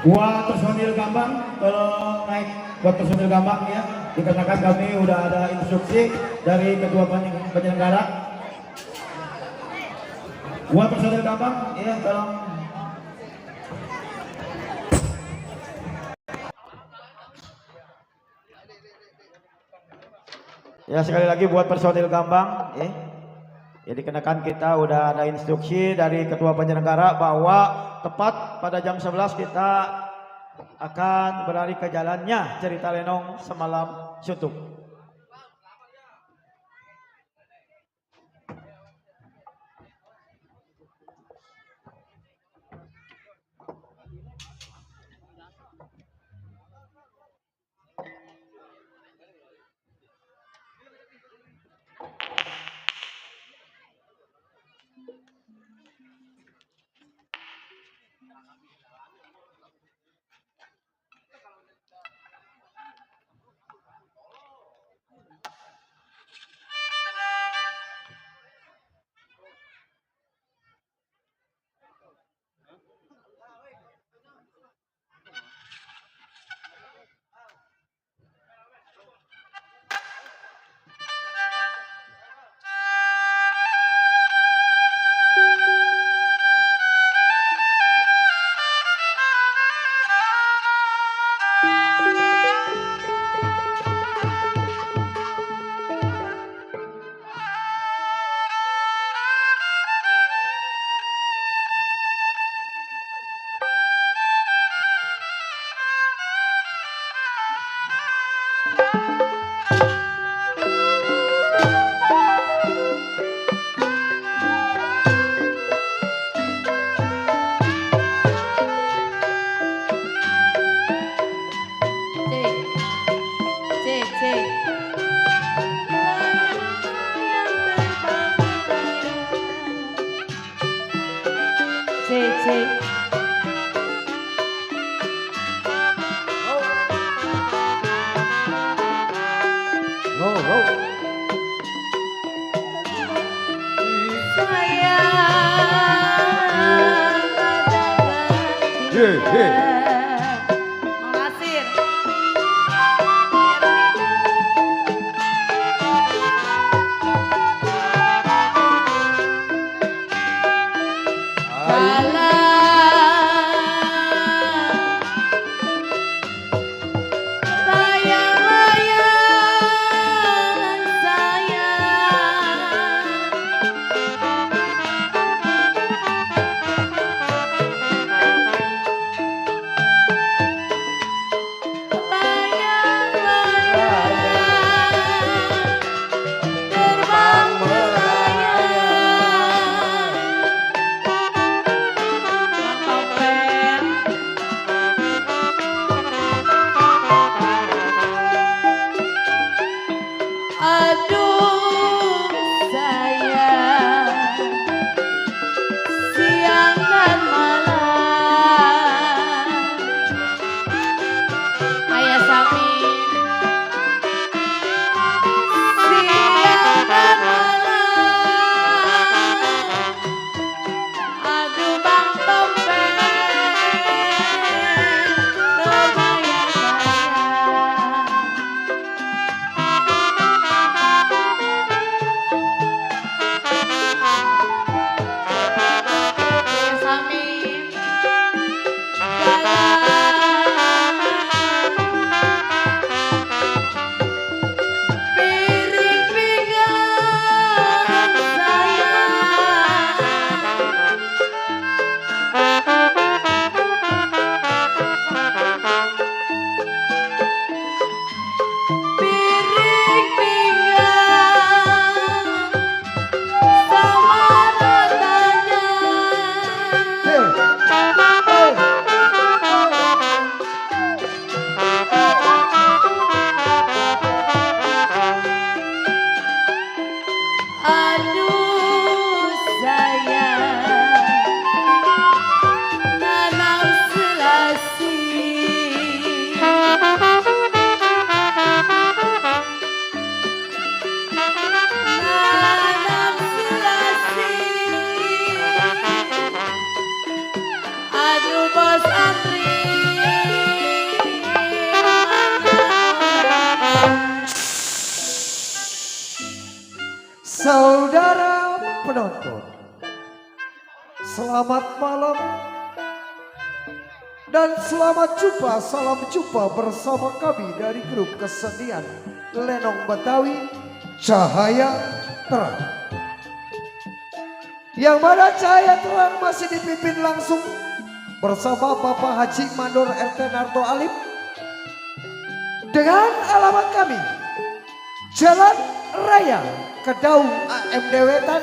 Buat personil Gambang, tolong naik buat personil Gambang ya. Dikarenakan kami udah ada instruksi dari ketua penyelenggara. Buat personil Gambang, ya tolong. Ya sekali lagi buat personil Gambang, ya. Jadi dikenakan kita udah ada instruksi dari ketua penyelenggara bahwa tepat pada jam 11 kita akan berlari ke jalannya cerita Lenong semalam syuting. Aduh bos antri Saudara penonton, selamat malam dan selamat jumpa, salam jumpa bersama kami dari grup kesenian Lenong Betawi Cahaya Terang. Yang mana Cahaya Terang masih dipimpin langsung bersama Bapak Haji Mandor RT Narto Alip dengan alamat kami Jalan Raya Kedaung AMD Wetan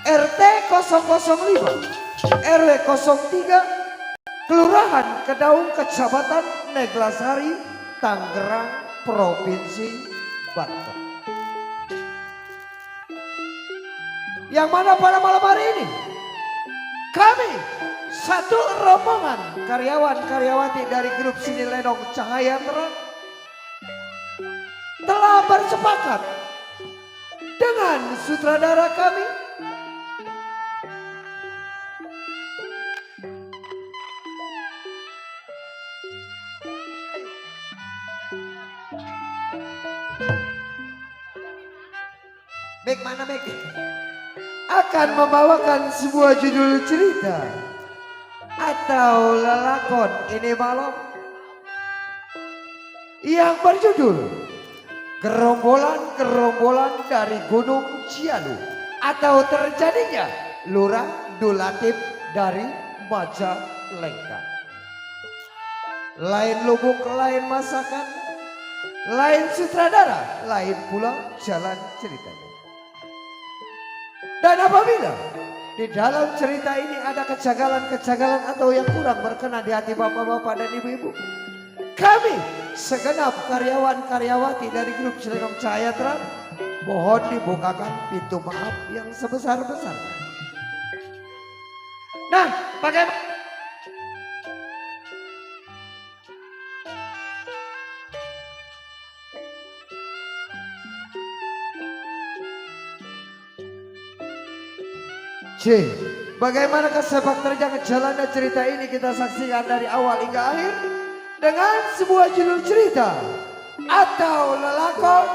RT 005 RW 03 Kelurahan Kedaung Kecamatan Neglasari Tangerang Provinsi Banten. Yang mana pada malam hari ini kami satu rombongan karyawan-karyawati dari grup Sini Lenong Cahaya Terang telah bersepakat dengan sutradara kami Mek mana Mek akan membawakan sebuah judul cerita atau lelakon ini malam yang berjudul Gerombolan-gerombolan dari Gunung Cialu atau terjadinya Lurah Dulatif dari Majalengka. Lain lubuk, lain masakan, lain sutradara, lain pula jalan ceritanya. Dan apabila di dalam cerita ini ada kejanggalan-kejanggalan atau yang kurang berkenan di hati bapak-bapak dan ibu-ibu, kami segenap karyawan-karyawati dari grup Lenong Cahaya Terang mohon dibukakan pintu maaf yang sebesar-besarnya. Nah, bagaimana? Bagaimanakah sepak terjang jalannya cerita ini kita saksikan dari awal hingga akhir dengan sebuah judul cerita atau lelakon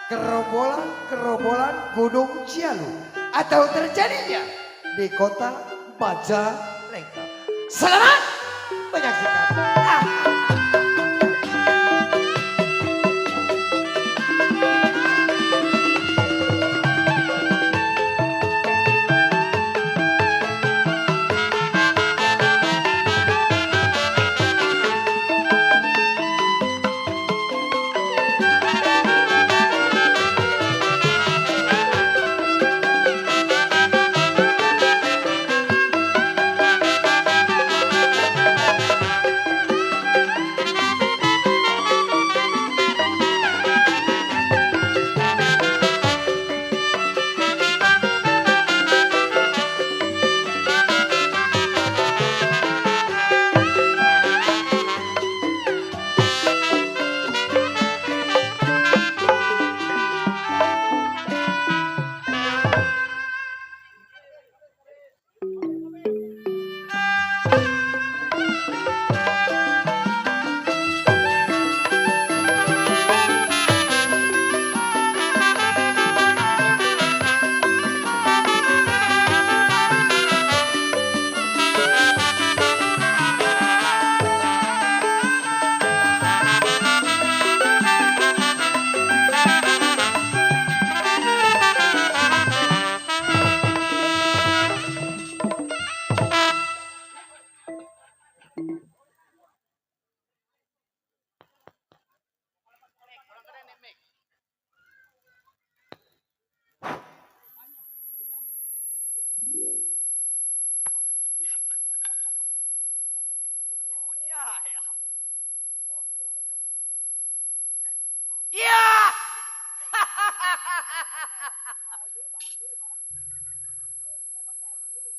Gerombolan-gerombolan Gunung Cialu atau terjadinya di kota Majalengka. Selamat menyaksikan.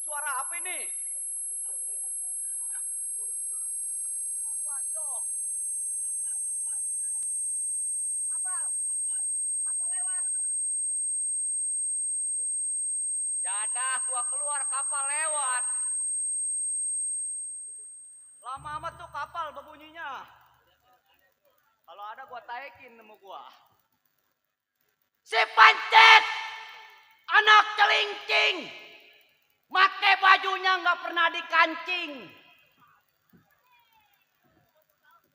Suara apa ini? Waduh. Kapal lewat. Jadah gua keluar kapal lewat. Lama amat tuh kapal berbunyinya. Kalau ada gua taikin nemu gua. Si Pancet, anak celincing, make bajunya nggak pernah dikancing.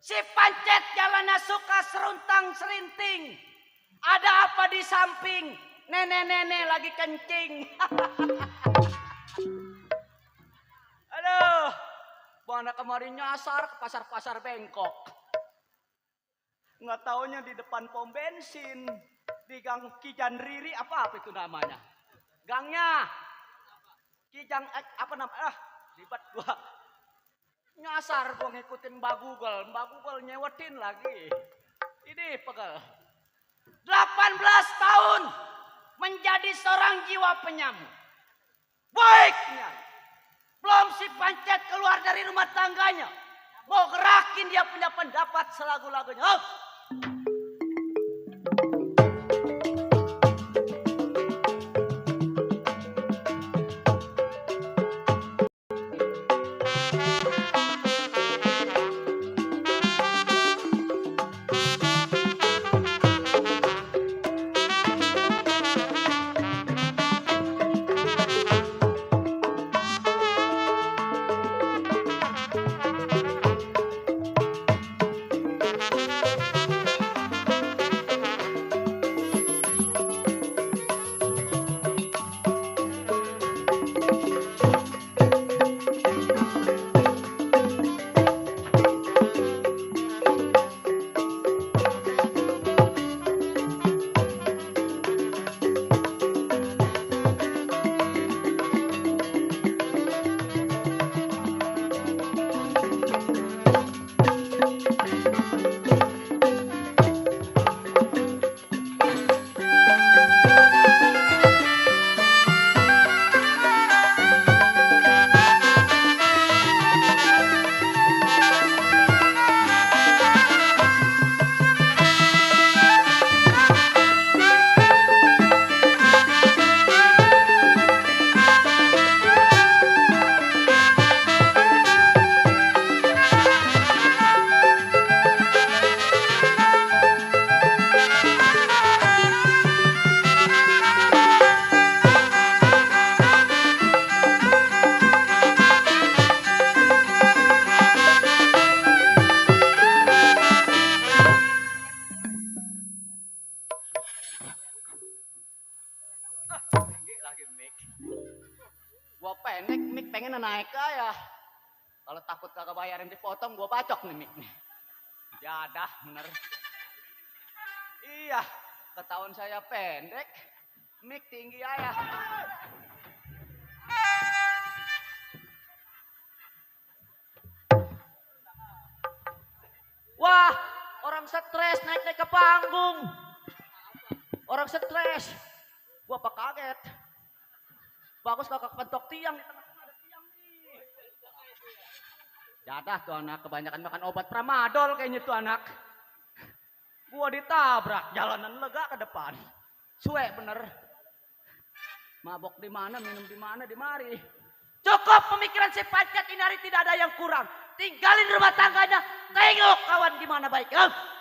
Si Pancet jalannya suka seruntang selinting. Ada apa di samping? Nenek-nenek lagi kencing. Aduh, mana kemarin nyasar ke pasar-pasar bengkok. Nggak taunya di depan pom bensin. Di gang Kijan Riri, apa itu namanya? Gangnya. Kijang, apa namanya? Libat gua. Nyasar gua ngikutin Mbak Google nyewetin lagi. Ini pegel. 18 tahun menjadi seorang jiwa penyamu. Baiknya, belum si Pancet keluar dari rumah tangganya. Mau gerakin dia punya pendapat selagu-lagunya. Oh. Gua pendek, mik pengen naik ya. Kalau takut kagak bayarin dipotong, gua bacok nih mik nih. Jadah bener. Iya, ketahuan saya pendek, mik tinggi ayah. Wah, orang stres naik ke panggung. Orang stres. Gua apa kaget. Bagus kakak pentok tiang di tengah-tengah ada tiang nih. Jadah tuh anak kebanyakan makan obat tramadol kayaknya tuh anak. Gua ditabrak jalanan lega ke depan. Suwe bener. Mabok di mana, minum di mana, di mari. Cukup pemikiran si Pancet ini hari tidak ada yang kurang. Tinggalin rumah tangganya. Tengok kawan gimana baiknya.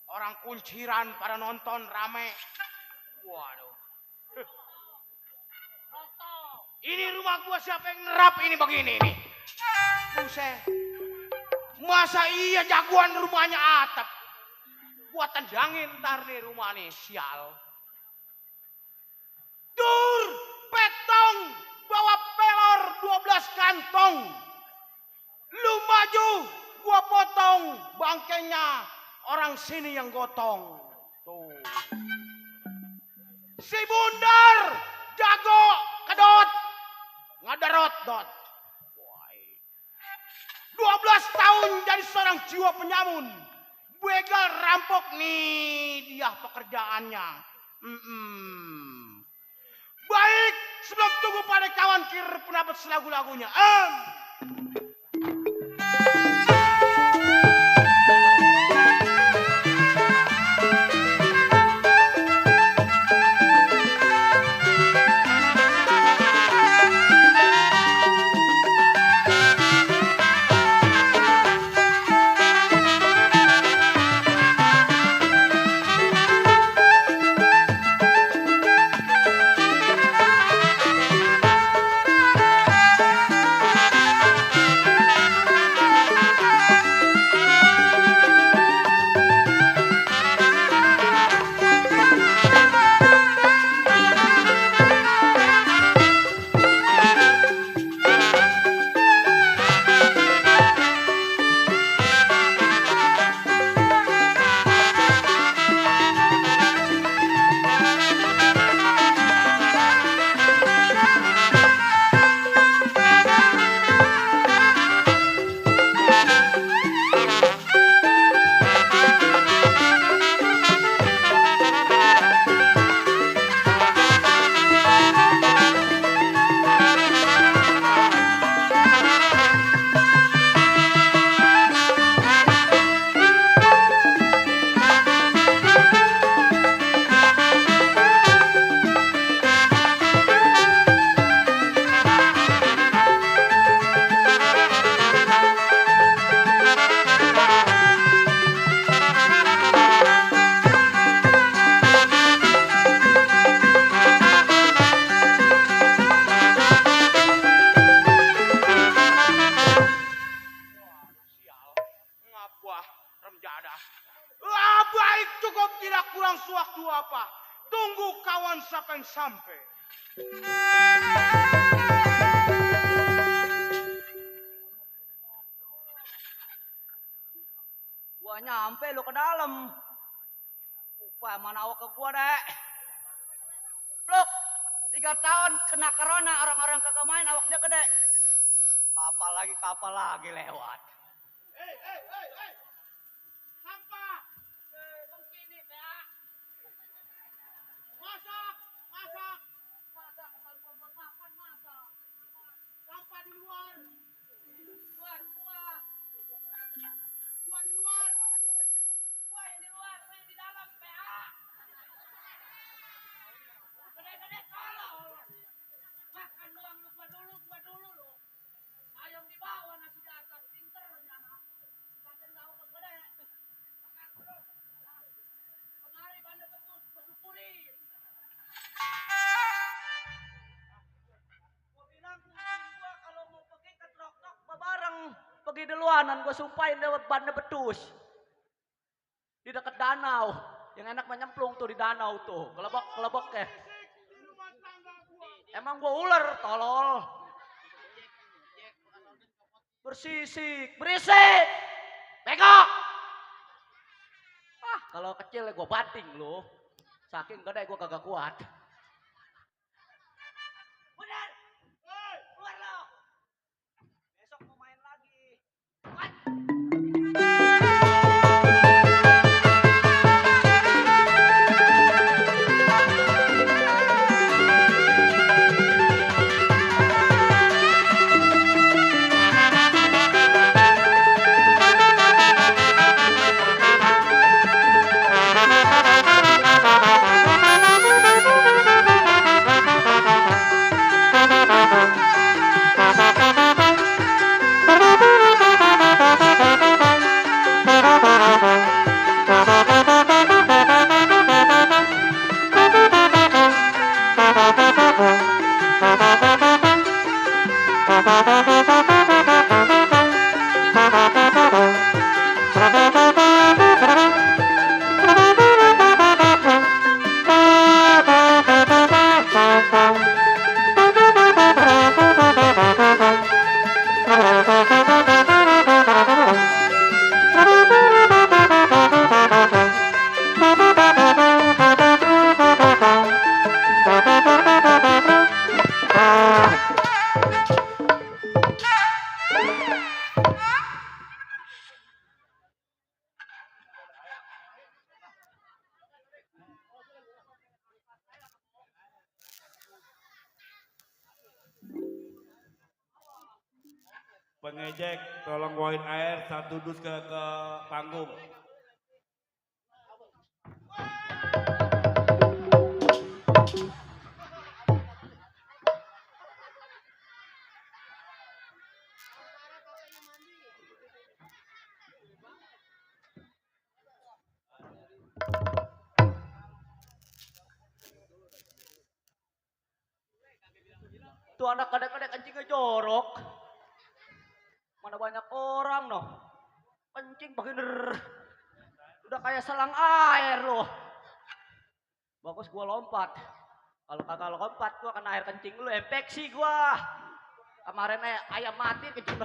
Orang kunciran pada nonton rame. Waduh. Ini rumah gua siapa yang nerap ini begini nih? Buset. Masa iya jagoan rumahnya atap? Gua tendangin ntar nih rumah nih, sial. Dur, petong, bawa pelor 12 kantong. Lu maju, gua potong bangkainya. Orang sini yang gotong. Tuh. Si Bundar jago kedot. Ngadarot dot. 12 tahun menjadi seorang jiwa penyamun. Begal rampok nih dia pekerjaannya. Baik, sebelum tunggu pada kawan kir pendapat selagu-lagunya. Baik, cukup, tidak kurang sewaktu apa. Tunggu kawan sampai. Gua nyampe lu ke dalam. Upah mana awak ke gua dek. Pluk, 3 tahun kena corona, orang-orang kagak main awaknya gede. Kapal lagi lewat. Sampah. Begini, ya. Masak. Makan, masak. Sampah di luar. Gua di luar. Gua yang di luar, gua yang di dalam, PA. Gede-gede tolong. Makan doang lu, gua dulu lu. Ayam di bawah, nasi di atas, pinternya. Makan tahu ke gede. Kemari banda betus, gua syukurin. Gua bilang gua kalau mau pergi ke trok-trok bareng. Pergi duluanan, gua sumpahin lewat banda betus. Di dekat danau. Yang enak menyemplung tuh di danau tuh. Kelebok ya. Emang gua ular, tolol. Berisik. Bego. Kalau kecil gua banting lu. Saking gede gua kagak kuat. Bener. Keluar lo. Besok mau main lagi. Pengejek tolong bawain air 1 dus ke panggung. Tuh anak kadang-kadang kencingnya jorok. Mana banyak orang noh. Kencing pakai udah kayak selang air loh. Bagus gua lompat. Kalau kagak lompat gua kena air kencing lu infeksi gua. Kemarin ayam mati kencing.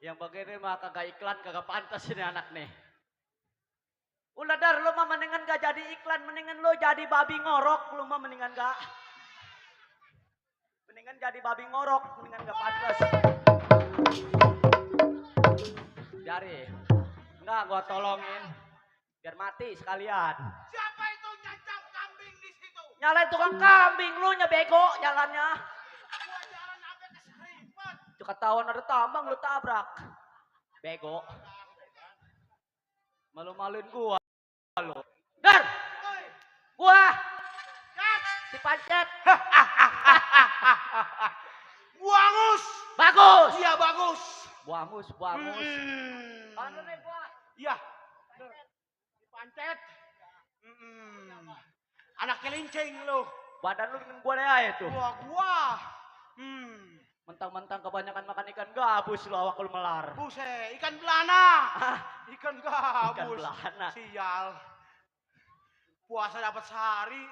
Yang begini mah kagak iklan, kagak pantas ini anak nih. Ulah dar, lu mah mendingan gak jadi iklan, mendingan lu jadi babi ngorok, lu mah mendingan gak. Mendingan jadi babi ngorok, mendingan gak pantas. Jari, enggak gua tolongin, biar mati sekalian. Siapa itu nyacang kambing di situ? Nyalain tukang kambing, lu nya bego jalannya. Gua jalan sampai keseripet. Itu ketahuan ada tambang lu tabrak. Bego. Malu-maluin gua lu. Dar! Oi, Gua Cat, si Pancet. Buangus. Bagus. Iya bagus. Buangus, buangus. Hmm. Mana nih gua? Iya. Pancet. Anak kelincing lu. Badan lu dengan gua deh aja tuh. Gua. Hmm. Mentang-mentang kebanyakan makan ikan gabus lu awak lu melar. Buset, ikan belana. Ah, Ikan gabus. ikan belana. Sial. Puasa dapat sehari,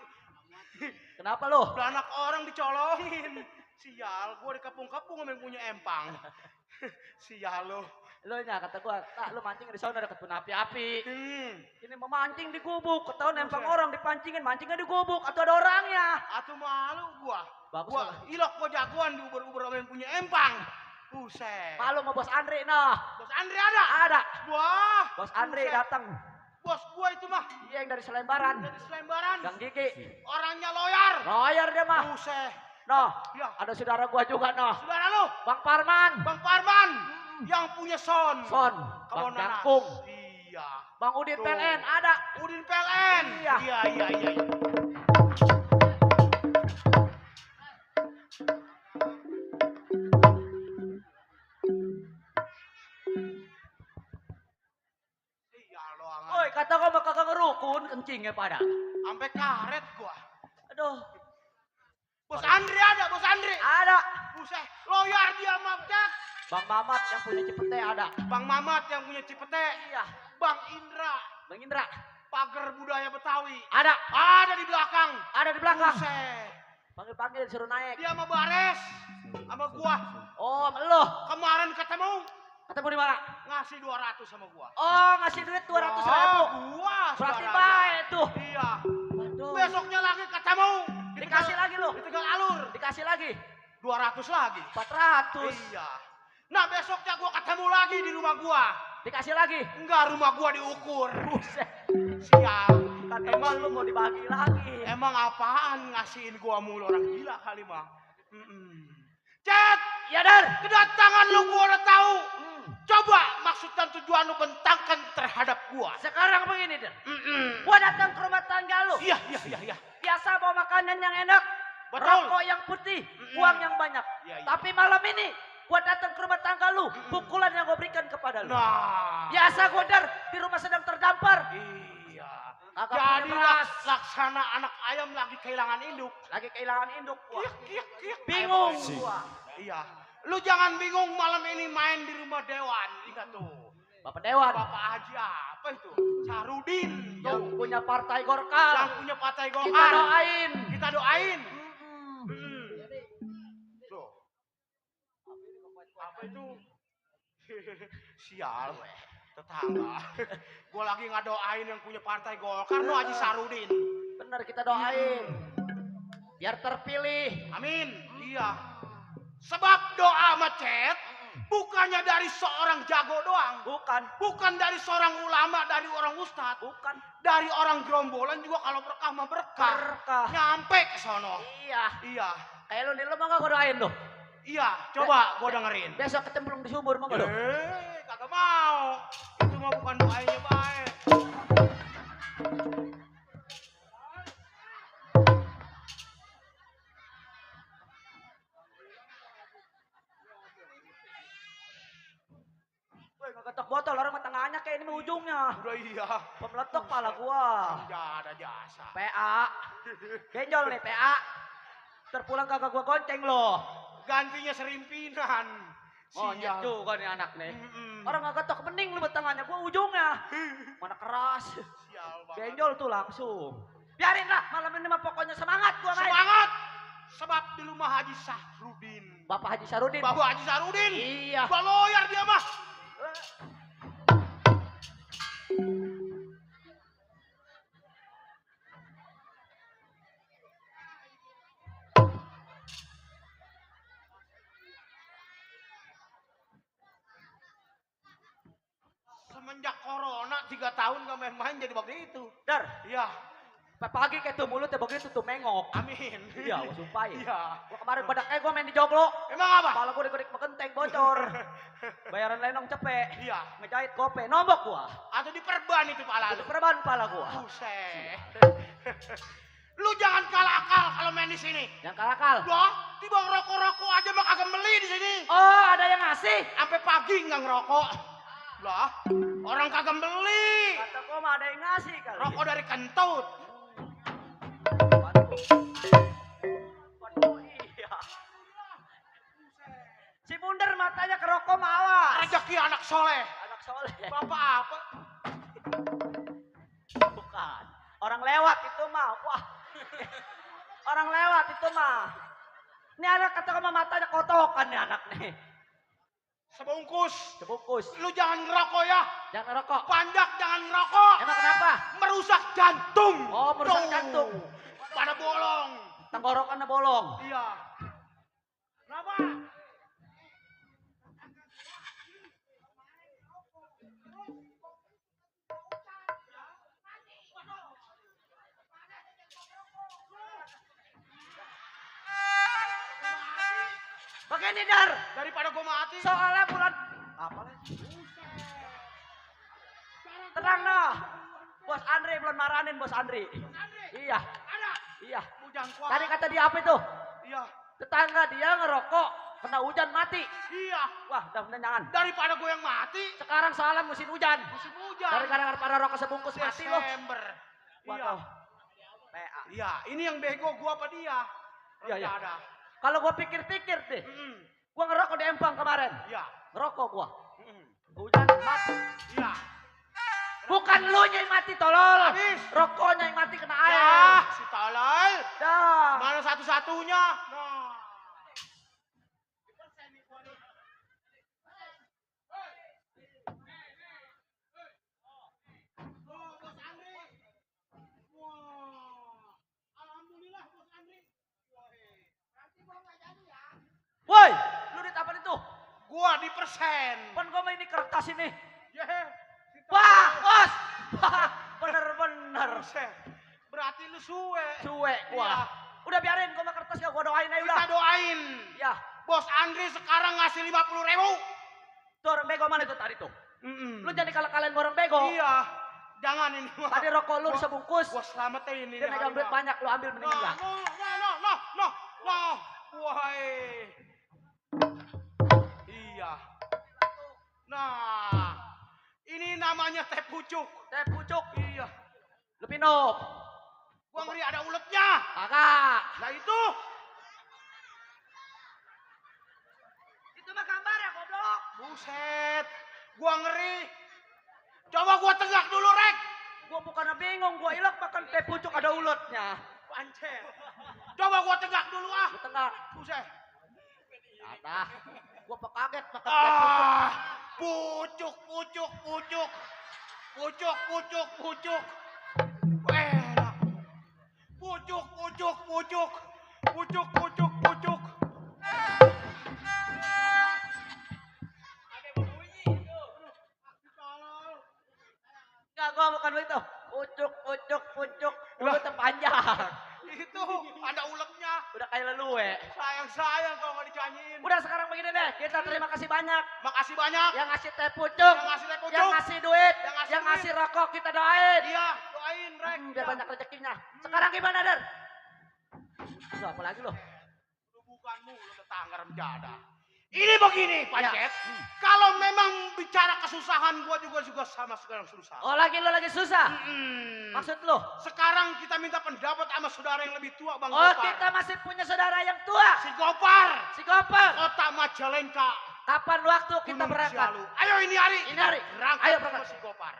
Kenapa lu? belanak orang dicolokin. Sial, gua di kapung-kapung yang punya empang. Sial lo. Lu nya kata gua, "Tak, lu mancing di sana dekat pun api-api." Hmm. Ini mau mancing di gubuk, ketahuan nempang orang dipancingin, mancingnya di gubuk atau ada orangnya. Atuh malu gua. Bagus Gua lah. ilok gua jagoan di uber-uber sama yang punya empang. Buset. Malu sama bos Andre nah. Bos Andre ada? Ada. Wah. Bos Andre buset. datang. Bos gua itu mah Dia yang dari Selembaran. dari Selembaran. Gang Gigi. Orangnya loyar. Lawyer dia mah. Buset. Noh, Ya. ada saudara gua juga noh. Saudara lu, Bang Parman. Bang Parman yang punya son. Son. Kamu Bang nanas. Jangkung. Iya. Bang Udin Tuh. PLN ada. Udin PLN. Iya. Iya. Iya lo angan. Oi, kata gua mah kagak ngerukun kencingnya pada. Sampai karet gua. Aduh, Bos Andre ada, Bos Andre. ada. Buset, loyar dia Mabdak. Bang Mamat yang punya Cipete ada. Bang Mamat yang punya Cipete. Iya. Bang Indra, Bang Indra pagar budaya Betawi. ada. Ada di belakang. Ada di belakang. Buset. Panggil-panggil suruh naik. Dia sama Bares. Sama gua. Oh, lo. Kemarin ketemu. Ketemu di mana? Ngasih 200 sama gua. Oh, ngasih duit 200 Wah, ribu. Gua Berarti saudaranya. baik tuh. Iya. Aduh. Besoknya lagi ketemu. Di Dikasih Tegal- lagi lo. Di Tegal Alur. Dikasih lagi 200 lagi. 400. Iya. Nah besoknya gua ketemu lagi di rumah gua. Dikasih lagi. Enggak, rumah gua diukur. Buset. Sial. Kan emang lu mau dibagi lagi. Emang apaan ngasihin gua mulu, orang gila kali mah. Cet, Iya, Dar. kedatangan lu gua udah tahu. Hmm. Coba maksud dan tujuan lu bentangkan terhadap gua. Sekarang begini, Dar. Gua datang ke rumah tangga lu. Iya. Biasa bawa makanan yang enak. Betul. Rokok yang putih, uang yang banyak. Iya. Tapi malam ini gua datang ke rumah tangga lu, pukulan yang gua berikan kepada lu. Nah. Biasa gua Dar di rumah sedang terdampar. Iya. Kagak Jadi punya beras. laksana anak ayam lagi kehilangan induk. Lagi kehilangan induk gua. Kiek. Bingung Ayam. gua. Iya. Lu jangan bingung malam ini main di rumah dewan. Ingat tuh. Bapak Dewan Bapak Haji apa itu? Sarudin. yang Tuh. punya partai Golkar. Yang punya partai Golkar. Kita doain. Kita doain. Mm-mm. Tuh. Apa itu? Sial, tetangga. Gue lagi ngadoain yang punya partai Golkar, no Haji Sarudin. Bener kita doain. Biar terpilih. Amin. Iya. Sebab doa macet bukannya dari seorang jago doang. Bukan. Bukan dari seorang ulama, dari orang ustadz. Bukan. Dari orang gerombolan juga kalau berkah mah berkah. Berkah. Nyampe ke sono. Iya. Iya. Kayak lu nih, lu mau gak gue doain lu? Iya, coba gua dengerin. Besok kecemplung di sumur, mau gak lu? Kagak mau. Itu mah bukan doanya baik. Woi, gak ketok botol, orang mah tengahnya kayak ini mah ujungnya. Udah iya. Pemeletok pala gua. Enggak ada jasa. PA. Genjol nih, PA. Terpulang kagak gua gonceng loh. Gantinya serimpinan. Monyet juga nih anak nih. Mm-mm. Orang gak ketok bening lu tengahnya, gua ujungnya. Mana keras. Sial banget. Genjol tuh langsung. Biarin lah, malam ini mah pokoknya semangat gua main. Semangat. Sebab di rumah Haji Sahrudin. Bapak Haji Sarudin. Bapak Haji Sarudin. Iya. Baloyar dia mah. Semenjak corona 3 tahun gak main-main jadi begitu. Dar, Iya. pagi kayak tuh mulutnya begitu tuh mengok. Amin. Iya, gua sumpahin. Iya. Gua kemarin badaknya gua main di joglo. Emang apa? Kepala gua dikerik megenteng bocor. Bayaran lenong cepet. Iya. Ngejahit gope, nombok gua. Atau diperban itu pala Itu lu. perban pala gua. Buset. Lu jangan kalah akal kalau main di sini. Yang kalakal. Loh, tiba ngerokok-rokok aja mah kagak beli di sini. Oh, ada yang ngasih. Sampai pagi nggak ngerokok. Lah, orang kagak beli. Kata gua mah ada yang ngasih kali. Rokok dari kentut. Waduh. Waduh, iya. Si Bundar matanya ke rokok mah awas. Rezeki anak soleh. Anak soleh. Bapak apa? Bukan. Orang lewat itu mah. Wah. Orang lewat itu mah. Ini anak kata sama matanya kotokan nih anak nih. Sebungkus. Sebungkus. Lu jangan ngerokok ya. Jangan rokok. Panjak jangan ngerokok. Emang kenapa? Merusak jantung. Oh, merusak Tuh. jantung. Pada bolong. Tenggorokannya bolong. Iya. Kenapa? Begini Dar. Daripada gua mati. Soalnya bulan apa lagi? Tenang dah. Bos Andre belum marahin Bos Andre. Iya. Ada. Iya. Hujan kuat. Tadi kata dia apa itu? Iya. Tetangga dia ngerokok, kena hujan mati. Iya. Wah, udah jangan. Daripada gue yang mati. Sekarang soalnya musim hujan. Musim hujan. Gara-gara pada rokok sebungkus mati loh. Desember. Iya. Waduh. PA. Iya. Ini yang bego gua apa dia? Iya, iya. Ada. Kalau gua pikir-pikir deh, Mm-mm. gua ngerokok di Empang kemarin. Iya. Ngerokok gua. Mm-mm. Hujan mati. Iya. Bukan lu yang mati tolol. Habis. Rokoknya yang mati kena air. Ya, si tolol. Dah. Mana satu-satunya? Nah. Woi, lu duit apa itu? Gua di persen. Pan gua mah ini kertas ini. Yeah. Wah, bos. Bener-bener. Buset. Berarti lu suwe. Cuek gua. Iya. Udah biarin gua mah kertas gua doain aja udah. Kita doain. Ya, Bos Andri sekarang ngasih 50.000. tuh orang bego mana itu tadi tuh? Mm-mm. Lu jadi kalau kalian orang bego. Iya. Jangan ini mah. Tadi rokok lu sebungkus. Gua selamatin ini. Dia megang duit banyak, lu ambil mendingan lah. No. Wahai. Iya. Nah. Ini namanya teh pucuk. Teh pucuk. Iya. Lu minum. Gua ngeri ada uletnya. Kagak. Nah itu. Itu mah gambar ya goblok. Buset. Gua ngeri. Coba gua tegak dulu, Rek. Gua bukannya bingung, gua ilok makan teh pucuk ada uletnya. Pancet. Coba gua tegak dulu ah. Lu tengah. Buset. Ada. Gua kaget makan Ah, pucuk, pucuk, pucuk. Pucuk, pucuk, pucuk. Enak. Pucuk, pucuk, pucuk. Pucuk, pucuk, pucuk. Ada berbunyi itu. Enggak, gua bukan begitu. Pucuk. Mulut panjang. Itu ada ulegnya. Udah kayak lelue. Sayang kalau nggak dicanyiin. Udah sekarang begini deh, kita terima kasih banyak. Makasih banyak. Yang ngasih teh pucuk, Yang ngasih teh pucuk. yang ngasih duit, Yang ngasih yang duit. ngasih rokok, kita doain. Iya, doain Rek. Biar banyak rezekinya. Sekarang gimana, Der? Lu apa lagi lo? Lu bukanmu, lu tetangga remjada. Ini begini, Pak Ya. Cep. Kalau memang bicara kesusahan, gua juga sama sekarang susah. Oh, lo lagi susah? Hmm. Maksud lo? Sekarang kita minta pendapat sama saudara yang lebih tua, Bang Oh, Gopar. kita masih punya saudara yang tua. Si Gopar, Si Gopar. kota Majalengka. Kapan waktu kita Gunung berangkat? Cialu. Ayo ini hari. Ini hari. Berangkat Ayo sama berangkat. si Gopar.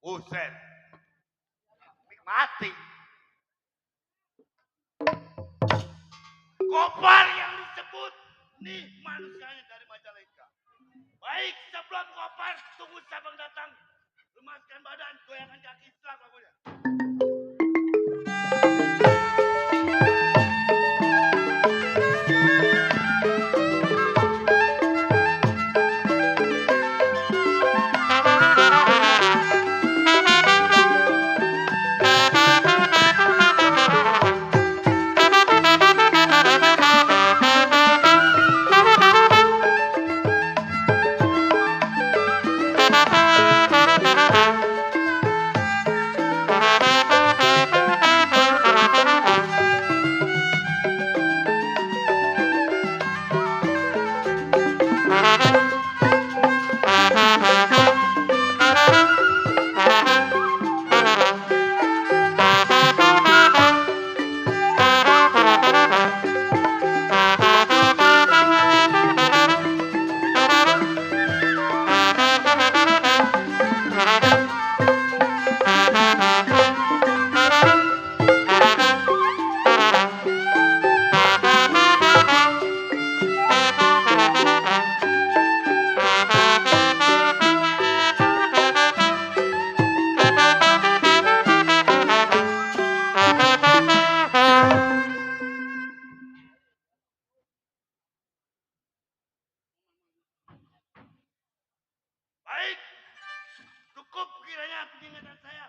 Buset. Mati. Gopar yang disebut nih manusianya dari Majalengka. Baik sebelum Gopar tunggu sabang datang. Lemaskan badan, goyangkan kaki setelah pokoknya. Baik, cukup kiranya peringatan saya.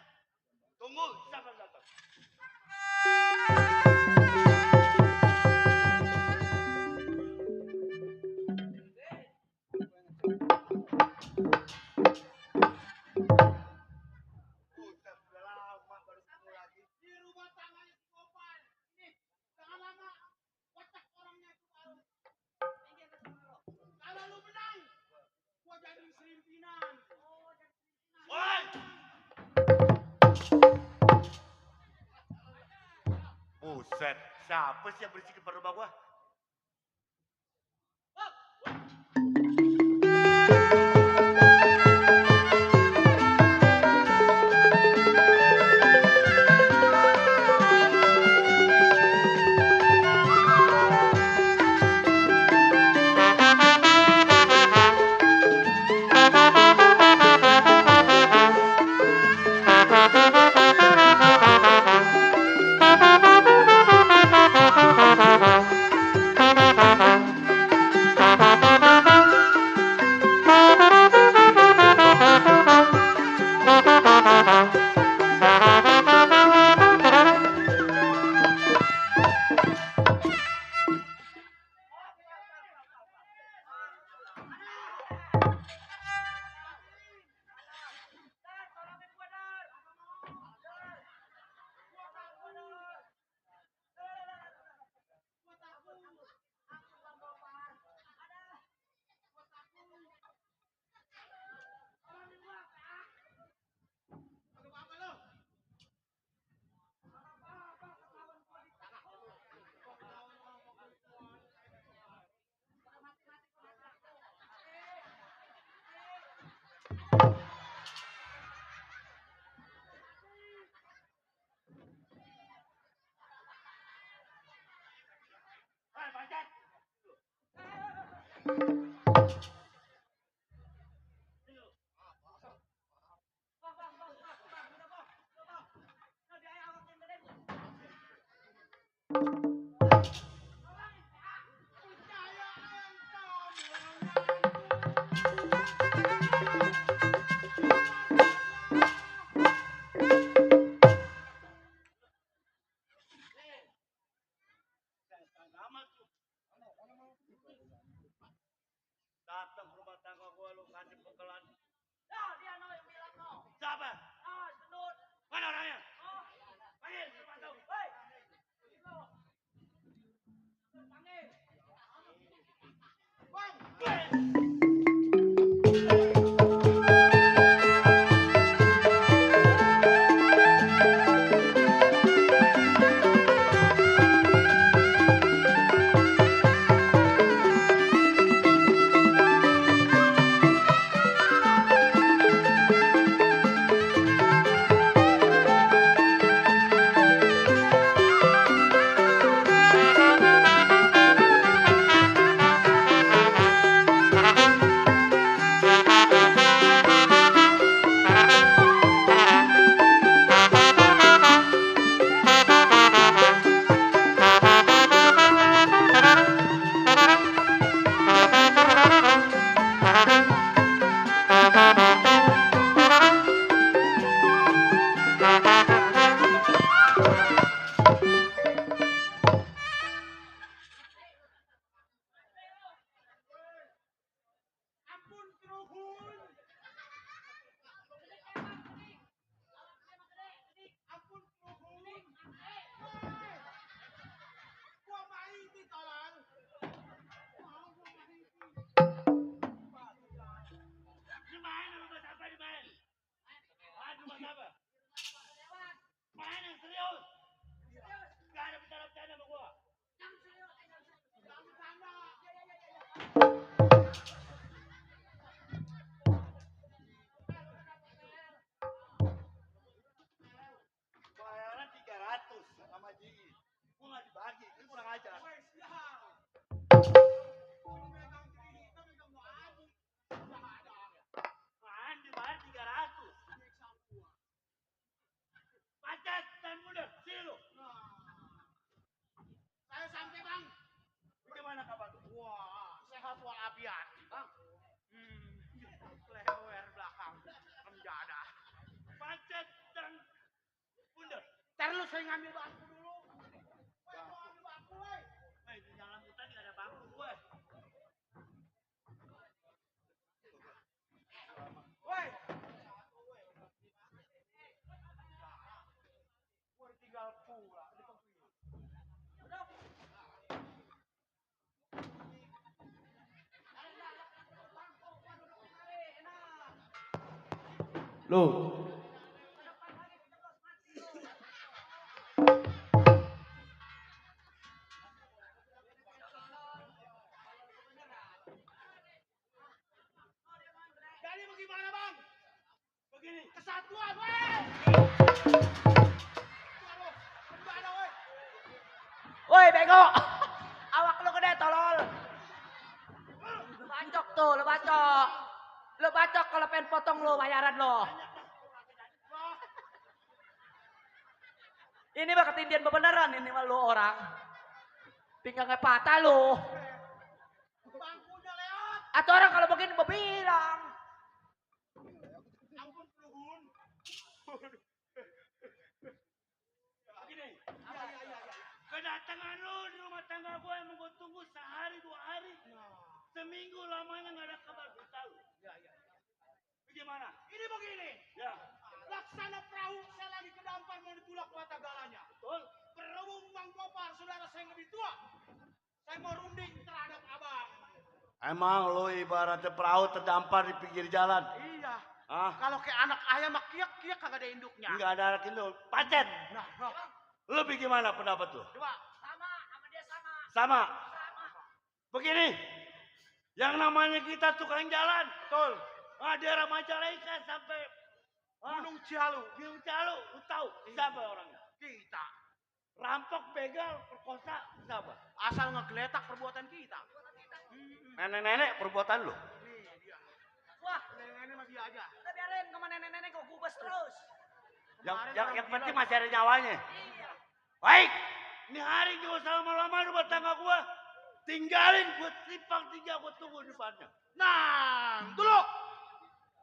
Tunggu sabang datang. Buset, udah lama baru ketemu lagi. Di rumah tangganya si Gopar. Nih, jangan lama. Kocak orangnya itu baru. Kalau lu menang, gua jadi serimpinan. Woi! Buset, siapa sih yang berisik depan rumah gua? Datang ke rumah tangga gua lu kasih pekelan. Ya, dia no yang bilang no. Siapa? Ah, gendut. Mana orangnya? Oh, Panggil, rumah tahu. hei. Itu. Panggil. Ampun keruhun. Ampun keruhun. Gua main di tolong. Di mana rumah siapa di mana? Ah, rumah siapa? Main yang serius. Gak ada bercanda-bercanda sama gua. Bayaran 300 sama Jigi. Gua nggak dibagi, ini kurang ajar. Main dibayar 300. Macet dan mundur, sini lu. Saya sampai bang. Bagaimana kabar lu? Wah, sehat walafiat. Bang. Leher belakang. Menjadah. Macet dan mundur. Ntar lu saya ngambil bangku dulu. Woi, gua ambil bangku, woi. Di dalam hutan nggak ada bangku gue. Woi. Gua tinggal pulang. Loh, Jadi bagaimana bang? Begini, Kesatuan, woi. Gimana, woi? Woi, bego. Awak lu gede tolol. Lu bacok tuh, lu bacok. Lu bacok kalau pengen potong lu bayaran lu. Ini mah ketindian beneran ini mah lu orang. Pinggangnya patah lu. Bangkunya lewat. Atau orang kalau begini mau bilang. Ampun keruhun. begini. Kedatangan lu di rumah tangga gue yang gue tunggu sehari 2 hari. Seminggu lamanya nggak ada kabar berita lu. Bagaimana? Ini begini. Ya, Laksana perahu saya lagi ke dampar mau ditulak mata galanya. betul. Berhubung Bang Gopar, saudara saya yang lebih tua. Saya mau runding terhadap abang. Emang lu ibaratnya perahu terdampar di pinggir jalan. Iya. Ah, Kalau kayak anak ayam mah kiak-kiak kagak ada induknya. nggak ada anak itu. Pacet. Nah. Lu bagaimana pendapat lu? Coba. Sama dia sama. Sama. Begini. Yang namanya kita tukang jalan. Betul. Daerah Majalengka sampai Gunung Cialu. Gunung Calu. Lu tahu siapa orangnya? Kita. Rampok, begal, perkosa, siapa? Asal ngegeletak perbuatan kita. Nenek-nenek perbuatan lu. Wah, Nenek masih aja. udah biarin sama nenek-nenek kok gubes terus. Yang penting masih ada nyawanya. Iya. Baik. Ini hari gak usah lama-lama rumah tangga gua. Tinggalin gua simpang 3 gua tunggu di depannya. Nah, dulu.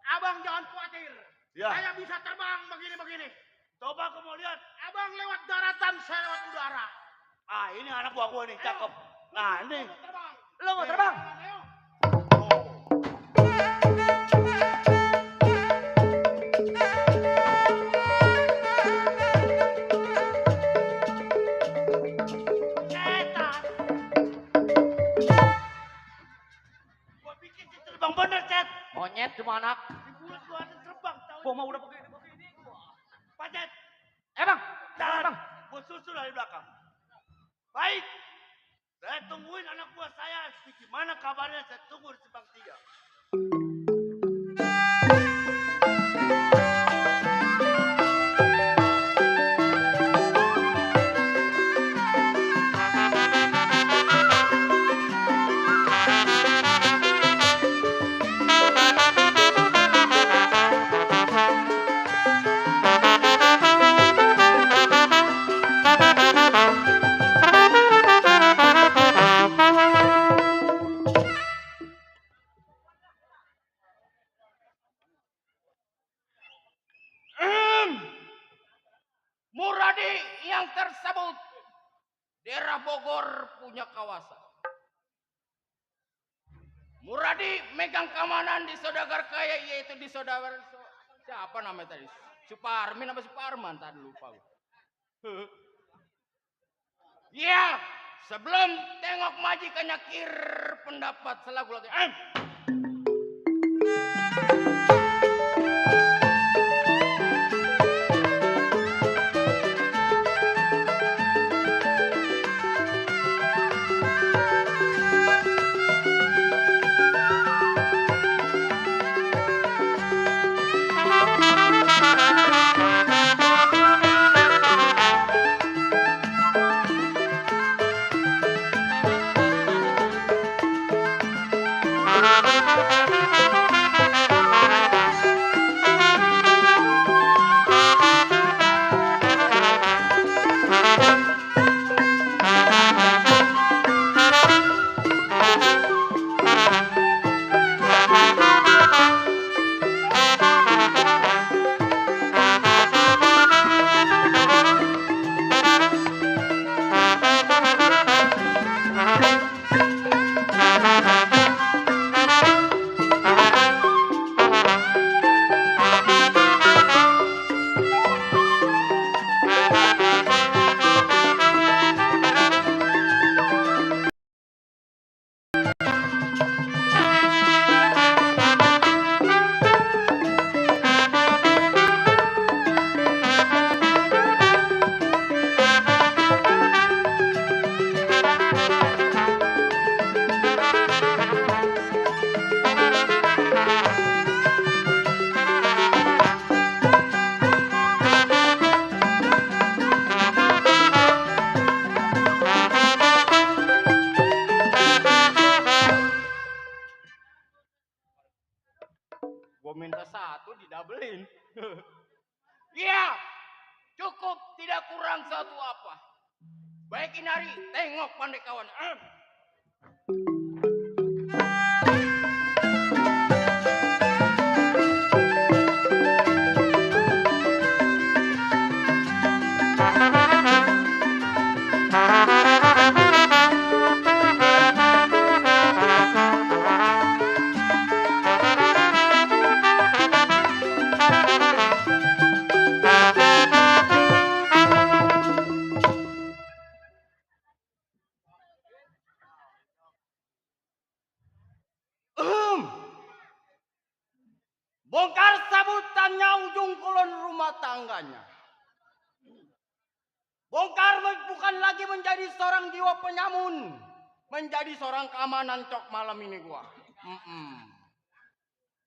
Abang jangan khawatir. Ya. Saya bisa terbang begini-begini. Coba aku mau lihat. Abang lewat daratan, saya lewat udara. Ah, ini anak buah gua nih, cakep. Nah, ini. Terbang. Lo mau terbang? Ayo. Setan. Gua bikin si terbang bener, Cet. Monyet cuma anak. Di mulut gua ada terbang, tahu. Gua mau udah begini. Pak Cet. Bang. Jalan. Bang. Gua susul dari belakang. Baik. Saya tungguin anak buah saya. Gimana kabarnya? Saya tunggu di simpang 3. Muradi yang tersebut daerah Bogor punya kawasan. Muradi megang keamanan di saudagar kaya, yaitu di saudagar siapa namanya tadi? Suparmin apa Suparman tadi lupa. Ya, sebelum tengok majikannya kir pendapat selaku lagi. Gue minta satu didabelin. Iya, cukup tidak kurang satu apa. Baik Inari, tengok pandai kawan. Bongkar sabutannya ujung kulon rumah tangganya. Bongkar bukan lagi menjadi seorang jiwa penyamun. Menjadi seorang keamanan cok malam ini gua.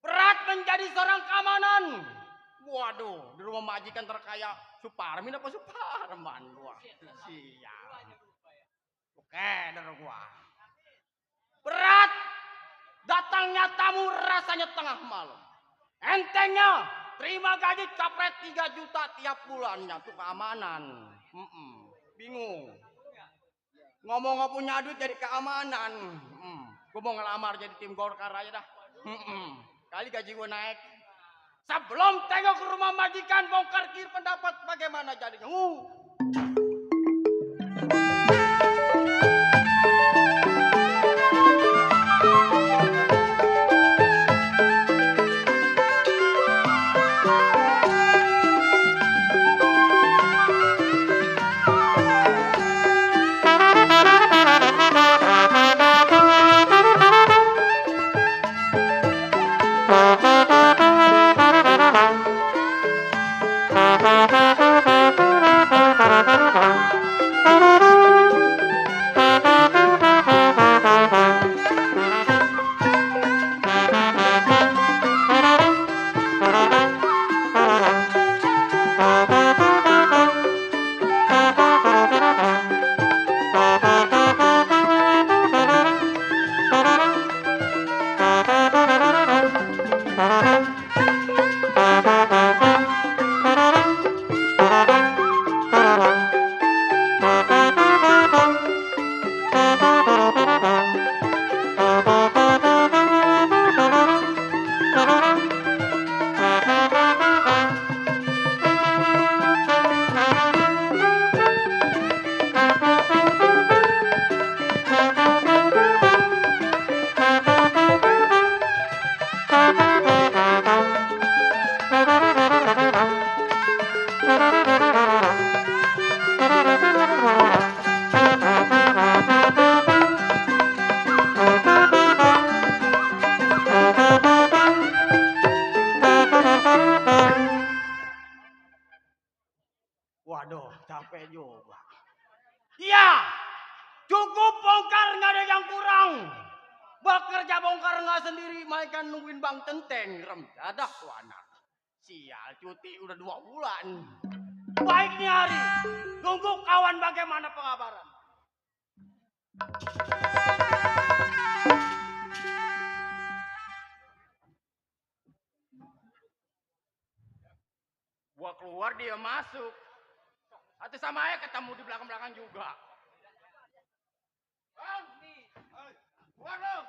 Berat menjadi seorang keamanan. Waduh, di rumah majikan terkaya Suparmin apa Suparman gua. Siap. Oke, dari gua. Berat Datangnya tamu rasanya tengah malam. Entengnya terima gaji capret 3 juta tiap bulannya tuh keamanan. Bingung. Ngomong nggak punya duit jadi keamanan. Gue mau ngelamar jadi tim Golkar aja dah. Kali gaji gue naik. Sebelum tengok ke rumah majikan bongkar kir pendapat bagaimana jadinya. Waduh, capek juga. Iya, cukup bongkar, nggak ada yang kurang. Bekerja bongkar nggak sendiri, mereka nungguin Bang Tenteng. Ada tuh anak. Sial, cuti udah 2 bulan. Baik nih hari, tunggu kawan bagaimana pengabaran. Gua keluar dia masuk. Atau sama aja ketemu di belakang-belakang juga. Bang, nih. Keluar dong.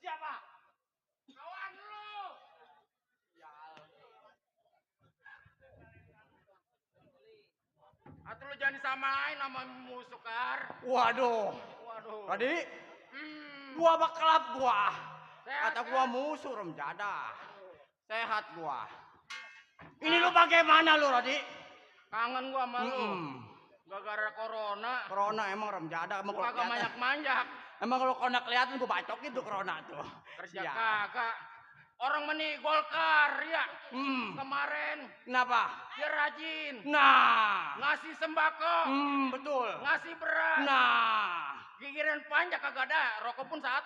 Siapa? Kawan lu. Atau lu jangan disamain sama musuh Kar. Waduh. Tadi gua bekelap gua. Kata gua musuh Remjada. Sehat gua. Ini lu bagaimana lu, Rodi? Kangen gua sama lu. Gara-gara corona. Corona emang Remjada emang Kagak manjak-manjak. Emang kalau corona kelihatan gua bacokin tuh corona tuh. Kerja Siap. kagak. Orang meni Golkar ya. Kemarin Kenapa? dia rajin. Nah. Ngasih sembako. Betul. Ngasih beras. Nah. Gigiran panjang kagak ada. Rokok pun saat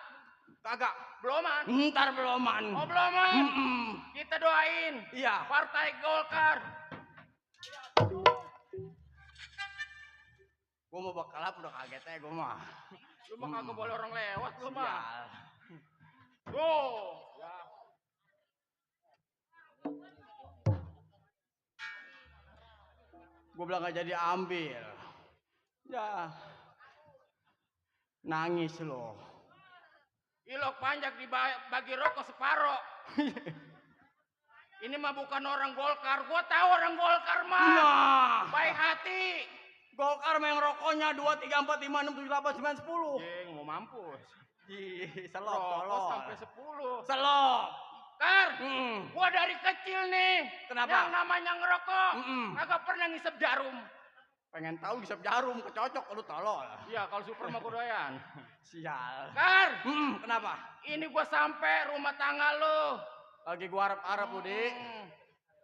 Kagak. beloman. Ntar beloman. Oh beloman. Kita doain. Iya. Partai Golkar Gua mau bakalap udah kaget ya gua mah. Lu mah kagak boleh orang lewat lu mah. Sial. Tuh. Ya. Gua bilang gak jadi ambil. Ya. Nangis lo. Ilok panjang dibagi rokok separo. Ini mah bukan orang Golkar. Gua tahu orang Golkar mah. Nah. Baik hati. Golkar yang rokoknya 2, 3, 4, 5, 6, 7, 8, 9, 10. Jeng, mau mampus. Selop, Rokok tolol. sampai 10. Selop. Kar, gua dari kecil nih. Kenapa? Yang namanya ngerokok. Mm-mm. Kagak pernah ngisep jarum. Pengen tahu gisap jarum, kecocok lu tolol. Iya, kalau super mah kudoyan. Sial. Kar, Kenapa? ini gua sampai rumah tangga lu. Lagi gua harap-harap, Budi.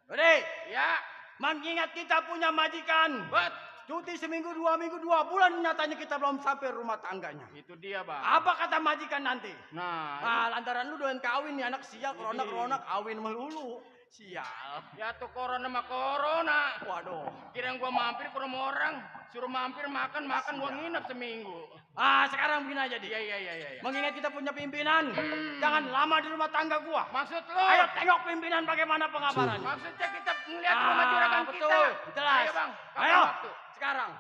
Budi, Ya, mengingat kita punya majikan. bet. Cuti seminggu, 2 minggu, 2 bulan, nyatanya kita belum sampai rumah tangganya. Itu dia, Bang. Apa kata majikan nanti? Nah, Lantaran lu doyan kawin nih, anak sial, corona kawin melulu. Sial. ya tuh corona mah corona. Waduh. Kirain gua mampir ke rumah orang, suruh mampir makan, gua nginep seminggu. Sekarang begini aja, Di. Iya. Mengingat kita punya pimpinan, jangan lama di rumah tangga gua. Maksud lo? Ayo tengok pimpinan bagaimana pengabarannya. Maksudnya kita melihat rumah juragan kita. Betul, jelas. Ayo, Bang. Kapan Ayo, waktu? sekarang.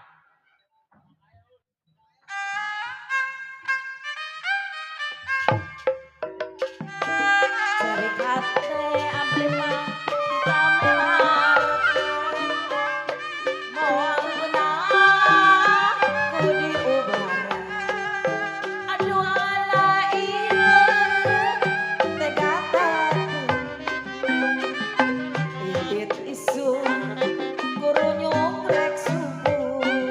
Cari kate abdi mah kita melarutkeun moal beunang ku diubaran aduh ala ieu tega bibit isu guru nyongrek subuh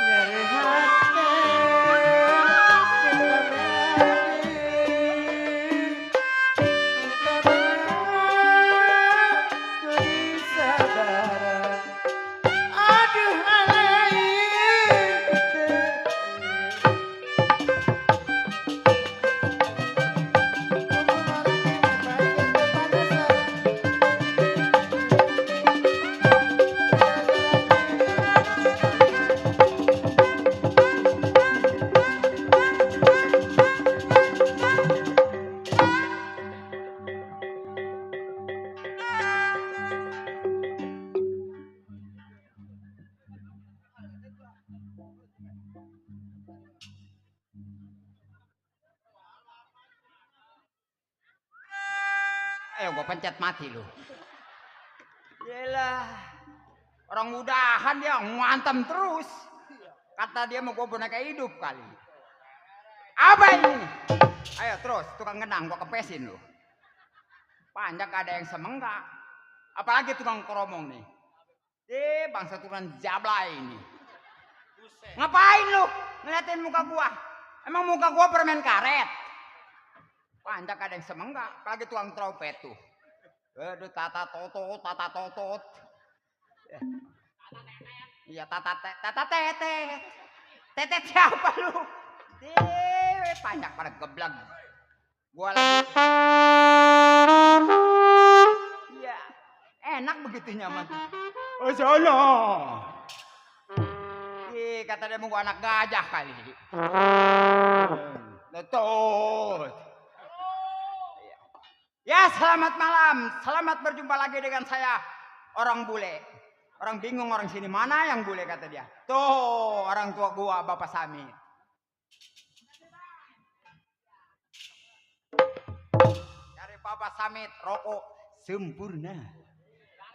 Nyeri hati kita lagi ku disabaran. Aduh alai Ayo gua pencet mati lu. Yelah. Orang mudahan dia ngantem terus. Kata dia mau gua boneka hidup kali. Apa ini? Ayo terus, tukang genang gua kepesin lu. Panjang ada yang semenggak. Apalagi tukang keromong nih. Bangsa tukang jablay ini. Ngapain lu ngeliatin muka gua? Emang muka gua permen karet? Panjang ada yang semenggak. Apalagi tukang trompet tuh. Aduh tata totot. Iya tata tetet. Tetet siapa lu? Panjang pada geblag. Gua lagi. Iya. Enak begitu nyaman. Oh sono. Kata dia mau gua anak gajah kali. Betul. Ya selamat malam, selamat berjumpa lagi dengan saya orang bule. Orang bingung orang sini mana yang bule kata dia. Tuh orang tua gua Bapak Sami. Dari Bapak Samit rokok sempurna.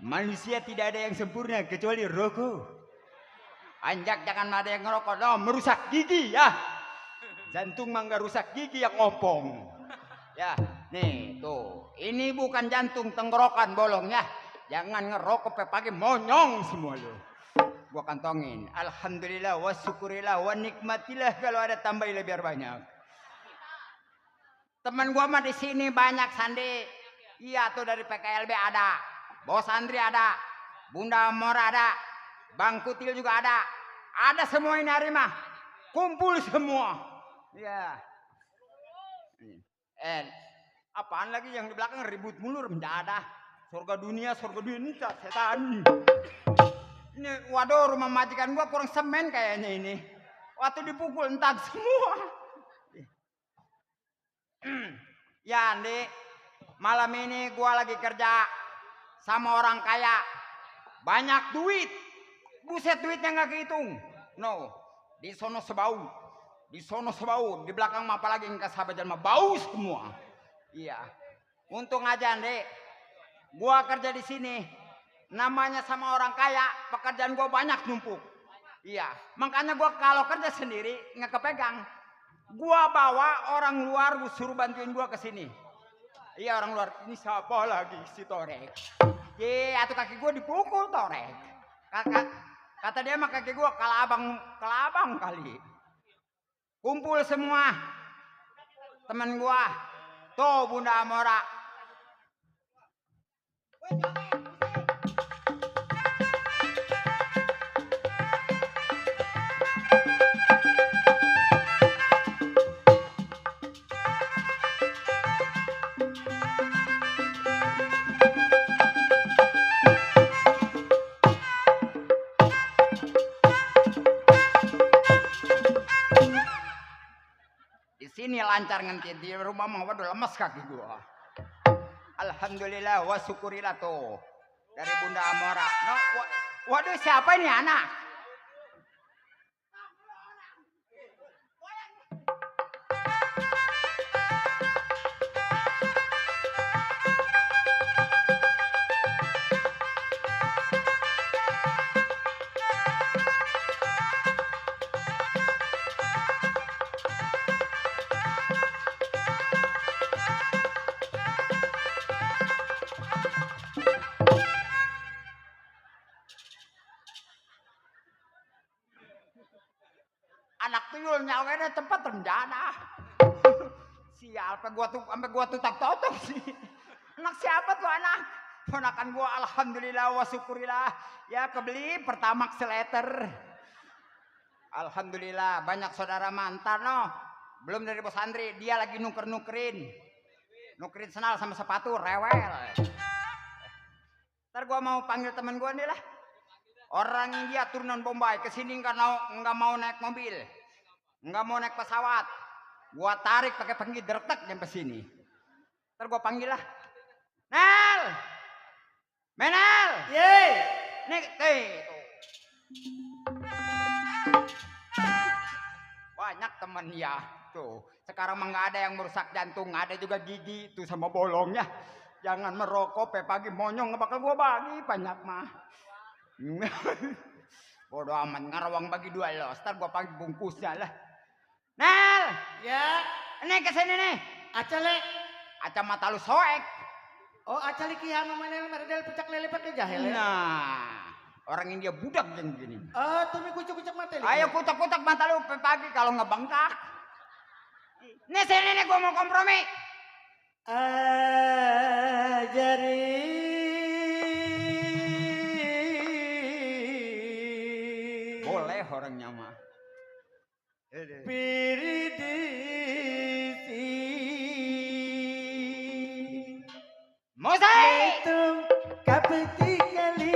Manusia tidak ada yang sempurna kecuali rokok. Anjak jangan ada yang ngerokok, no, merusak gigi ya. Jantung mah nggak rusak gigi yang ngompong. Ya, nih tuh, ini bukan jantung tenggorokan bolongnya. Jangan ngerokok pagi monyong semua lu. Gua kantongin. Alhamdulillah wa syukurillah wa nikmatillah kalau ada tambahin biar banyak. Teman gua mah di sini banyak Sandi. Iya tuh dari PKLB ada. Bos Andri ada. Bunda Mora ada. Bang Kutil juga ada. Ada semua ini hari mah. Kumpul semua. Ya. Apaan lagi yang di belakang ribut mulu mendadak. Surga dunia ini setan. Ini waduh rumah majikan gua kurang semen kayaknya ini. Waktu dipukul entar semua. Ya Andi, malam ini gua lagi kerja sama orang kaya. Banyak duit. Buset duitnya nggak kehitung. No, di sono sebau. Di sono sebau. Di belakang mah apalagi yang sahabat mah bau semua. Iya. Untung aja Andi. Gua kerja di sini. Namanya sama orang kaya, pekerjaan gua banyak numpuk. Iya. Makanya gua kalau kerja sendiri nggak kepegang. Gua bawa orang luar, gua suruh bantuin gua ke sini. Iya orang luar. Ini siapa lagi si Torek? Atau kaki gua dipukul Torek. Kata dia mah kaki gua kalabang kali. Kumpul semua teman gua. Tuh Bunda Amora. Sini lancar ngentit di rumah mah waduh lemes kaki gua. Alhamdulillah wa syukurillah tuh dari Bunda Amora. No, waduh siapa ini anak? nyawanya tempat rencana. Sial, sampai gua tuh tak totok sih. Anak siapa tuh anak? Ponakan gua alhamdulillah wa syukurillah. Ya kebeli Pertamax Letter. Alhamdulillah banyak saudara mantan no. Belum dari bos Andri, dia lagi nukerin sendal sama sepatu rewel. Ntar gua mau panggil temen gua nih lah. Orang India turunan Bombay kesini nggak mau naik mobil, nggak mau naik pesawat. Gua tarik pakai penggi dertek sampai sini. Ntar gua panggil lah. Nel, Menel, Yeay. nih tuh. Banyak temen ya tuh. Sekarang mah nggak ada yang merusak jantung, ada juga gigi tuh sama bolongnya. Jangan merokok, pagi monyong nggak bakal gua bagi banyak mah. Bodoh amat, ngarawang bagi 2 los. Ntar gua pagi bungkusnya lah. Nel, Ya, ini kesini nih. acale. Kacamata lu soek. Oh, acale kiano manel merdel pecak lele pakai jahel ya. Nah, orang India budak yang gini. Oh, tumi kucuk-kucuk mata li. Ayo kutak-kutak mata lu pagi kalau ngebengkak. Nih sini nih gua mau kompromi. Boleh orangnya mah. Musik. Kapeti kali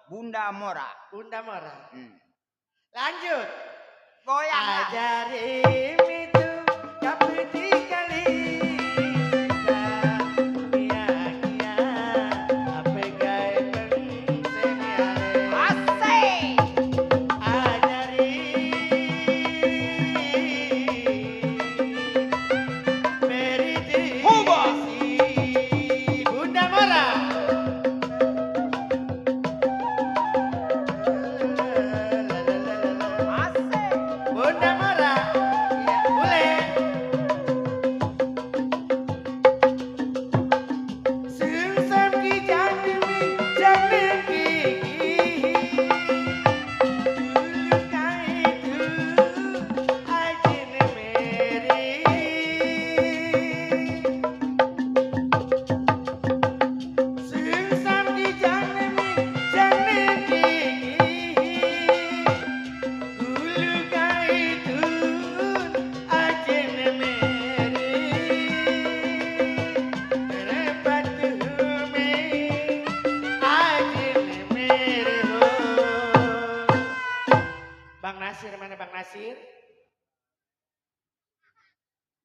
Bunda Mora. Bunda Mora. Lanjut. Goyang. Ajarin itu kapeti kali.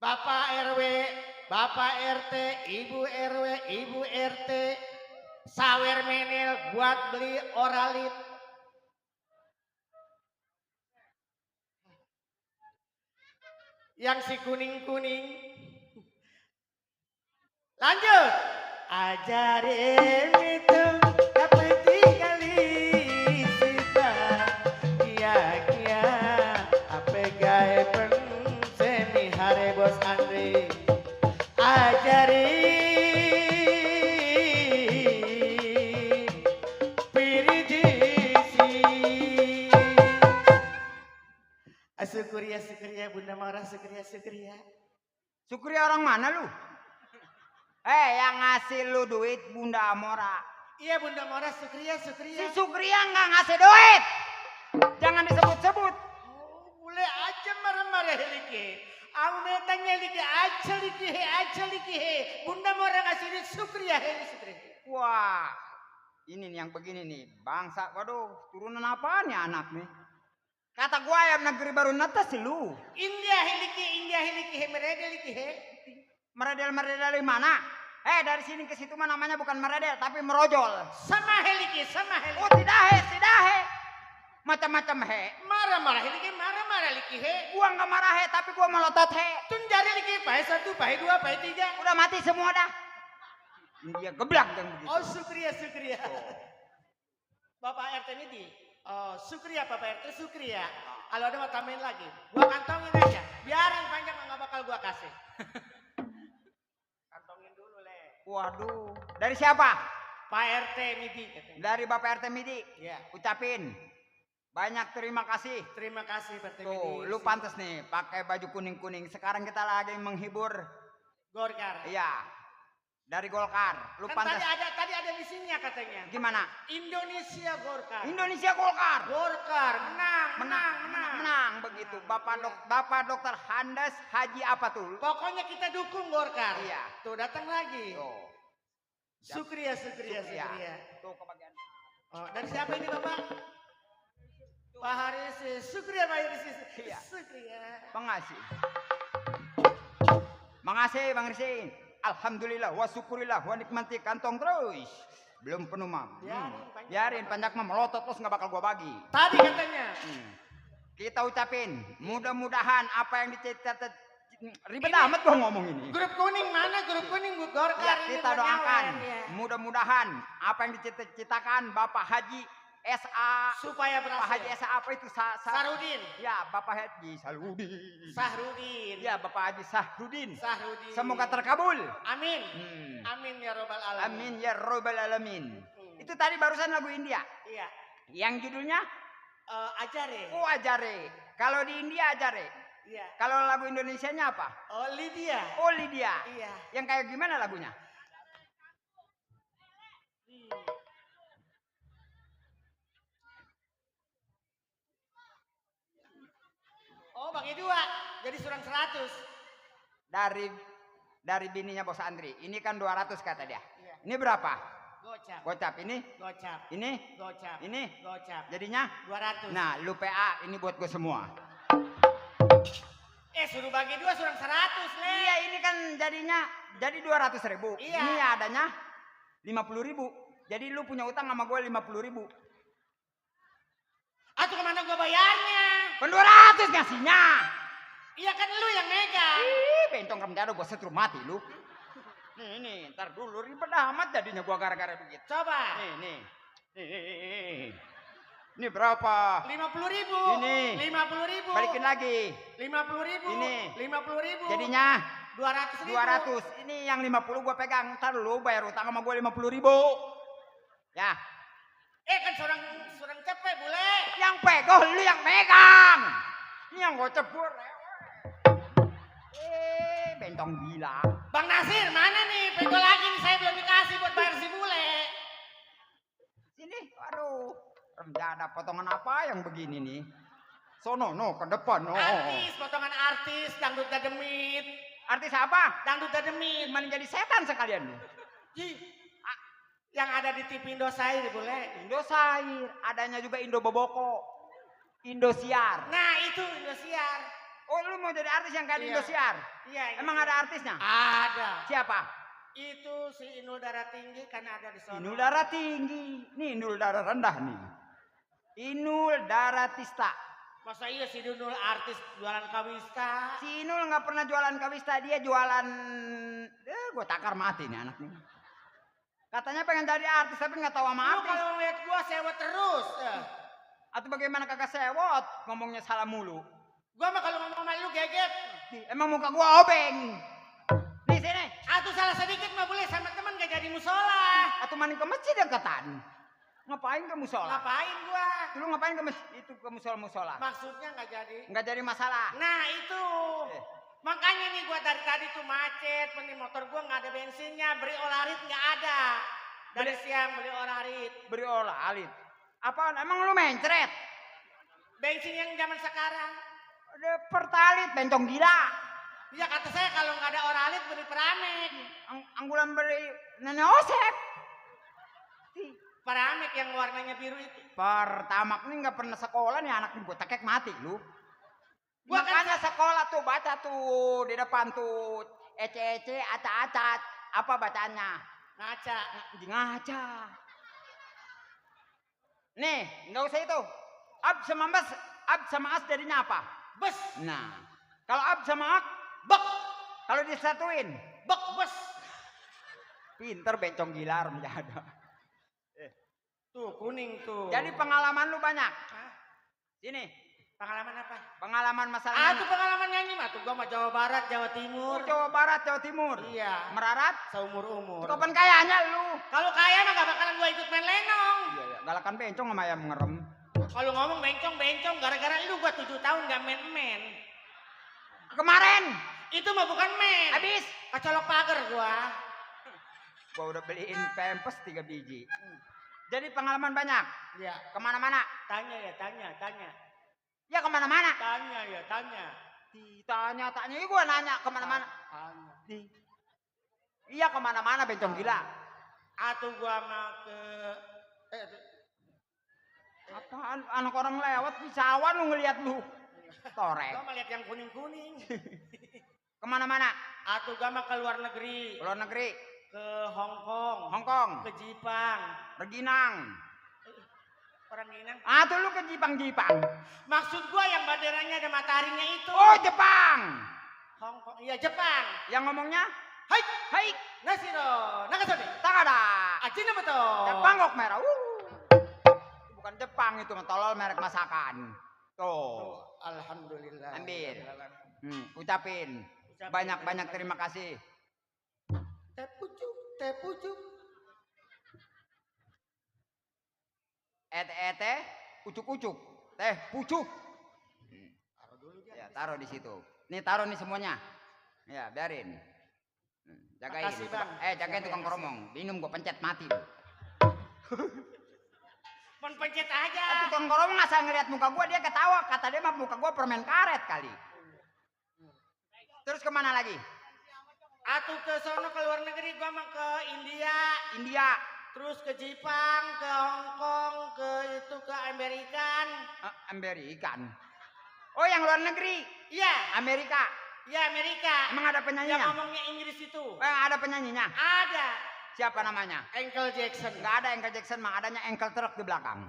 Bapak RW, Bapak RT, Ibu RW, Ibu RT, sawer menil buat beli oralit. Yang si kuning-kuning. Lanjut. Ajarin itu kapeti kali sita. Kia-kia apa gawe pen semi hare bos Andri. syukuria, Bunda Mora, syukuria. Syukuri orang mana lu? Yang ngasih lu duit Bunda Amora. Iya Bunda Mora, syukuria. Si Sukria nggak ngasih duit. Jangan disebut-sebut. Oh, boleh aja marah-marah lagi. Aku tanya aja lagi. Bunda Mora ngasih duit syukuria. Wah, ini nih yang begini nih. Bangsa, waduh, turunan apaan ya anak nih? Kata gua ayam negeri baru netes sih lu. India hiliki, Meredel dari mana? Dari sini ke situ mah namanya bukan meredel, tapi merojol. sama hiliki. Oh, tidak he. Macam-macam he. Marah-marah liki. Gua nggak marah he, tapi gua melotot he. Tun jari liki, pahe 1, pahe 2, pahe 3. Udah mati semua dah. Dia geblak yang begitu. Oh, syukuria. Bapak RT ini oh, syukuria Bapak RT, syukuria. Kalau ada mau tambahin lagi, gua kantongin aja. Biarin panjang nggak bakal gua kasih. Kantongin dulu, Le. Waduh, dari siapa? Pak RT Midi katanya. Dari Bapak RT Midi. Iya. Ucapin banyak terima kasih. Terima kasih Pak RT Tuh, Midi. lu pantas nih pakai baju kuning-kuning. Sekarang kita lagi menghibur. Golkar. Iya. Dari Golkar. Lu Kan pantas. tadi ada misinya katanya. Gimana? Indonesia Golkar. Indonesia Golkar. Golkar menang. Begitu. Bapak Dokter Handes Haji apa tuh? Pokoknya kita dukung Golkar. Iya. Tuh datang lagi. Tuh. Syukuria. Tuh kebagian. Oh, dari siapa ini Bapak? Pak Haris. Syukuria Pak Haris. Iya. Syukuria. Makasih Bang Risi. Alhamdulillah wa syukurillah wa nikmati kantong terus. Belum penuh mam. Biarin panjang mam melotot terus nggak bakal gua bagi. Tadi katanya. Kita ucapin mudah-mudahan apa yang dicatat ribet amat gua ngomong ini. Grup kuning mana? Grup kuning Golkar Ya, ini kita doakan ya. mudah-mudahan apa yang dicita-citakan Bapak Haji SA Supaya Pak berhasil. Haji SA apa itu? Sarudin. Ya, Bapak Haji Sarudin. Sahrudin. Ya, Bapak Haji Sahrudin. Sahrudin. Semoga terkabul. Amin. Hmm. Amin ya robbal alamin. Amin ya robbal alamin. Itu tadi barusan lagu India. Iya. Yang judulnya Ajare. Oh Ajare. Kalau di India Ajare. Iya. Kalau lagu Indonesianya apa? Oh Lydia. Oh Lydia. Iya. Yang kayak gimana lagunya? Oh bagi 2. Jadi surang 100. Dari bininya Bos Andri. Ini kan 200 kata dia. Iya. Ini berapa? Gocap. Gocap ini? Gocap. Ini? Gocap. Ini? Gocap. Jadinya? 200. Nah, lu PA ini buat gue semua. Suruh bagi 2 surang 100, Le. Iya, ini kan jadinya jadi 200.000. Iya. Ini adanya 50.000. Jadi lu punya utang sama gue 50.000. Atau kemana gua bayarnya? Kan 200 ngasihnya. Iya kan lu yang megang. Ih, bentong remjado gue setrum mati lu. Nih, ntar dulu ribet amat jadinya gua gara-gara begitu. Coba. Nih. Ini berapa? 50.000. Ini. 50.000. Balikin lagi. 50.000. Ini. 50.000. Jadinya 200.000. 200. Ini yang 50 gua pegang. Ntar lu bayar utang sama gua 50.000. Ya. Kan surang cepet bule. Yang pegang lu yang megang. Ini yang gua cebur. Bentong gila. Bang Nasir mana nih? Pego lagi nih saya belum dikasih buat bayar si bule. Sini, aduh. Remjada potongan apa yang begini nih? Sono, ke depan, Artis, potongan artis, dangdut dademit. Artis apa? Dangdut dademit. Gimana jadi setan sekalian lu? Yang ada di TV Indosiar bule. Indosiar, adanya juga Indo Boboko. Indosiar. Nah itu Indosiar. Oh, lu mau jadi artis yang kayak di Iya. Indosiar? Iya. Emang ada artisnya? Ada. Siapa? Itu si Inul Darah Tinggi kan ada di sana. Inul Darah Tinggi. Nih Inul Darah Rendah nih. Inul Darah Tista. Masa iya si Inul artis jualan kawista? Si Inul nggak pernah jualan kawista, dia jualan. Gue takar mati nih anak nih. Katanya pengen jadi artis tapi nggak tahu sama Lu artis. kalau ngeliat gua sewot terus. Atau bagaimana kagak sewot? Ngomongnya salah mulu. Gua mah kalau ngomong sama lu geget. Emang muka gua obeng. Nih sini. Atuh salah sedikit mah boleh sama teman gak jadi musola. Atau main ke masjid deketan. Ngapain ke musola? Ngapain gua? Lu ngapain ke musola? Maksudnya nggak jadi. Nggak jadi masalah. Nah itu. Eh. Makanya nih gua dari tadi tuh macet, nih motor gua nggak ada bensinnya, beli olarit nggak ada. Dari siang beli olarit. Beri olarit. Apaan? Emang lu mencret? Bensin yang zaman sekarang. Ada pertalit, bencong gila. Ya kata saya kalau nggak ada oralit beli Peramek. Anggulan beli nenek Osep. Peramek yang warnanya biru itu. Pertamak nih nggak pernah sekolah nih anak gue tekek mati lu. Gua Makanya sekolah tuh baca tuh di depan tuh ece-ece, acat-acat. Apa bacanya? Ngaca. Ngaca. Nih, nggak usah itu. Ab sama as jadinya apa? Bes. Nah, kalau ab sama ak, Bek. kalau disatuin, Bek bes. pinter bencong gila menjada. Tuh kuning tuh. Jadi pengalaman lu banyak. Hah? Sini, Pengalaman apa? pengalaman masalah. Ah tuh pengalaman nyanyi mah tuh gua mah Jawa Barat, Jawa Timur. Jawa Barat, Jawa Timur. Iya. Merarat. Seumur-umur. Kapan kayanya lu? Kalau kaya mah gak bakalan gua ikut main lenong. Iya, iya. Galakan bencong sama ayam ngerem. Kalau ngomong bencong gara-gara lu gua 7 tahun gak main-main. Kemarin. Itu mah bukan main. Habis. Kecolok pagar gua. Gua udah beliin pampers 3 biji. Jadi pengalaman banyak. Iya. Kemana-mana. Tanya. Ya kemana-mana. Tanya. Tanya. Ini gua nanya kemana-mana. Tanya. Iya kemana-mana bencong gila. Atau gua mah ke Apaan? Anak orang lewat pisauan lu ngeliat lu. Torek. gua mah lihat yang kuning-kuning. Kemana-mana. Atau gua mah ke luar negeri. Luar negeri. Ke Hong Kong. Hongkong. Ke Jepang. Reginang. Orang Minang. Atau lu ke Jipang. Maksud gua yang banderanya ada mataharinya itu. Oh Jepang. Hong Kong. Iya Jepang. Yang ngomongnya. Hai. Hai. Nashiro. Nakasone. Takada. Ajina beto. Bangkok merah. Bukan Jepang itu ngetolol merek masakan. Tuh. Alhamdulillah. Ambil. Ucapin. Banyak-banyak terima kasih. Teh pucuk. Ete, ucuk-ucuk. Teh pucuk. Ya, taruh di situ. Nih taruh nih semuanya. Ya, biarin. Jagain. Makasih, Bang. Jagain tukang koromong. Minum gua pencet mati lu. Pon pencet aja. Tukang koromong asal ngeliat muka gua dia ketawa. Kata dia mah muka gua permen karet kali. Terus kemana lagi? Atau ke sono ke luar negeri gua mah ke India. Terus ke Jepang, ke Hong Kong, ke Amerika. Amerikan. Oh yang luar negeri. Iya. Amerika. Iya Amerika. Emang ada Yang penyanyinya? ngomongnya Inggris itu. Ada penyanyinya? Ada. Siapa namanya? Michael Jackson. Nggak ada Michael Jackson mah, adanya ankle truk di belakang.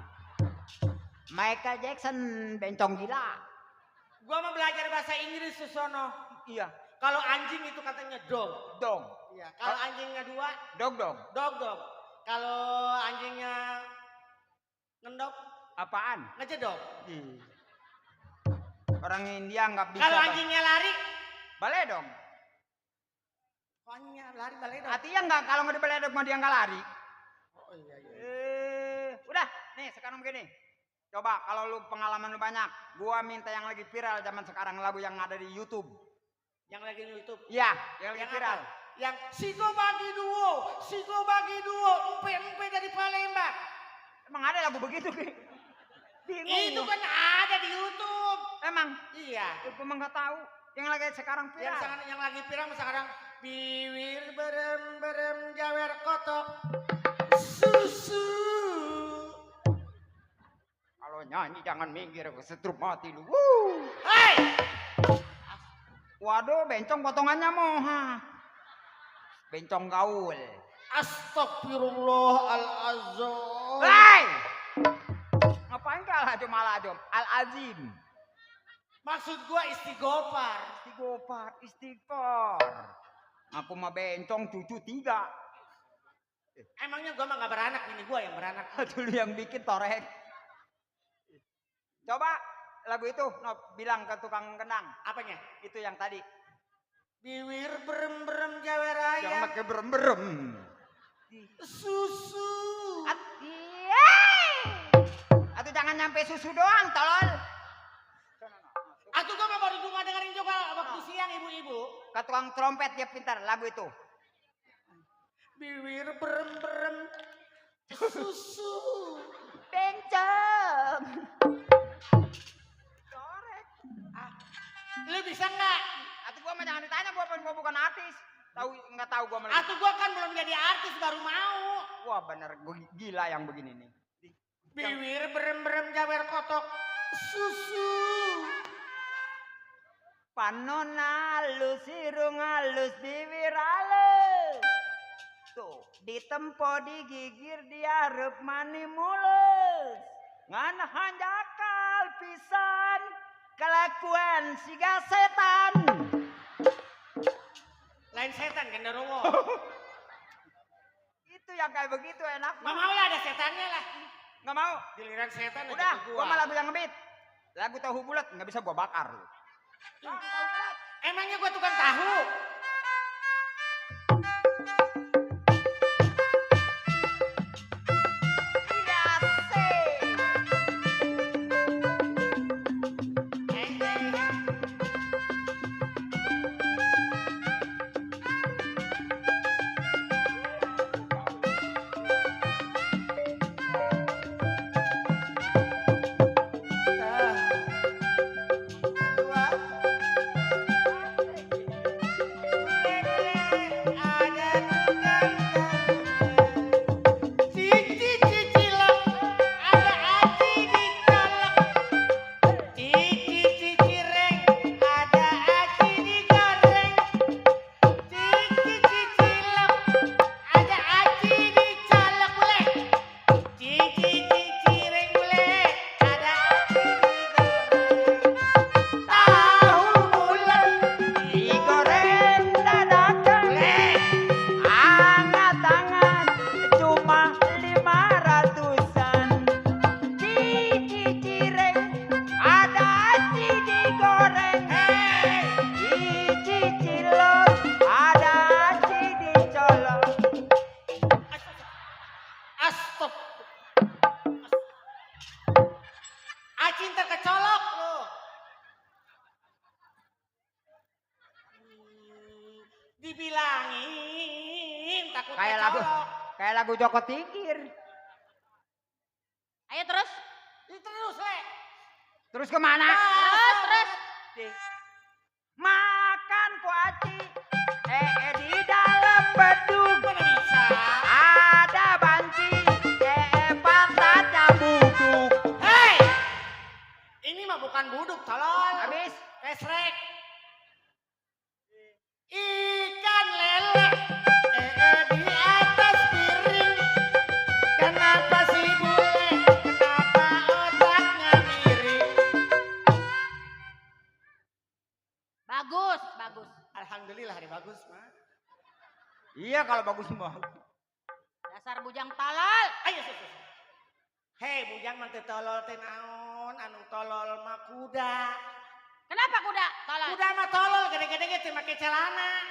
Michael Jackson bencong gila. Gua mau belajar bahasa Inggris di sono. Iya. Kalau anjing itu katanya dog. Dog. Iya. Kalau anjingnya 2, Dog. dog. Kalau anjingnya ngendok, Apaan? ngejedok. Orang India nggak bisa. Kalau anjingnya lari, baledog. anjingnya lari baledog. Artinya nggak kalau nggak dibaledog mah dia nggak lari. Oh iya. Udah, nih sekarang begini. Coba kalau lu pengalaman lu banyak, gua minta yang lagi viral zaman sekarang lagu yang ada di YouTube. Yang lagi di YouTube. Iya, yang lagi Yang viral. apa? Yang Siko bagi duo, empe dari Palembang. Emang ada lagu begitu, Ki? Bingung. Itu kan ada di YouTube. Emang? Iya. Gua emang nggak tahu. Yang lagi sekarang viral. Yang lagi viral sekarang biwir berem jawer kotok susu. Kalau nyanyi jangan minggir, kesetrum mati lu. Hei, Waduh, bencong potongannya moha. Bencong gaul. astagfirullahalazim. Hei! Ngapain ke al-azim? Al-azim. Maksud gua istighfar. Istighfar. Aku mah bencong cucu 3. Emangnya gua mah gak beranak, ini gua yang beranak. Dulu yang bikin torek. Coba lagu itu bilang ke tukang kendang. Apanya? Itu yang tadi. Biwir berem jawer Yang ayam pakai berem-berem. susu. Iya. nyampe susu doang, tolol. Atuh gua mah baru cuma dengerin juga waktu siang ibu-ibu. Ke tukang trompet dia pintar lagu itu. Bibir berem-berem susu. Bencong. Lu bisa nggak? Atuh gua mah jangan ditanya, gua bukan artis. Tahu nggak tahu gua malah. Atuh gua kan belum jadi artis baru mau. Wah bener, gua gila yang begini nih. Bibir berem-berem jawer kotok susu. Panon halus, irung halus, bibir halus. Tuh, ditempo, digigir, diarep, mani mulus. Ngan hanjakal pisan, kelakuan siga setan. Lain setan genderuwo. Itu yang kayak begitu enak. Nggak mau lah ada setannya lah. Nggak mau. Giliran setan aja Udah, ke gua mah lagu yang ngebit. Lagu tahu bulat nggak bisa gua bakar lu. Emangnya gua tukang tahu? Dibilangin takut kecolok. Kayak lagu Joko Tingkir. Ayo terus. Terus le. Terus kemana? Terus. Makan kuaci. Di dalam bedug. Mana bisa? Ada banci. Pantatnya buduk. Hei. Ini mah bukan buduk, tolong. Habis. Kesrek. Ikan lele. Di atas piring. Kenapa si bule? Kenapa otaknya miring? Bagus. Alhamdulillah hari bagus mah. Iya kalau bagus mah. Dasar bujang tolol. Ayo sus. Hei bujang mah teu tolol teh naon, anu tolol mah kuda. Kenapa kuda tolol? Kuda mah tolol gede-gede ge teu make celana.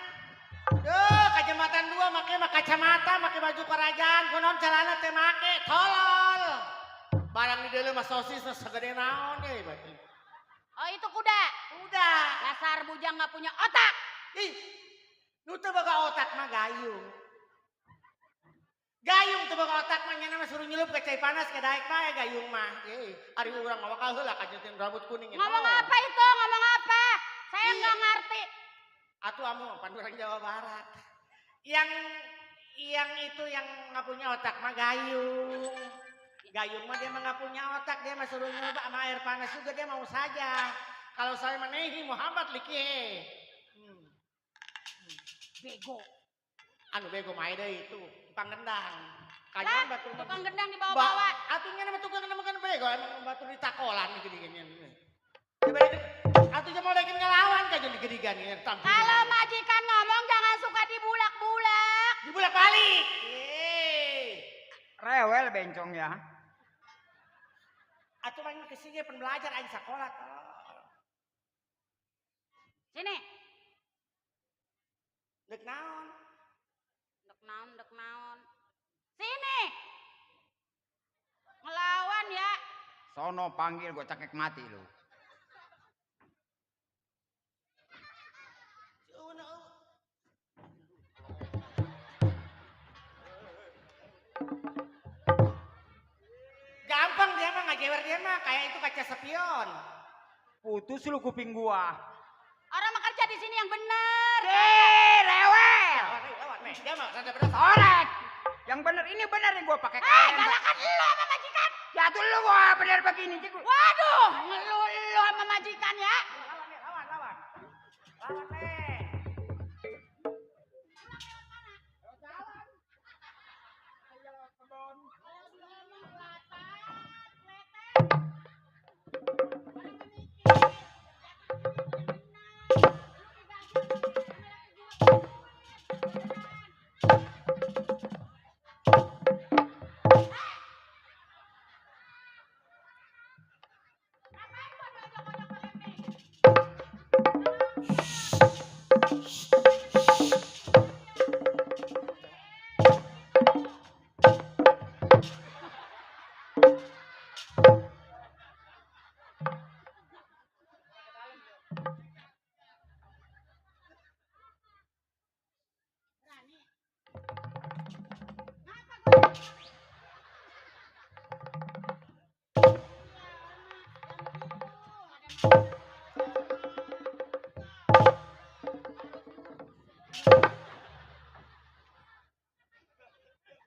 Duh, ka jembatan 2 make kacamata, make baju kerajaan, kunaon celana teu make, tolol. Barang di deuleu mah sosis segede naon euy beuh. Oh itu kuda. Kuda. Dasar bujang nggak punya otak. Ih. Nu teu boga otak mah gayung. Gayung teu boga otak mah nyana mah suruh nyelup ke cai panas ke daek mah ya gayung mah. Ari urang ngawakal heula ka jentin rambut kuning. Ngomong apa itu? Ngomong apa? Saya nggak ngerti. Atuh amu panduran Jawa Barat. Yang itu yang nggak punya otak mah gayung. Gayung mah dia mah nggak punya otak, dia mah suruh nyoba sama air panas juga dia mau saja. Kalau saya menehi Muhammad liki. Bego. Anu bego mah deui itu tukang gendang. Lah, Kajian batu tukang gendang dibawa-bawa. Atunya nama tukang gendang bukan bego, emang batu ditakolan gini-gini. Atunya mau lagi ngelawan kajian digedigan ya tampil. Kalau majikan ngomong jangan suka dibulak-bulak. Dibulak balik. Rewel bencong ya. Atuh mah kesini pen belajar aing sakola. Sini. Dek naon? Dek naon. Sini. Ngelawan ya. Sono panggil gue cekek mati lu. Gampang dia mah ngajewer dia mah kayak itu kaca spion. Putus lu kuping gua. Orang mah kerja di sini yang benar. Rewel. Lewat nih, dia mah rada berat. Orek. Yang bener ini bener nih gua pakai kain. Galakan lu sama majikan. Ya tuh lu gua bener begini. Waduh, ngeluh sama majikan ya. Lawan. Lawan nih.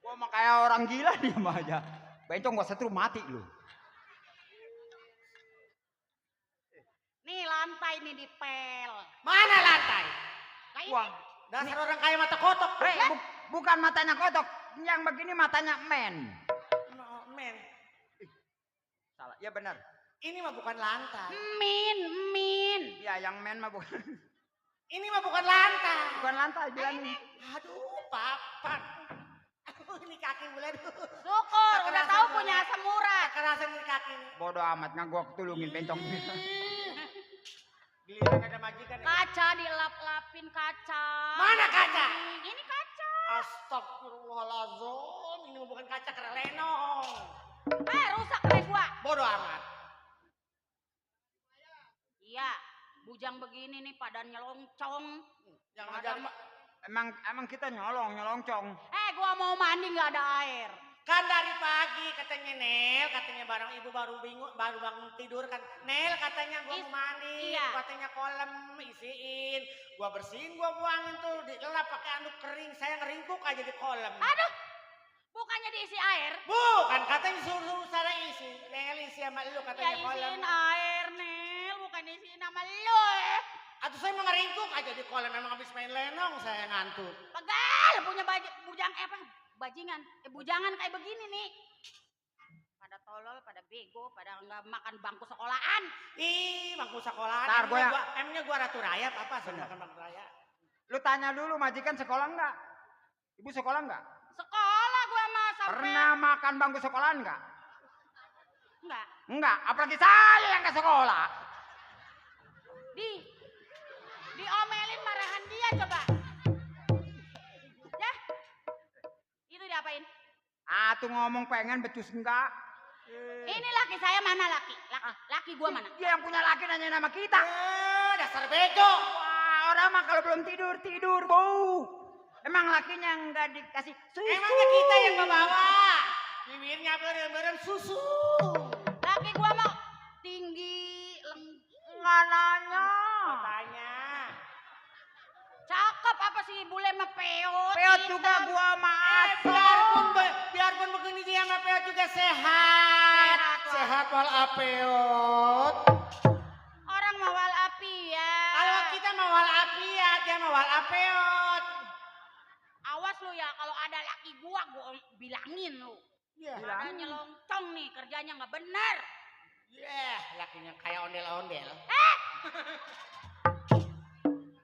Gua mah kayak orang gila dia mah aja. Bencong gua setrum mati lu. Nih lantai nih dipel. Mana lantai? Kayak Wah, Dasar orang kaya mata kotok. bukan matanya kotok, yang begini matanya men. No, men, Salah, ya benar. ini mah bukan lantai. Min. Ya yang men mah bukan Ini mah bukan lantai. bukan lantai bilangin. Aduh, papan. Aduh, ini kaki mulai dulu. Syukur, udah Kekerasan tahu gua. punya asam urat. Kekerasan di kaki ini. Bodoh amat nggak gua ketulungin bencong. Giliran ada majikan. ya. Kaca dilap-lapin kaca. Mana kaca? Ini kaca. Astagfirullahaladzim. Ini mah bukan kaca kera lenong. Rusak keren gua. Bodoh amat. Iya, bujang begini nih pada nyelongcong. Yang ngajar mah. Emang kita nyolongcong. Gua mau mandi nggak ada air. Kan dari pagi katanya Nel, katanya barang ibu baru bangun tidur kan. Nel katanya gua mau mandi, Iya. katanya kolam isiin. Gua bersihin, gua buangin tuh, dilap pakai anduk kering. Saya ngeringkuk aja di kolam. Aduh, bukannya diisi air. Bukan, katanya suruh sana isi. Nel isi sama lu Ya katanya kolam. isiin air, Nel. Bukan isiin sama lu. Atau saya mau ngeringkuk aja di kolam, memang habis main lenong saya ngantuk. Pegal punya bujang bajingan. Bujangan kayak begini nih. Pada tolol, pada bego, pada nggak makan bangku sekolahan. Ih, bangku sekolahan. Ntar gua Emangnya gua ratu rayap apa? Saya makan bangku rayap. Lu tanya dulu majikan sekolah enggak? Ibu sekolah enggak? Sekolah gua mah sampai. Pernah makan bangku sekolah enggak? Enggak. Enggak, apalagi saya yang ke sekolah. Diomelin marahan dia coba. Ya. Itu diapain? Tuh ngomong pengen becus enggak? Ini laki saya mana laki? Laki gua mana? Dia yang punya laki nanya nama kita. Dasar bego. Wah, orang mah kalau belum tidur bau. Emang lakinya enggak dikasih susu. Emangnya kita yang membawa. Bibirnya beren susu. Laki gua mau tinggi, Enggak nanya. Tanya. cakep apa sih bule mah peot. Peot hitam. juga gua mah Biarpun begini dia sama peot juga sehat. Sehat walafiat. Orang mawal api ya. Kalau kita mau walafiat, dia mau walafiat. Awas lu ya kalau ada laki gua bilangin lu. Iya. Ada nyelongcong nih kerjanya nggak bener. Lakinya kayak ondel-ondel.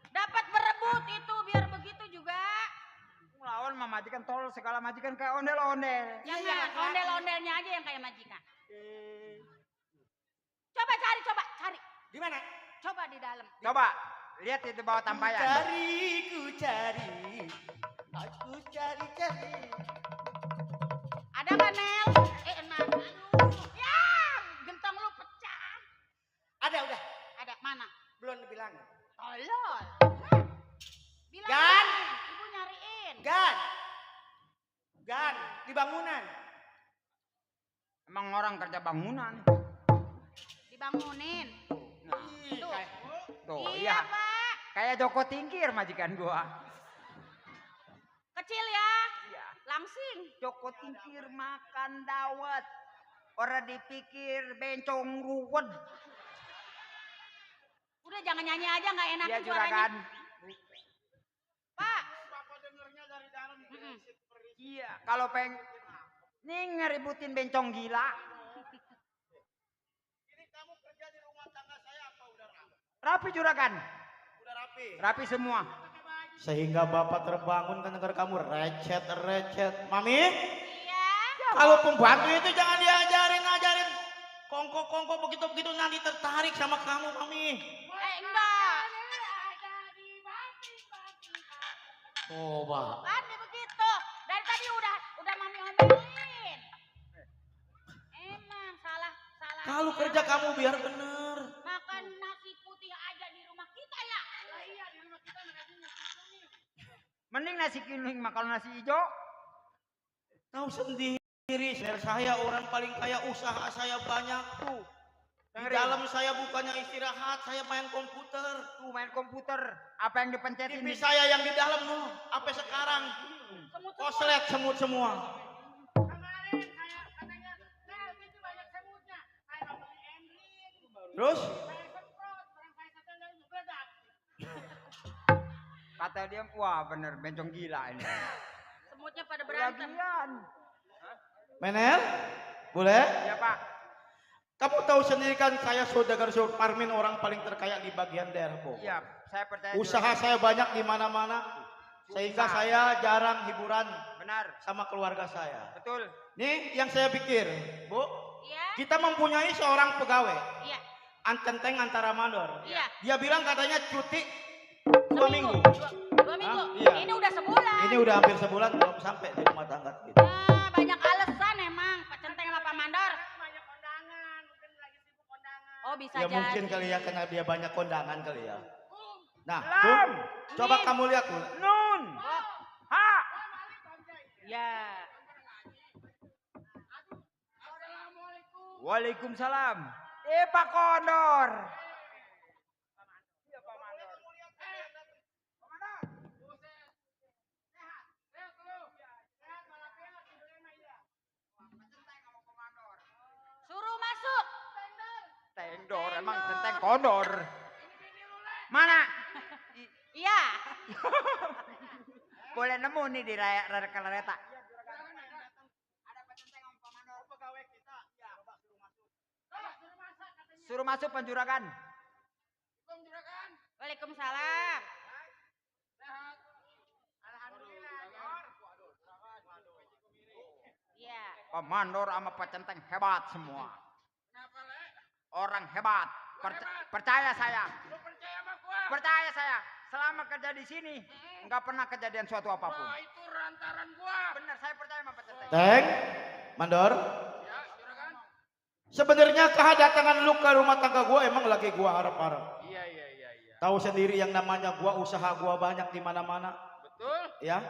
Dapat berebut itu biar begitu juga. lawan sama majikan tol segala majikan kayak ondel-ondel. Jangan ondel-ondelnya aja yang kayak majikan. Coba cari. Di mana? Coba di dalam. Coba lihat itu bawah tampayan. Ku cari. Aku cari. Ada nggak Nel? Enak. Aduh. Ya, Emang orang kerja bangunan. Dibangunin. Nah, Tuh. tuh Iya, iya. Pak. Kayak Joko Tingkir majikan gua. Kecil ya. Iya. Langsing. Joko Tingkir makan dawet. Orang dipikir bencong ruwet. Udah jangan nyanyi aja nggak enak Iya suaranya. juragan. Pak. Iya. Kalau nih ngeributin bencong gila. Ini kamu kerja di rumah tangga saya apa udah rapi? Rapi juragan. Udah rapi. Rapi semua. Sehingga bapak terbangun kan negara kamu recet. Mami, Iya. kalau pembantu itu jangan diajarin kongko begitu nanti tertarik sama kamu, Mami. Enggak. Coba. Kan dia begitu. Dari tadi udah mami omelin. Emang salah. Kalau kerja kamu biar bener. Makan nasi putih aja di rumah kita ya. Iya, di rumah kita nasinya putih. Mending nasi kuning mah kalau nasi hijau. Tahu sendiri, saya orang paling kaya, usaha saya banyak tuh. Di Dengerin. dalam saya bukannya istirahat, saya main komputer. Tuh main komputer. Apa yang dipencetin? TV saya yang di dalam no, sampai sekarang koslet semut semua. Kemarin saya katanya, Nel, itu banyak semutnya. Saya beli Emrin. Terus Saya semprot, orang saya kata nggak meledak. Kata dia, wah bener bencong gila ini. Semutnya pada berantem. Lagian. Menel, boleh? Ya Pak. Kamu tahu sendiri kan saya saudagar Parmin orang paling terkaya di bagian daerah Bogor. Iya, saya percaya. Usaha saya banyak di mana-mana, sehingga saya jarang hiburan Benar, sama keluarga saya. betul. Nih yang saya pikir, Bu, Iya, kita mempunyai seorang pegawai, iya, Antenteng antara mandor. iya. Dia bilang katanya cuti 2 minggu. Dua minggu. Ah, iya. Ini udah sebulan. Ini udah hampir sebulan belum sampai di rumah tangga kita. Ah, banyak alasan emang Pak Centeng sama Pak Mandor. Banyak kondangan, mungkin lagi sibuk kondangan. Oh, bisa Ya jadi. mungkin kali ya karena dia banyak kondangan kali ya. Nah, Lam. tuh, coba Min. kamu lihat tuh. Nun. Ha. Ya. Waalaikumsalam. Pak Kondor. Suruh masuk. Tendor, emang centeng kondor. Mana? Iya. Boleh nemu nih di raya kereta. Suruh masuk penjuragan. Waalaikumsalam. Iya. Komandor sama Pak Centeng hebat semua. Orang hebat. Percaya saya. Percaya saya. Selama kerja di sini nggak pernah kejadian suatu apapun. Itu rantaran gua. Benar, saya percaya sama Pak Centeng. Teng, Mandor. Sebenarnya kedatangan lu ke rumah tangga gua emang lagi gua harap-harap. Iya. Tahu sendiri yang namanya gua usaha gua banyak di mana-mana, Betul. ya.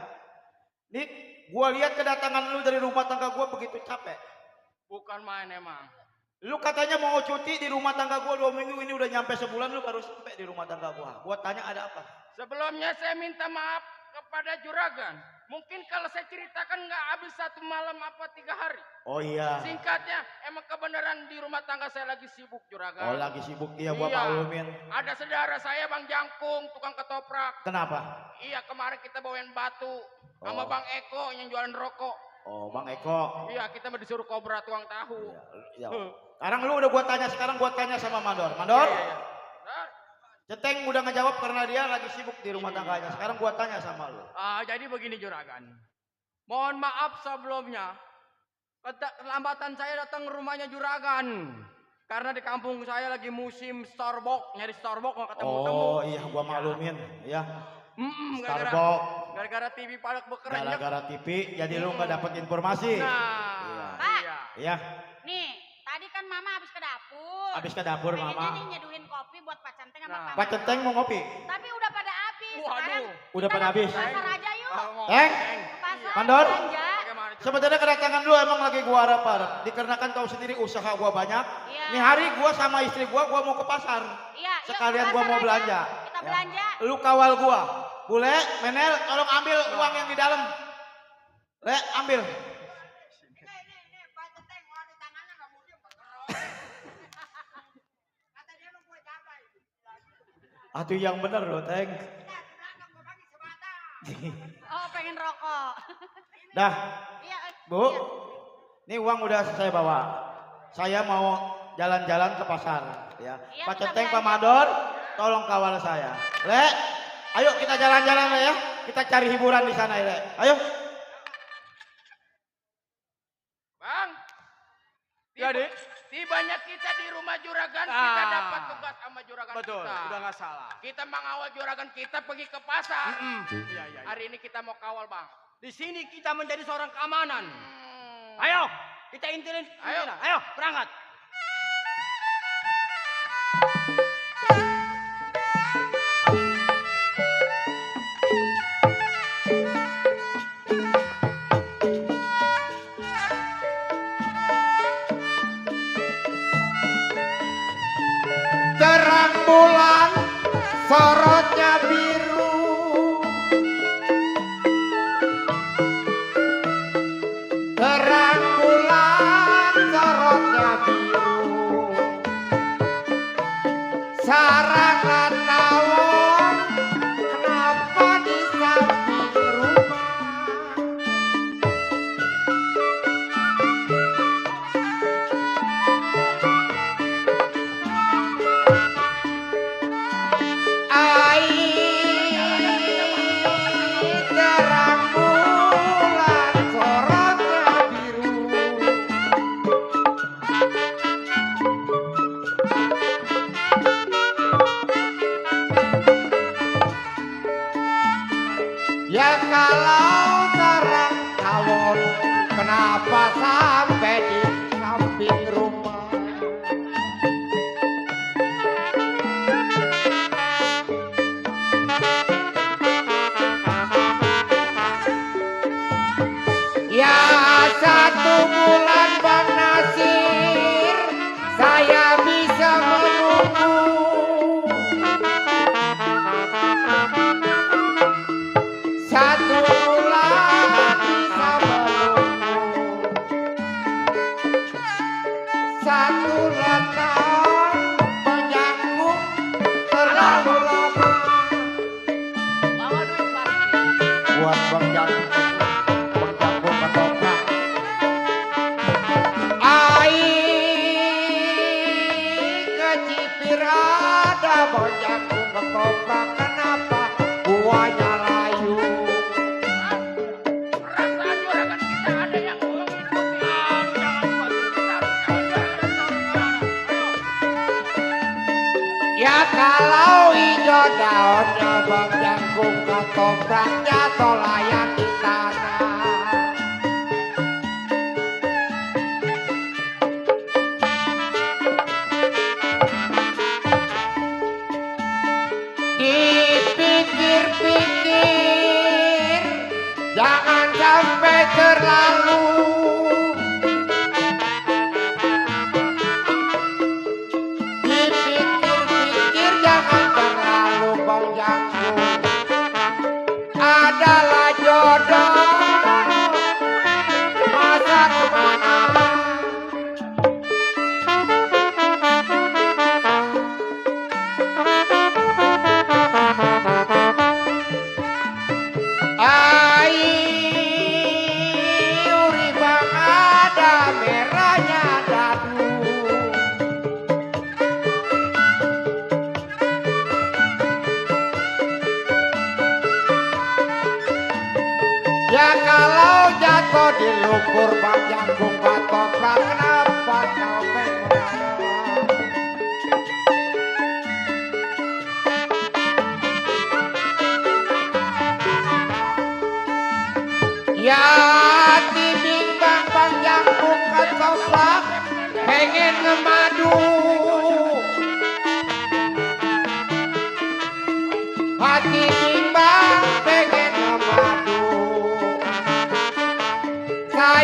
Nih, gua lihat kedatangan lu dari rumah tangga gua begitu capek. Bukan main emang. Lu katanya mau cuti di rumah tangga gua 2 minggu, ini udah nyampe sebulan lu baru sampai di rumah tangga gua. Gua tanya ada apa? Sebelumnya saya minta maaf kepada juragan. Mungkin kalau saya ceritakan nggak habis 1 malam apa 3 hari. Oh iya. Singkatnya, emang kebenaran di rumah tangga saya lagi sibuk juragan. Oh lagi sibuk, iya gua Iya. maklumin. Ada saudara saya Bang Jangkung, tukang ketoprak. Kenapa? Iya, kemarin kita bawain batu sama Oh. Bang Eko yang jualan rokok. Oh Bang Eko. Iya, kita disuruh kobra tuang tahu. Ya. Sekarang lu udah sekarang gua tanya sama Mandor. Mandor, Iya. Nah, Centeng udah ngejawab karena dia lagi sibuk di rumah tangganya. Sekarang gua tanya sama lu. jadi begini juragan. Mohon maaf sebelumnya. Kelambatan saya datang ke rumahnya juragan. Karena di kampung saya lagi musim Starbucks. Nyari Starbucks mau ketemu-temu. Oh iya gua maklumin ya. Gara-gara Starbucks TV Palak bekerja. gara-gara TV jadi lu nggak dapet informasi. Nah, Pak. iya. Iya, Nih, tadi kan Mama habis ke dapur. habis ke dapur Pengennya Mama. nih nyeduhin kopi buat Pak Centeng sama Nah. Pak Pak Centeng mau ngopi? Tapi udah pada habis. Waduh. Sekarang Udah kita pada habis. ke pasar aja yuk. Teng, Ke pasar Mandor. belanja. Bagaimana Sebenarnya kedatangan lu emang lagi gua harapan. Dikarenakan kau sendiri usaha gua banyak. Iya. Nih hari gua sama istri gua mau ke pasar. Iya, yuk Sekalian ke gua pasar mau aja. belanja. Kita Ya. belanja. Lu kawal gua. Bule, Menel, tolong ambil uang yang di dalam. Le, ambil. Atuh yang bener loh, Teng. Oh, pengen rokok. Dah, Iya, Bu. iya. Ini uang udah saya bawa. Saya mau jalan-jalan ke pasar. Ya. Iya, Pak kita Centeng, Pak belanja. Mador, tolong kawal saya. Le, ayo kita jalan-jalan Le ya. Kita cari hiburan di sana Le. Ayo. Bang. Ya, Dik. Tibanya kita di rumah juragan, Ah. kita dapat tugas sama juragan Betul, kita. udah nggak salah. Kita mengawal juragan kita pergi ke pasar. Iya, iya, iya. Hari ini kita mau kawal, Bang. Di sini kita menjadi seorang keamanan. Hmm. Ayo, kita intilin. Ayo. Ayo, berangkat. Terang bulan sorotnya biru, terang bulan sorotnya biru, sarangan tawon kenapa di samping rumah. Air terang bulan sorotnya biru, ya kalau terang tawon kenapa sampai di samping rumah. Ya satu bulan Bang Nasir saya bisa menunggu. Satu bulan bisa menunggu. Satu tahun menyangkut terlalu lama. Bawa duit parkir. Buat Bang Jangkung ketoprak. Aing kecipir ada Bang Jangkung ketoprak. Kenapa buahnya layu? Perasaan juragan kita ada yang menghidupi. Jangan buat kita harus kawal juragan. Ya kalau hijau daunnya Bang Jangkung ketopraknya tolayan di tanah. Dipikir-pikir jangan sampai terlalu. Dipikir-pikir jangan terlalu Bang Jangkung. Adalah jodoh masa kemana. Uri Bang ada merahnya dadu. Ya kalau jatuh di lumpur Bang Jangkung ketoprak kenapa sampai merah? Ya dibimbang Bang Jangkung ketoprak pengen ngemadu. Hati bimbang pengen ngemadu. Saya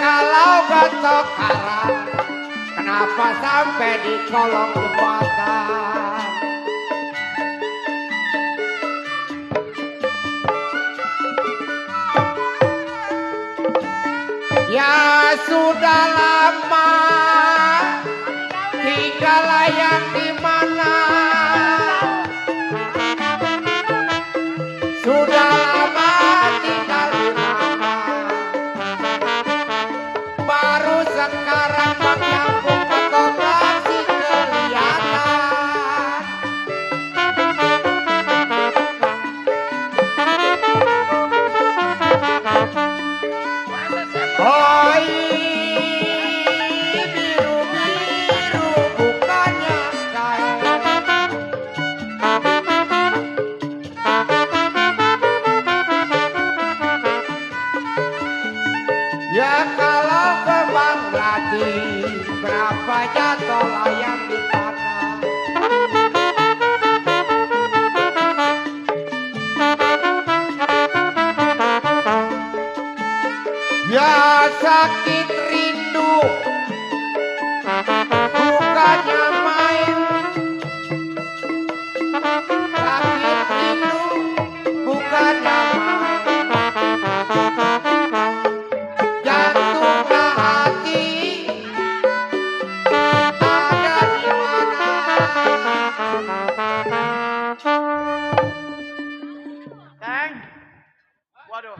kalau gosok karang, kenapa sampai di kolong jembatan? Ya sudah lama tinggal yang di mana? Sudah lama tinggal di mana? Baru sekarang Bang Yangkung kok kasih kelihatan. Oi, biru-biru bukannya kain. Ya kalau kembang melati, berapa jatuh layang di tanah. Ya sakit rindu bukannya main. Sakit rindu bukannya main. Jantungnya hati ada di mana? Teng. Waduh.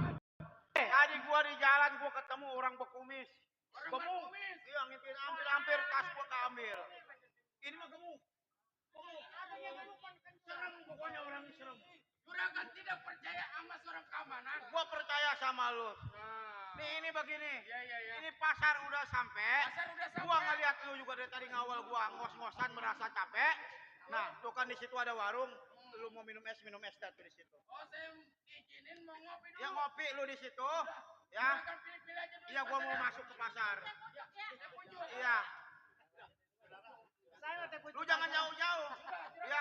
Tadi gua di jalan gua ketemu orang bekumis. Gemuk. Iya, ngitin hampir tas gua keambil. Ini mah gemuk. Serem pokoknya orang ini serem. Juragan tidak percaya sama seorang keamanan. Gua percaya sama lu. Nih ini begini. Ini pasar udah sampai. Gua ngeliat lu juga dari tadi ngawal gua ngos-ngosan merasa capek. Nah, tuh kan di situ ada warung. Lu mau minum es dah tuh di situ. Oh, saya izinin mau ngopi dulu. Ya ngopi lu di situ. Ya. Iya, gua mau masuk ke pasar. Iya. Lu jangan jauh-jauh. Ya.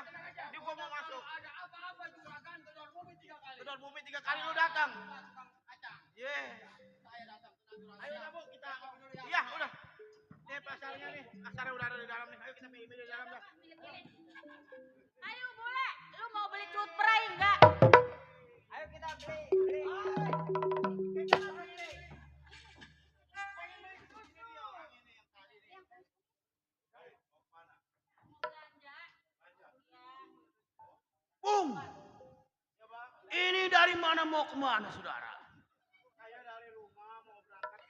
Ini gua mau masuk. Ada apa-apa juragan gedor bumi 3 kali. Gedor bumi 3 kali lu datang. Ye. Ayo dah Bu, kita ngopi dulu ya. Iya, udah. Nih pasarnya nih. Pasarnya udah ada di dalam nih. Ayo kita pilih di dalam dah. Ayo boleh. Lu mau beli cutpray enggak? Ayo kita beli. Bung. Ini dari mana mau kemana, saudara? Saya dari rumah mau berangkat.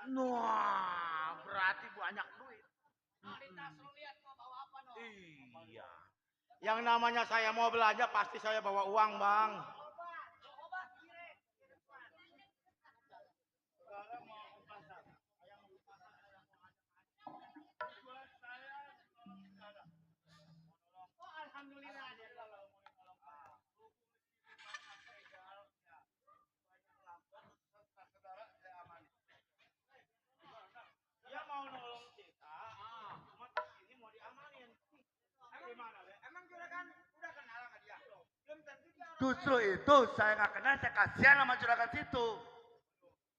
Wah, berarti banyak duit. Iya. Yang namanya saya mau belanja pasti saya bawa uang, Bang. Dia mau nolong kita, cuma ini mau diamanin. Gimana, Le? Emang juragan udah kenal sama dia? Belum tentu dia orang. Justru itu saya nggak kenal, saya kasihan sama juragan situ.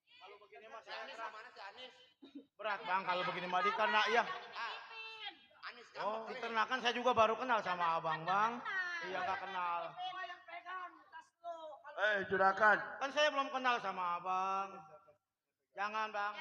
Kalau begini mah saya berat, Bang. Kalau begini mah karena ya. Oh, dikarenakan saya juga baru kenal sama abang, Bang. Iya, nggak kenal. Juragan, Kan saya belum kenal sama abang. Jangan, Bang.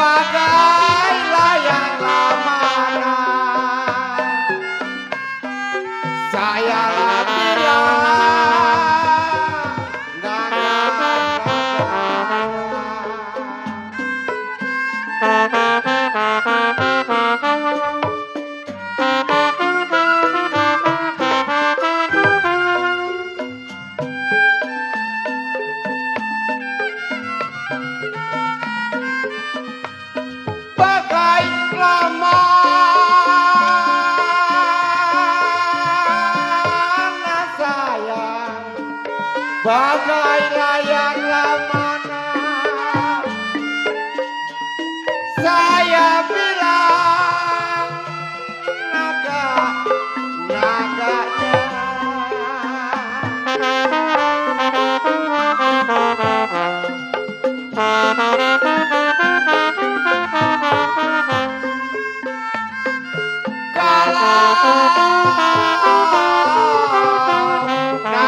bagai layang lamana. Saya bilang bagai lamana sayang, bagai layang lamana. Saya bilang naganya.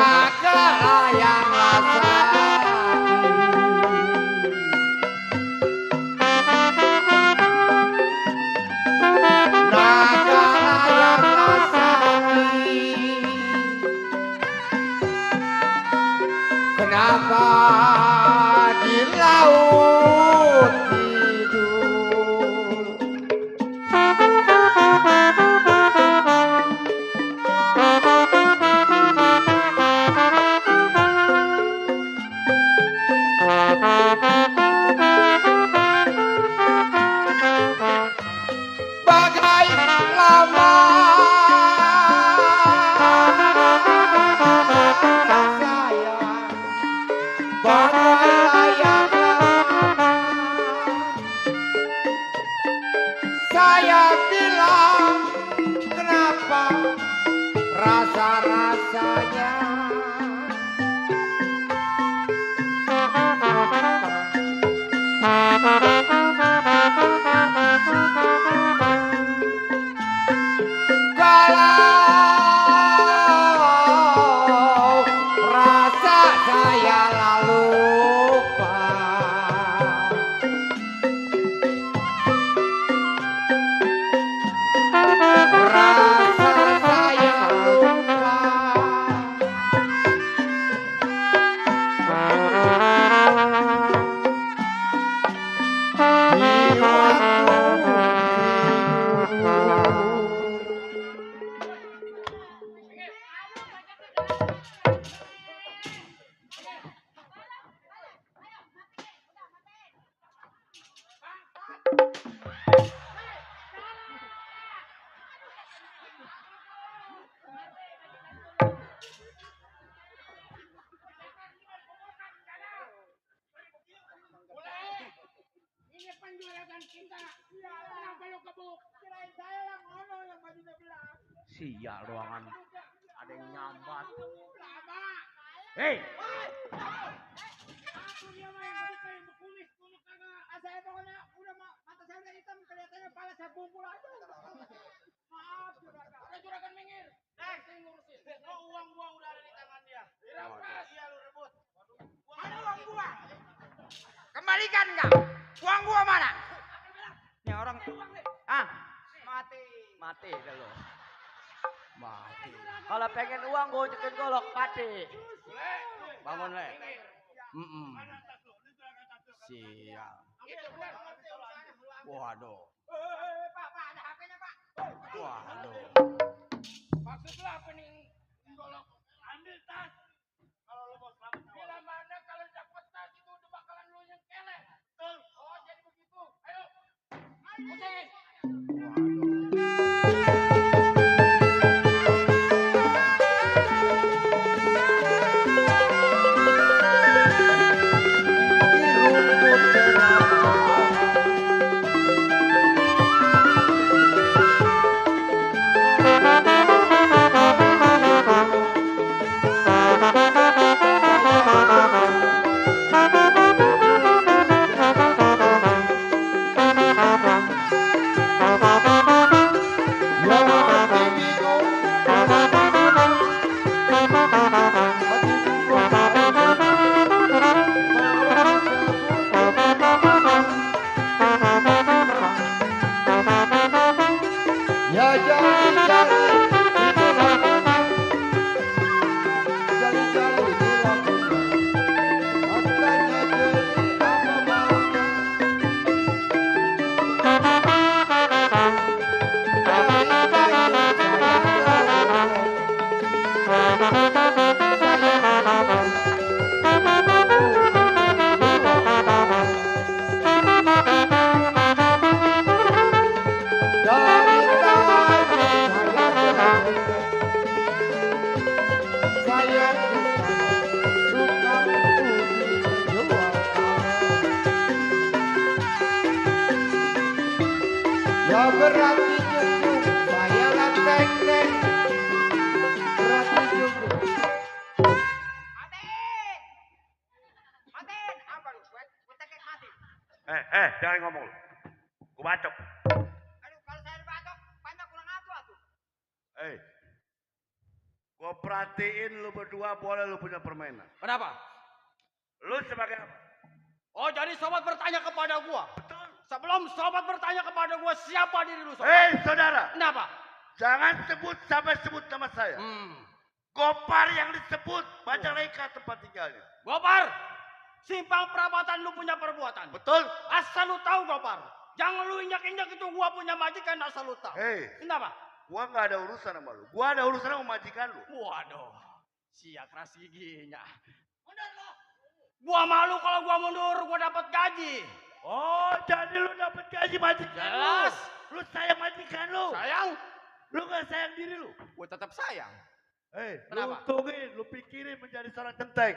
Naga layang lasani, naga layang lasani. Kenapa di laut tidur? Bagai lama sayang, bagai layang lama. Saya bilang kenapa rasa-rasanya. Kalau rasa saya lalu lupa, rasa saya lupa. Di waktu Ini penjuragan kita. Kenapa lu kebuk? Kirain saya yang ono yang bajunya belang. Sial ruangan. Ada yang nyambat. Lama. Hei, Aku dia main kayak bekumis kuno kagak. Saya pokoknya udah mata saya udah hitam kelihatannya pala saya bungkul aja. Maaf juragan. Ada juragan minggir. Saya ngurusin. Oh, uang gua udah ada di tangan dia. Dirampas. Iya lu rebut. Mana uang gua? Kembalikan enggak? Uang gua mana? Ini orang ah mati. mati dah lo. Mati. Kalau pengen uang gue cekin golok mati. Bangun le. Sial. Waduh. Pak, ada HP-nya, Pak. Waduh. Maksud lu apa nih? Golok. Ambil tas. Kalau lu mau selamat. Bila mana kalau dapat tas itu udah bakalan lu yang kelek. Betul. Oh, jadi begitu. Ayo. Pusing. Ya berarti junjung, saya teng-teng. Berarti junjung. Matiin! Apa lu? Gue tekek mati. Jangan ngomong. Gue bacok. Aduh, kalau saya dibacok, banyak kurang atuh. Gue perhatiin lu berdua boleh lu punya permainan. Kenapa? Lu sebagai apa? Oh, jadi sobat bertanya kepada gua. Betul. Sebelum sobat bertanya kepada gua, siapa diri lu, sobat? Saudara. Kenapa? Jangan sebut nama saya. Gopar yang disebut Majalengka tempat tinggalnya. Gopar, simpang perabatan lu punya perbuatan. Betul. Asal lu tahu, Gopar. Jangan lu injak-injak itu gua punya majikan, asal lu tahu. Kenapa? Gua nggak ada urusan sama lu. Gua ada urusan sama majikan lu. Waduh, siap keras giginya. Mundur lu. Gua malu kalau gua mundur, gua dapat gaji. Oh, jadi lu dapat gaji majikan Jelas. lu. Lu sayang majikan lu. Sayang, Lu nggak sayang diri lu. gua tetap sayang. Lu Kenapa? untungin, lu pikirin menjadi seorang centeng.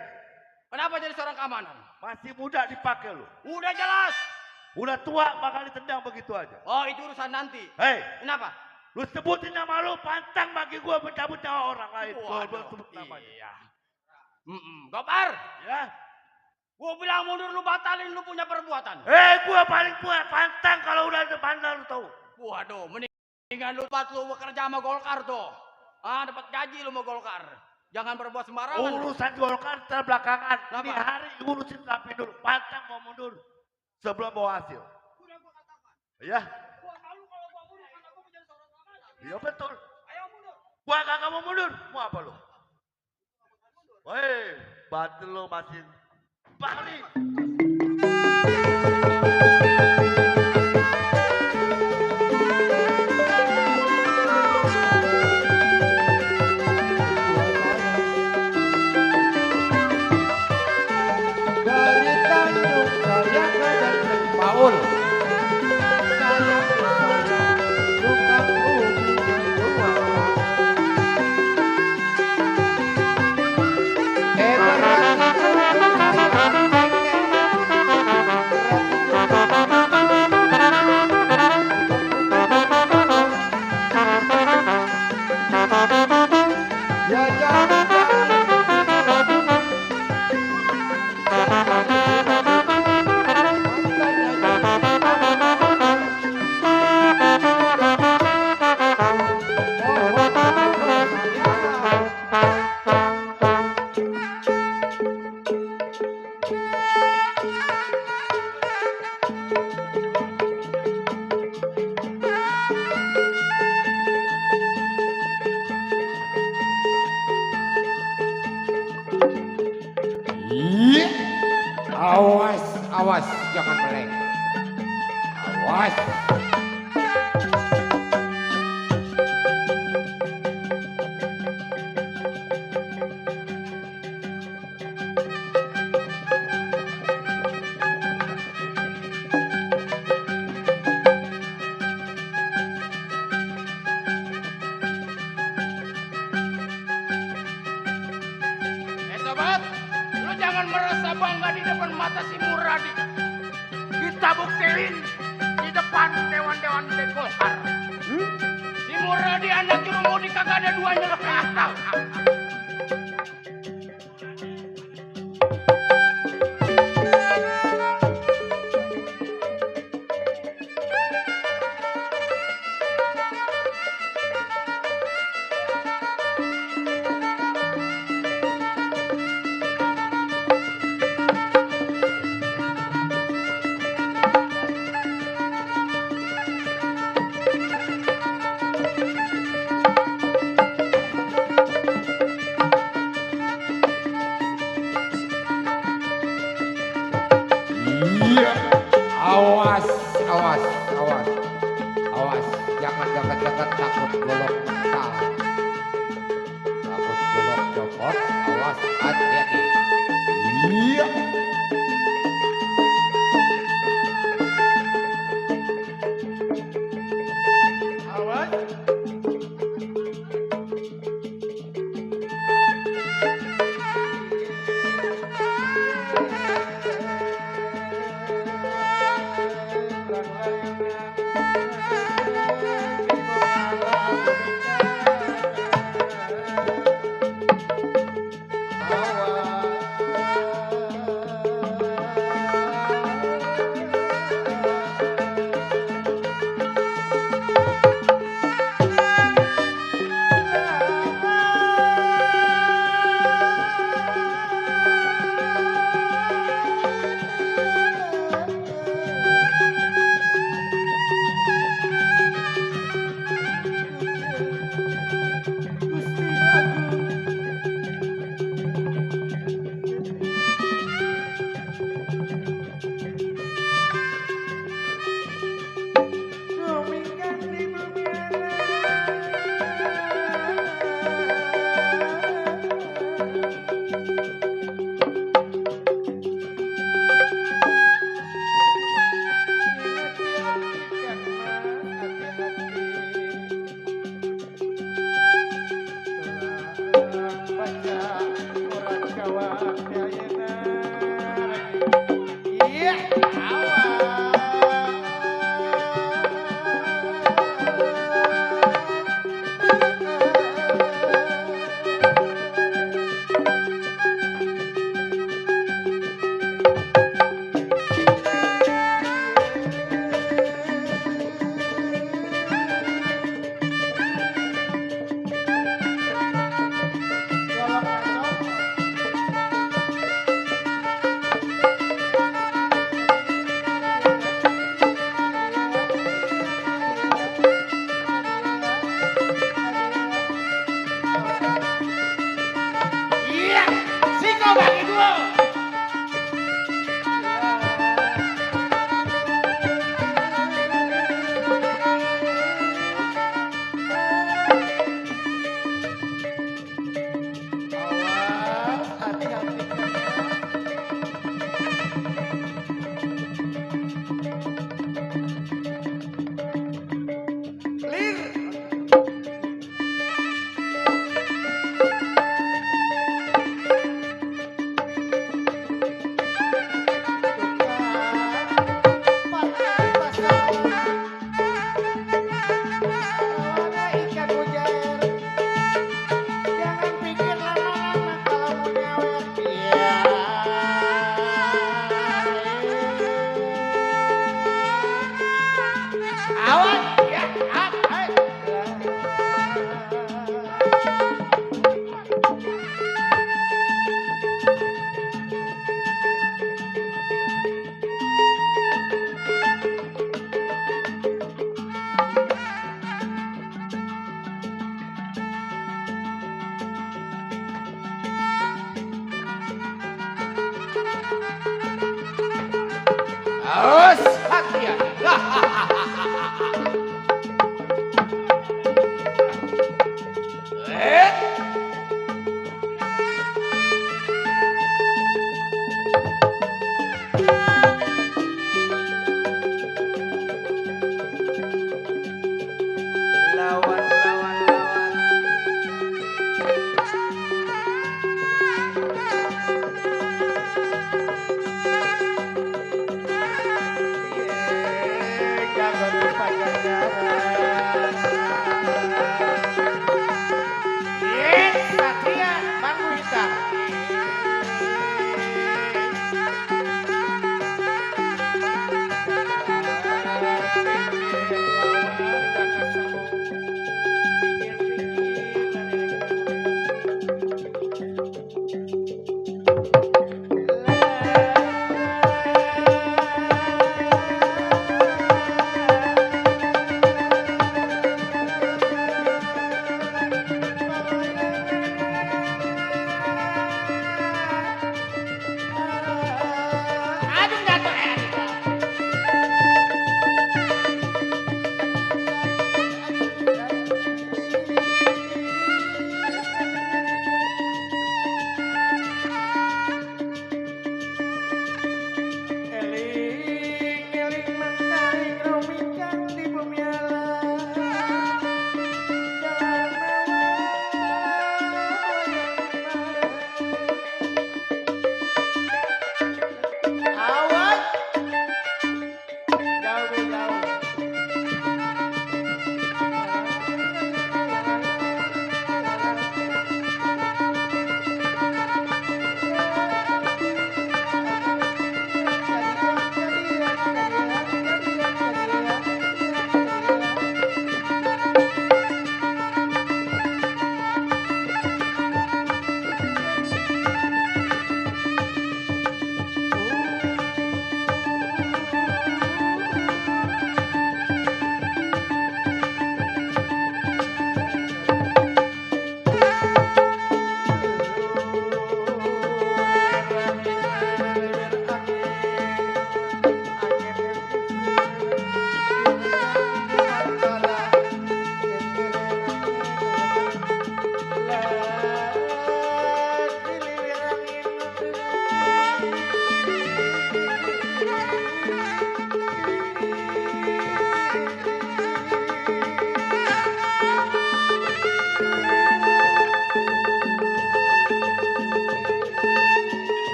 Kenapa jadi seorang keamanan? Masih muda dipakai lu. Udah jelas. Udah tua bakal ditendang begitu aja. Oh, itu urusan nanti. Kenapa? Lu sebutin nama lu, pantang bagi gua mencabut nyawa orang lain. Kalau Waduh, lu sebut namanya. iya. Gopar, Ya. gua bilang mundur, lu batalin, lu punya perbuatan. Gua paling tua, pantang kalau udah ada pantang lu tahu. Waduh, mendingan lu bekerja sama Golkar tuh. Dapat gaji lu mau Golkar. Jangan berbuat sembarangan. Urusan Golkar terbelakangan. Kenapa? Ini hari urusin rapi dulu. Pantang mau mundur sebelum bawa hasil. Udah gua katakan. Ya. Gua malu kalau gua mundur karena gua menjadi seorang keamanan. Iya betul. Ayo mundur. Gua kagak mau mundur. Mau apa lu? Woi, batin lu masih balik. Dari Tanjung saya ke Genteng Paul. Saya bersama tukang ubi dua. Berarti junjung saya teng-teng. Berarti ya jangan Awas, awas, jangan meleng. Awas. Sobat, lu jangan merasa bangga di depan mata si Muradi. Kita buktiin di depan dewan-dewan Golkar. Si Muradi anak Jurumudi kagak ada duanya lebih tahu. Awas, awas, awas. Awas, jangan dekat-dekat takut golok mental. Takut golok copot, awas, hati-hati. Iya. Awas hati-hati. Lawan, lawan, lawan. Jago di Pajajaran. Satria Bambu Hitam. Aduh jatuh Eling, eling mentari rumikan di bumi alam. Awas, jauh-jauh.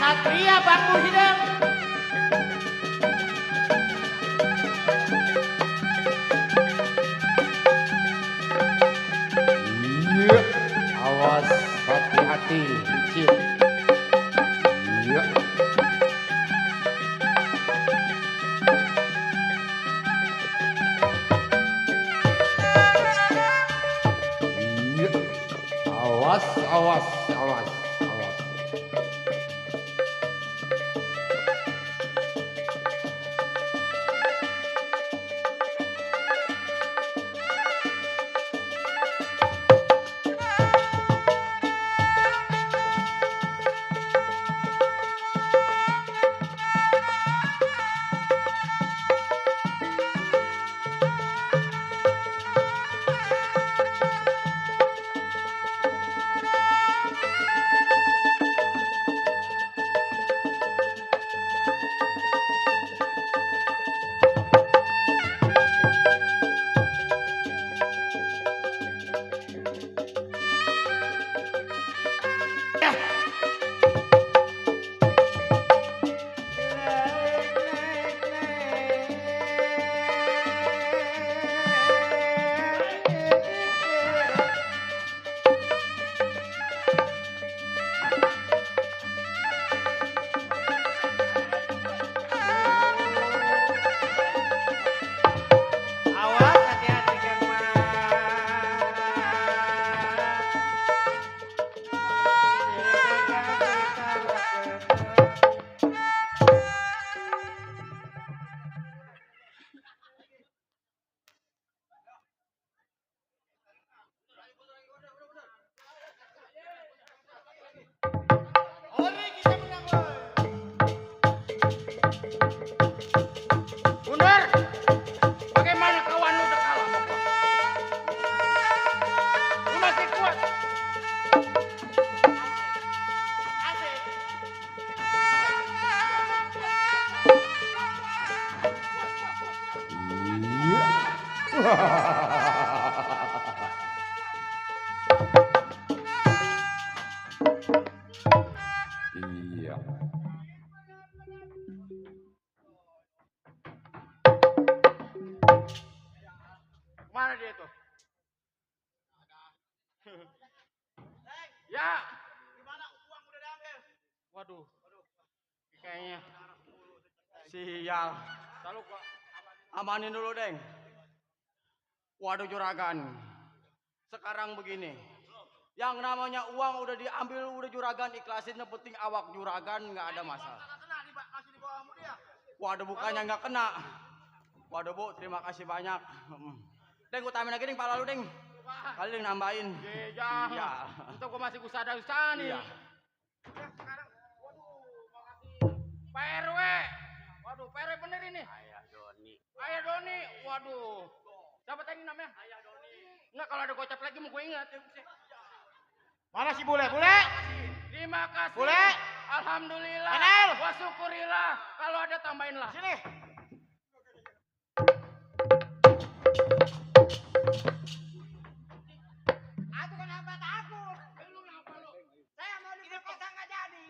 Satria Bambu Hitam. Iya. Awas, hati-hati, licin. Iya. Iya. Awas, awas, awas, awas. Iya. Mana dia tuh? Ya. Gimana uang udah diambil? Waduh. Kayaknya. Sial. Lalu gua Amanin dulu, Deng. Waduh juragan. Sekarang begini. Yang namanya uang udah diambil, udah juragan ikhlasin, yang penting awak juragan nggak ada masalah. masih di bawahmu dia. Waduh bukannya nggak kena. Waduh Bu, terima kasih banyak. Deng, gue tambahin lagi Deng, pala lu Deng. Kali Deng nambahin. Jangan. Iya. Untuk gua masih usaha nih. Iya. Sekarang, waduh, makasih. Pak RW. Waduh, Pak RW bener ini. Ayah Doni. Waduh. Siapa tadi namanya? Ayah Doni. Enggak, kalau ada gocap lagi mau gue ingat. Mana si bule? Bule? Terima kasih. Bule? Alhamdulillah. Manel? Wa syukurillah. Kalau ada tambahin lah. Sini. Aku kenapa takut? Lu ngapa lu? Saya mau diperkosa nggak jadi.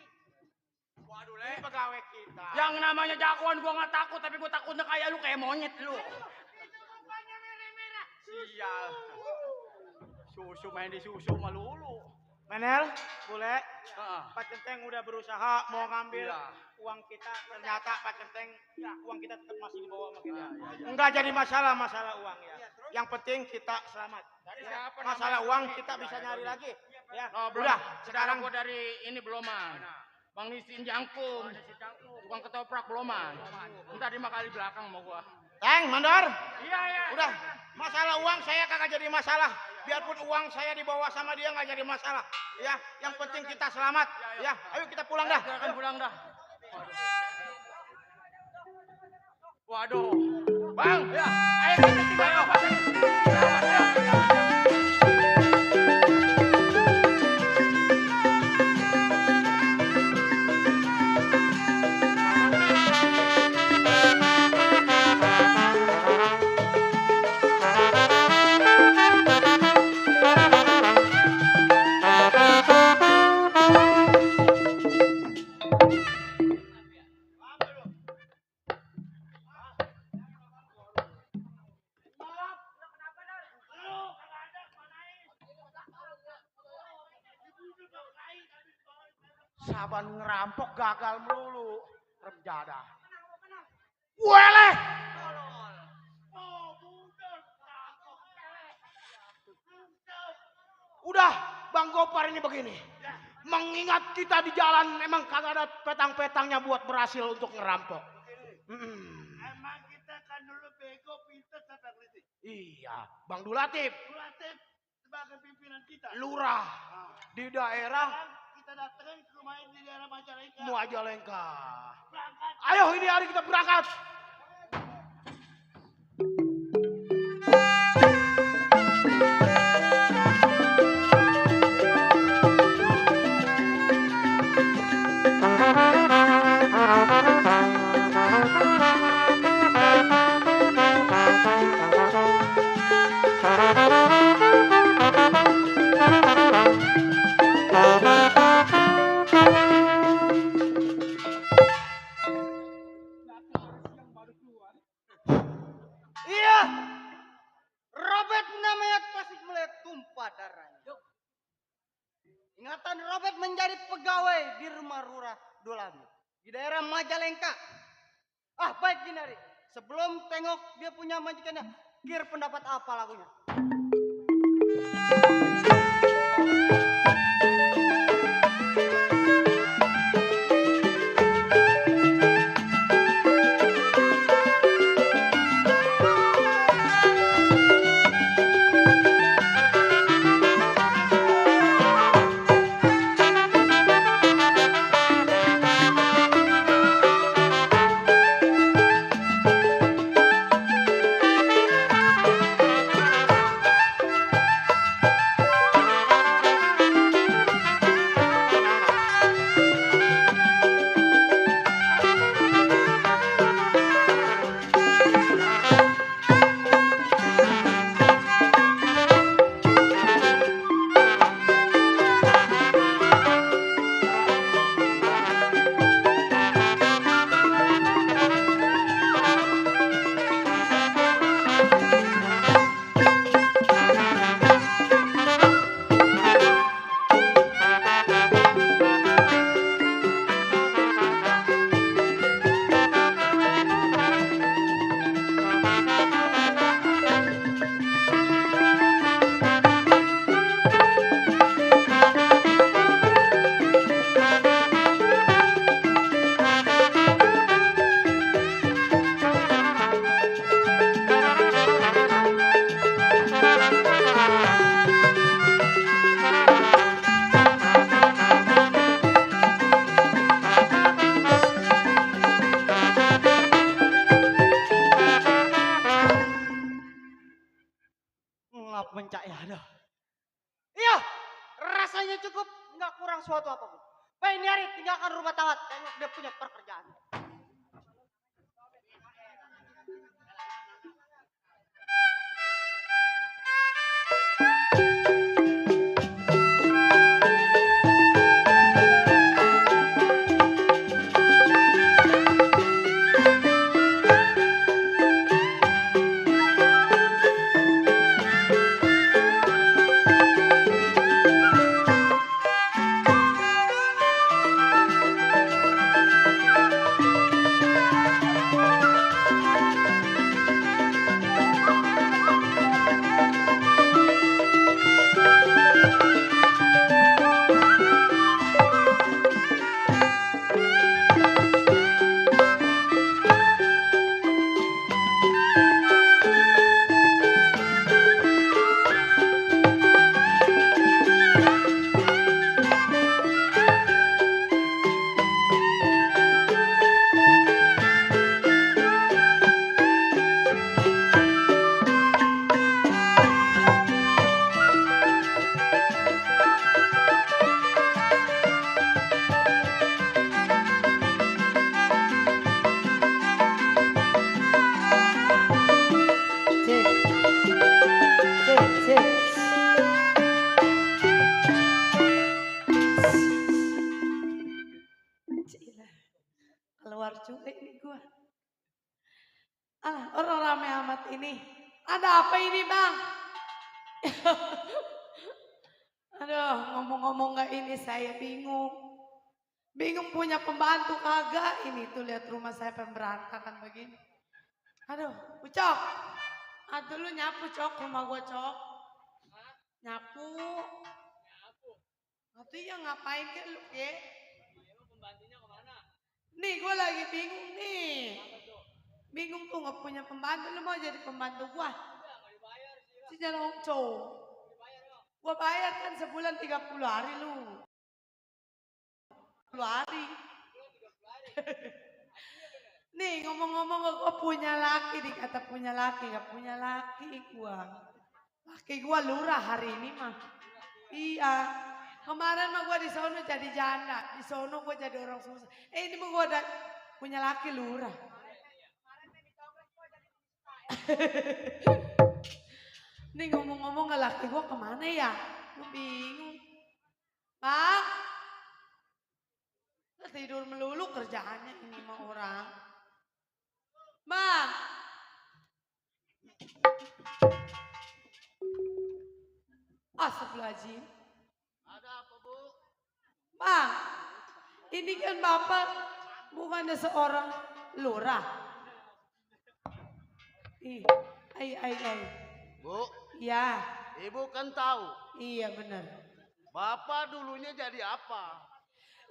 Waduh Ini Le. pegawai kita. Yang namanya jagoan gua nggak takut, tapi gua takutnya kayak lu, kayak monyet lu. Itu mukanya merah-merah. Sial. Susu main di susu melulu. Menel, bule, Heeh. Pak Centeng udah berusaha mau ngambil Iya. uang kita, ternyata Pak Centeng, ya uang kita tetap masih dibawa sama kita. Iya. Enggak jadi masalah uang ya. Yang penting kita selamat. Dari Ya, siapa masalah namanya? uang kita bisa nyari lagi. Ya, Oh, belum. udah. Sekarang Sekarang gua dari ini beloman. Bang Nisin Jangkung. Tukang ketoprak beloman. Entar 5 kali belakang mau gua. Teng, mandor. Iya, iya. Udah, masalah uang saya kagak jadi masalah. Biarpun uang saya dibawa sama dia nggak jadi masalah. Ya, yang penting kita selamat. Ya, ayo kita pulang dah. Silakan pulang dah. Waduh. Bang, ya. Ayo kita tinggal apa? Saban ngerampok gagal melulu. Remjada. Weleh. Udah, Bang Gopar ini begini. Mengingat kita di jalan memang kagak ada petang-petangnya buat berhasil untuk ngerampok. Emang kita kan dulu bego, pintar, sampai kritik. Iya, Bang Dulatif, Kulatif sebagai pimpinan kita. lurah di daerah Sekarang kita datengin ke rumah ini di daerah Majalengka. Majalengka. Berangkat. Ayo ini hari kita berangkat. Iya. Robert namanya pasti melihat tumpah darahnya. Ingatan Robert menjadi pegawai di rumah Lurah Dolami di daerah Majalengka. Ah baik Ginari, sebelum tengok dia punya majikannya, kir pendapat apa lagunya? Aduh. Iya, rasanya cukup, nggak kurang suatu apapun. Pak ini hari tinggalkan rumah tangga, tengok dia punya pekerjaan. Keluar juga ini gua. Alah, orang rame amat ini. Ada apa ini, Bang? Aduh, ngomong-ngomong gak ini saya bingung. Bingung punya pembantu kagak. Ini tuh lihat rumah saya berantakan begini. Aduh, Ucok. Aduh lu nyapu, Cok, rumah gua, Cok. Nyapu. Aduh ya ngapain ke lu, ya? Pembantunya kemana? Nih gue lagi bingung nih. Bingung tuh gak punya pembantu. Lu mau jadi pembantu gua? Si jalan cowok. Gua bayar kan sebulan 30 hari lu. 30 hari. Nih ngomong-ngomong gua punya laki. Dikata punya laki. Gak punya laki gua. Laki gua lurah hari ini mah. Iya. Kemarin mah gua di sono jadi janda. Di sono gua jadi orang susah. Ini mah gua udah punya laki lurah. Nih ngomong-ngomong laki gua kemana ya? Gua bingung. Bang. Tidur melulu kerjaannya ini mah orang. Bang. Astagfirullahaladzim. Ada apa, Bu? Bang, ini kan Bapak bukannya seorang lurah. Ih, ai. Bu, Ya, Ibu kan tahu. iya benar. Bapak dulunya jadi apa?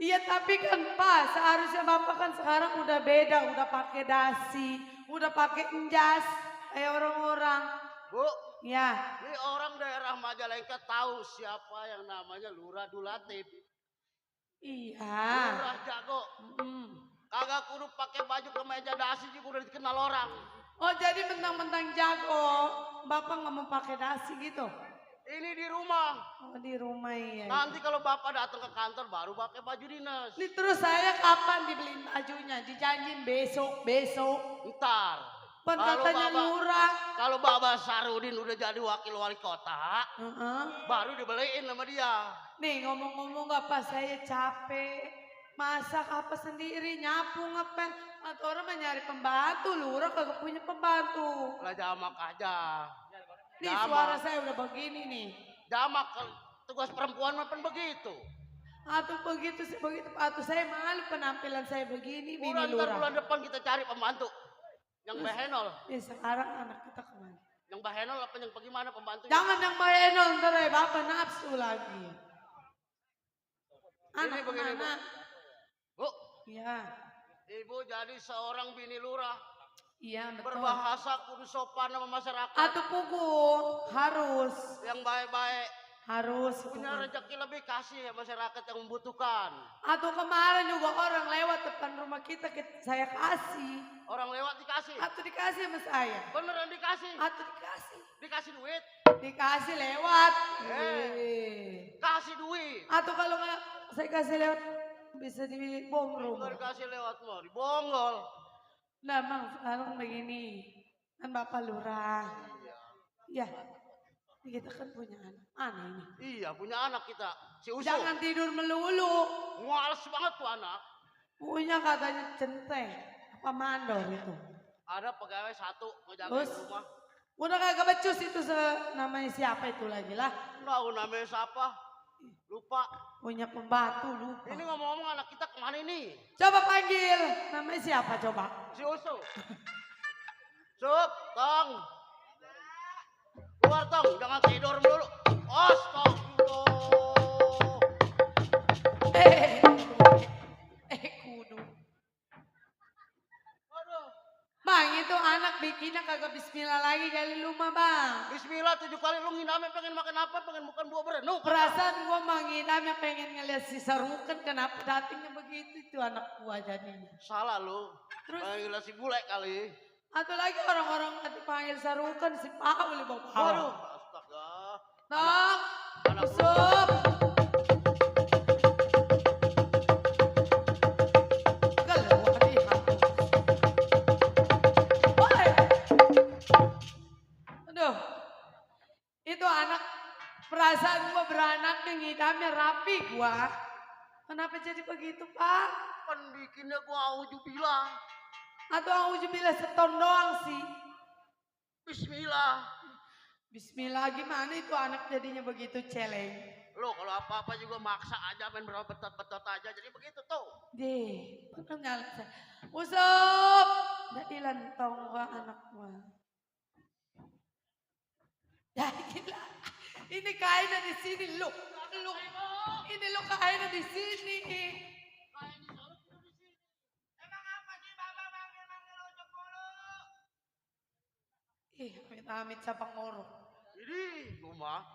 Iya tapi kan Pak, seharusnya Bapak kan sekarang udah beda, udah pakai dasi, udah pakai enjas, kayak orang-orang. Bu, Ya, ini orang daerah Majalengka tahu siapa yang namanya Lurah Dulatif. iya. Lurah jago. Kagak kudu pakai baju kemeja dasi juga udah dikenal orang. Oh jadi mentang-mentang jago, Bapak nggak mau pakai dasi gitu? Ini di rumah. Oh di rumah ya. Nanti kalau Bapak datang ke kantor baru pakai baju dinas. Ini terus saya kapan dibeliin bajunya? Dijanjin besok. Ntar. Pan Kalau katanya Bapak- lurah. Kalau Bapak Sarudin udah jadi wakil wali kota, baru dibeliin sama dia. Nih ngomong-ngomong gak pas saya capek. Masak apa sendiri, nyapu ngepel. Atau orang mah nyari pembantu, lurah kagak punya pembantu. Lah jamak aja. Nih Jamak. suara saya udah begini nih. Jamak tugas perempuan mah kan begitu. Atau begitu, atau saya malu penampilan saya begini, bini Ntar lurah. bulan depan kita cari pembantu. Yang behenol. Ya sekarang anak kita kemana? Yang behenol apa yang bagaimana pembantunya? Jangan yang maenol, ntar ya Bapak nafsu lagi. Anak begini, kemana? Bu, Iya, Ibu jadi seorang bini lurah. iya betul. Berbahasa kudu sopan sama masyarakat. Atau pugu, harus. Yang baik-baik. Harus. Punya rezeki lebih kasih ya masyarakat yang membutuhkan. Atau kemarin juga orang lewat depan rumah kita saya kasih. Orang lewat dikasih. Atau dikasih sama saya. Beneran dikasih. Atau dikasih. Dikasih duit. Dikasih lewat. Kasih duit. Atau kalau nggak saya kasih lewat bisa dibom rumah. Kasih lewat mau dibonggol. Nah bang sekarang begini. Kan Bapak Lurah. Iya. Kita kan punya anak. Aneh ini. Iya punya anak kita. Si Uso. Jangan tidur melulu. Males banget tuh anak. Punya katanya centeng. Apa mandor itu. Ada pegawai satu ngejagain Terus? rumah. Udah kagak becus itu namanya siapa itu lagi lah. Tahu namanya siapa? Lupa. Punya pembantu lupa. Ini ngomong-ngomong anak kita kemana ini? Coba panggil. Namanya siapa coba? Si Uso. Sup, Tong. Keluar Tong, jangan tidur dulu. Kudu. Bang itu anak bikinnya kagak bismillah lagi kali lu mah bang. Bismillah 7 kali lu nginamnya pengen makan apa? Pengen makan buah berenuk. Perasaan gua manginamnya pengen ngeliat si Sarukan kenapa datangnya begitu itu anak gua jadinya. Salah lu. Terus? Pengen si bule kali. Atau lagi orang-orang dipanggil Sarukan si Paul di bawah. Waduh, astaga. Tong, Anak usup. Aduh, itu anak perasaan gua beranak yang hidamnya rapi gua. Kenapa jadi begitu pak? Kan bikinnya gua auzubillah. Atau auzubillah seton doang sih. Bismillah. Bismillah gimana itu anak jadinya begitu celeng. Lo kalau apa-apa juga maksa aja main berapa betot-betot aja jadi begitu tuh. Deh, betul nyala saya. Usup, jadi lantong gua anak gua. Ya gila, ini kainnya di sini lu. Ini lu kainnya di sini. Emang apa sih Bapak manggil ojek mulu? Amit-amit siapa ngorok. Ini rumah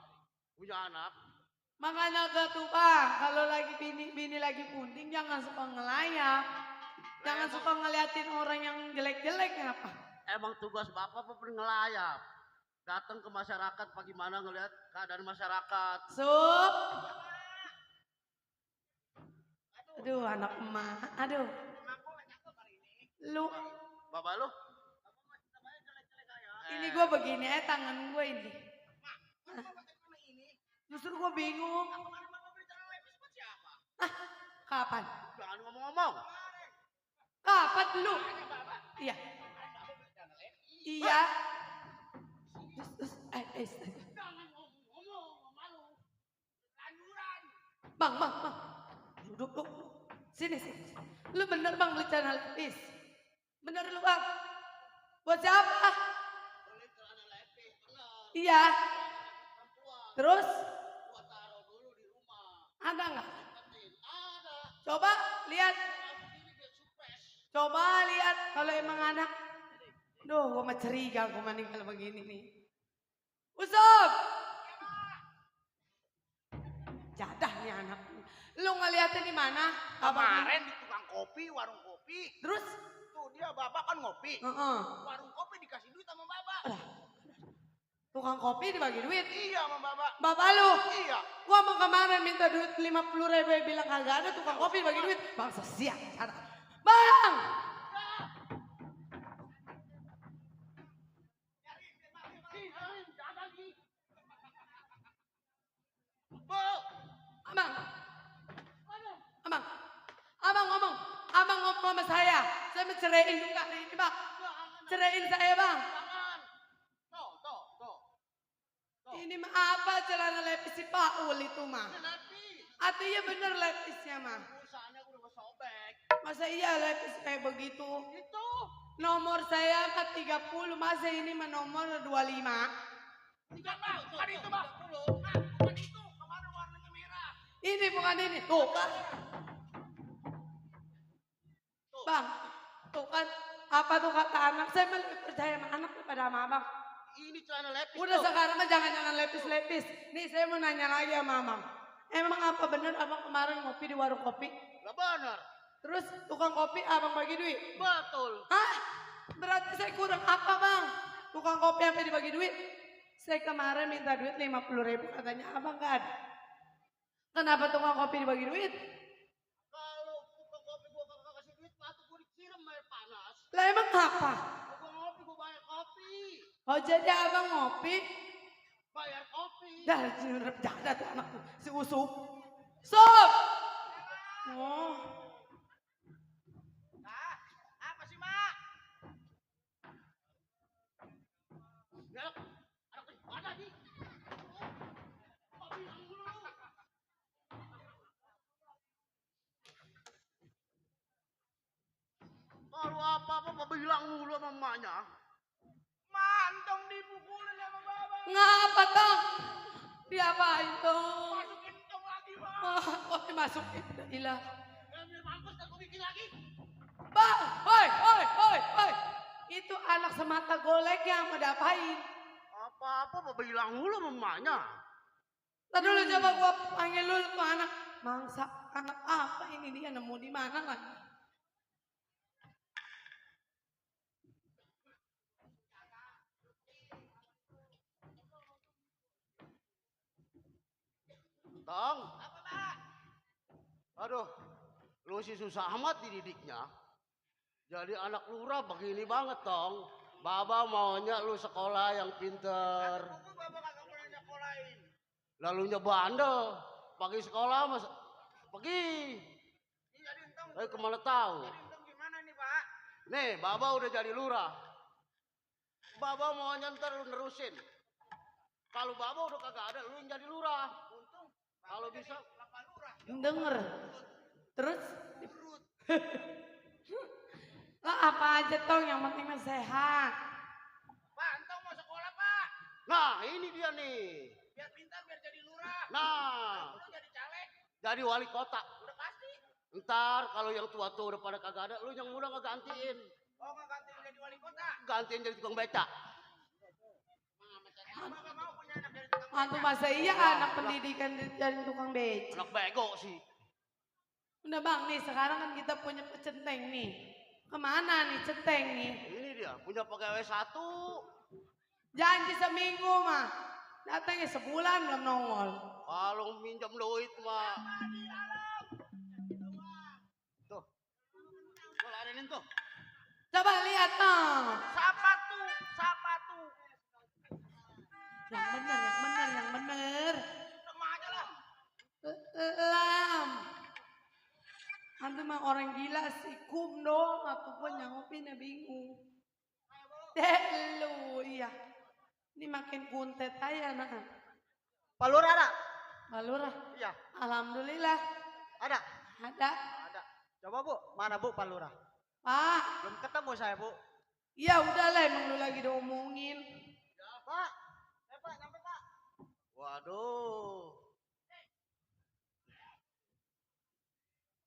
punya anak. Makanya gak tuh bang, kalau lagi bini lagi punding jangan suka ngelayap. Jangan suka ngeliatin orang yang jelek-jelek apa. Emang tugas Bapak apa ngelayap? Datang ke masyarakat bagaimana ngelihat keadaan masyarakat. Sup. Aduh anak emak, aduh. Lu. Bapak lu? Ini gue begini tangan gue ini. Justru gue bingung. Kapan? Jangan ngomong-ngomong. Kapan lu? Iya. Iya. Bang. Duduk. Sini. Lu bener bang beli celana lepis? Bener lu bang? Buat siapa? Iya. Terus? Ada nggak? Coba lihat. Coba lihat kalau emang anak. Duh, gue mah ceriga gue meninggal begini nih. Usup! Jadah nih anak. Lu ngeliatnya di mana? Kemarin di tukang kopi, warung kopi. Terus? Tuh dia Bapak kan ngopi. Warung kopi dikasih duit sama Bapak. Tukang kopi dibagi duit? Iya sama Bapak. Bapak lu? Iya. Gua mau kemarin minta duit 50.000 bilang kagak ada tukang kopi bagi duit. Bangsa siap. Bang! Abang ngomong sama saya menceraiin juga ini bang. Ceraiin saya bang. Tuh. Ini mah apa celana lepis si Paul itu mah? Atau iya bener lepisnya mah? Pulsanya udah sobek. Masa iya lepis kayak begitu? Itu. Nomor saya mah 30, masa ini mah nomor 25. Bukan itu bang. Bukan itu. Kemarin warnanya merah. Ini bukan ini. Tuh kan. Bang, tuh kan. Apa tuh kata anak? Saya lebih percaya sama anak daripada sama abang. ini celana lepis. Udah tuh. sekarang mah jangan lepis-lepis. Nih saya mau nanya lagi sama Amang. Emang apa bener abang kemarin ngopi di warung kopi? Lah benar. Terus tukang kopi abang bagi duit? Betul. Hah? Berarti saya kurang apa bang? Tukang kopi sampai dibagi duit? Saya kemarin minta duit 50.000 katanya abang gak ada. Kenapa tukang kopi dibagi duit? Kalau tukang kopi gua kagak kasih duit, patu gua disiram air panas. Lah emang apa? Gua ngopi, gua bayar kopi. Oh jadi abang ngopi? Bayar kopi. Dah jaga tuh anakku si Usup. Sup! Oh. Apa sih, Mak? Ya, anak mana nih? Kopi yang dulu. Kalau apa-apa bilang mulu sama emaknya. Mantong dipukulin sama Baba. Ngapa dong? Diapain dong? Masukin tong lagi, Bang. Oh, dimasukin. Ilah. Ambil mampus dan gua bikin lagi. Bang, oi. Itu anak semata golek yang mau diapain? Apa-apa bilang mulu sama emaknya. Tadi dulu coba gua panggil lu tuh anak. Mangsa, anak apa ini dia nemu di mana lagi? Tong. Apa, Pak? Aduh, lu sih susah amat dididiknya. Jadi anak lurah begini banget, Tong. Baba maunya lu sekolah yang pinter. Aku Baba kagak pernah nyekolahin. Lalunya bandel. Pagi sekolah mas pergi. Jadi entong. Tapi kemana tahu? Jadi entong gimana nih, Pak? Nih, Baba udah jadi lurah. Baba maunya ntar lu nerusin. Kalau Baba udah kagak ada, lu yang jadi lurah. Untung Kalau bisa Bapak lurah. Denger. Terus? Lah apa aja tong yang penting mah sehat. Pak, entong mau sekolah, Pak. Nah, ini dia nih. Biar pintar, biar jadi lurah. Nah, Lu jadi caleg. jadi wali kota. Udah pasti. Ntar kalau yang tua-tua udah pada kagak ada, lu yang muda ngegantiin. Oh, nggak gantiin jadi wali kota. Gantiin jadi tukang beca. Bapak mau punya anak dari tukang Antum masa iya anak pendidikan dari tukang beca. Anak bego sih. Udah bang nih sekarang kan kita punya pecenteng nih. Kemana nih centeng nih? Ini dia, punya pegawai satu. Janji seminggu mah. Datangnya sebulan belum nongol. Kalau minjam duit mah. Tuh. Tuh ladenin tuh. Coba lihat dong. Siapa tuh? Siapa tuh? Yang bener. Sama aja lah. Lam. Antum mah orang gila sih. Kum dong. Apapun yang ngopinya bingung. Deh lu, iya. Ini makin kuntet aja nah. Pak Lurah ada? Pak Lurah? Iya. Alhamdulillah. Ada? Ada. Ada. Coba Bu, mana Bu Pak Lurah? Pak. Belum ketemu saya Bu. Ya udahlah emang lu lagi diomongin. Pak. Pak, nyampe Pak. Waduh.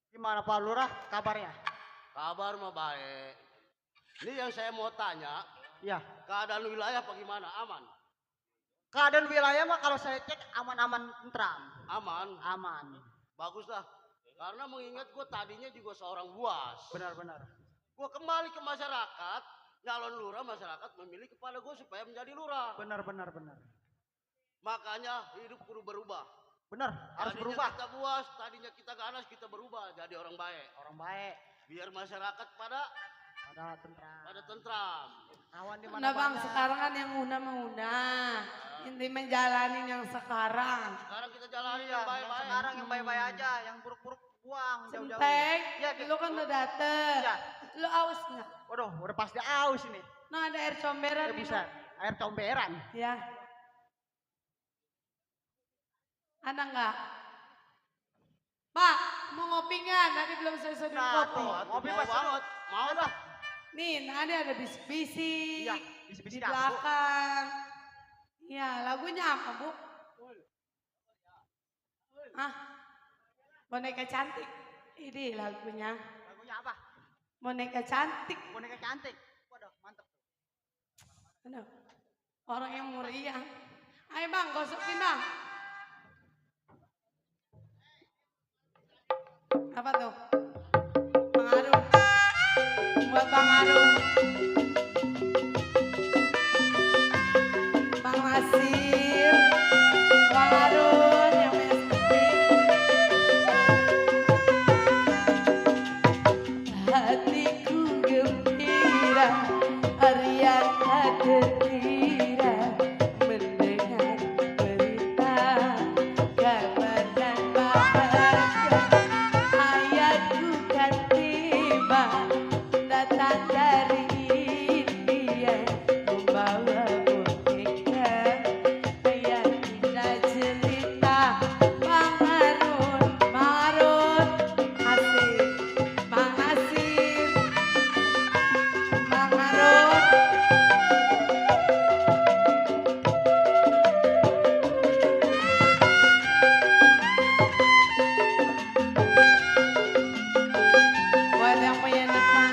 Gimana Pak Lurah kabarnya? Kabar mah baik. Ini yang saya mau tanya. Iya. Keadaan wilayah bagaimana? Aman? Keadaan wilayah mah kalau saya cek aman-aman tentram. Aman? Aman. Bagus lah. Karena mengingat gue tadinya juga seorang buas. Benar-benar. Gue kembali ke masyarakat. Calon lurah masyarakat memilih kepada gue supaya menjadi lurah. Benar. Makanya hidup kudu berubah. Benar, harus Tadinya berubah. kita buas, tadinya kita ganas, kita berubah jadi orang baik. Orang baik, Biar masyarakat pada tentram. tentram. Kawan di Nah mana bang sekarang kan yang udah. Inti menjalanin yang sekarang. Sekarang kita jalani Iya, yang baik-baik. sekarang yang baik-baik aja, yang buruk-buruk buang jauh-jauh. Centeng, Iya, lu kan udah dateng. Iya. Lu aus nggak? Waduh, udah pasti aus ini. Nah ada air comberan Ya nih, bisa, air comberan. Bang. Ya. Ada nggak? Pak, mau ngopi nggak? Tadi belum selesai dulu Nah, kopi. tuh. Ngopi, mau Mas. banget. Mau dah. Nih, tadi ada bisik-bisik. Iya, Di bisik-bisik apa, Bu? belakang. Iya, lagunya apa, Bu? Ah, boneka cantik. Ini lagunya. Lagunya apa? Boneka cantik. Boneka cantik. Waduh, mantep. Aduh. Orang yang meriah. Ayo bang, gosokin bang. Apa tuh? Bang Arun. Buat Bang Arun. Bang Nasir. Bang Arun yang hatiku gembira, Aryan tertira mendengar berita kabar dan bahagia. Ayahku kan tiba datang dari India membawa boneka. Ayah kita cerita Bang Arun, asik. Bang Nasir, Bang Arun. Buat yang punya depan.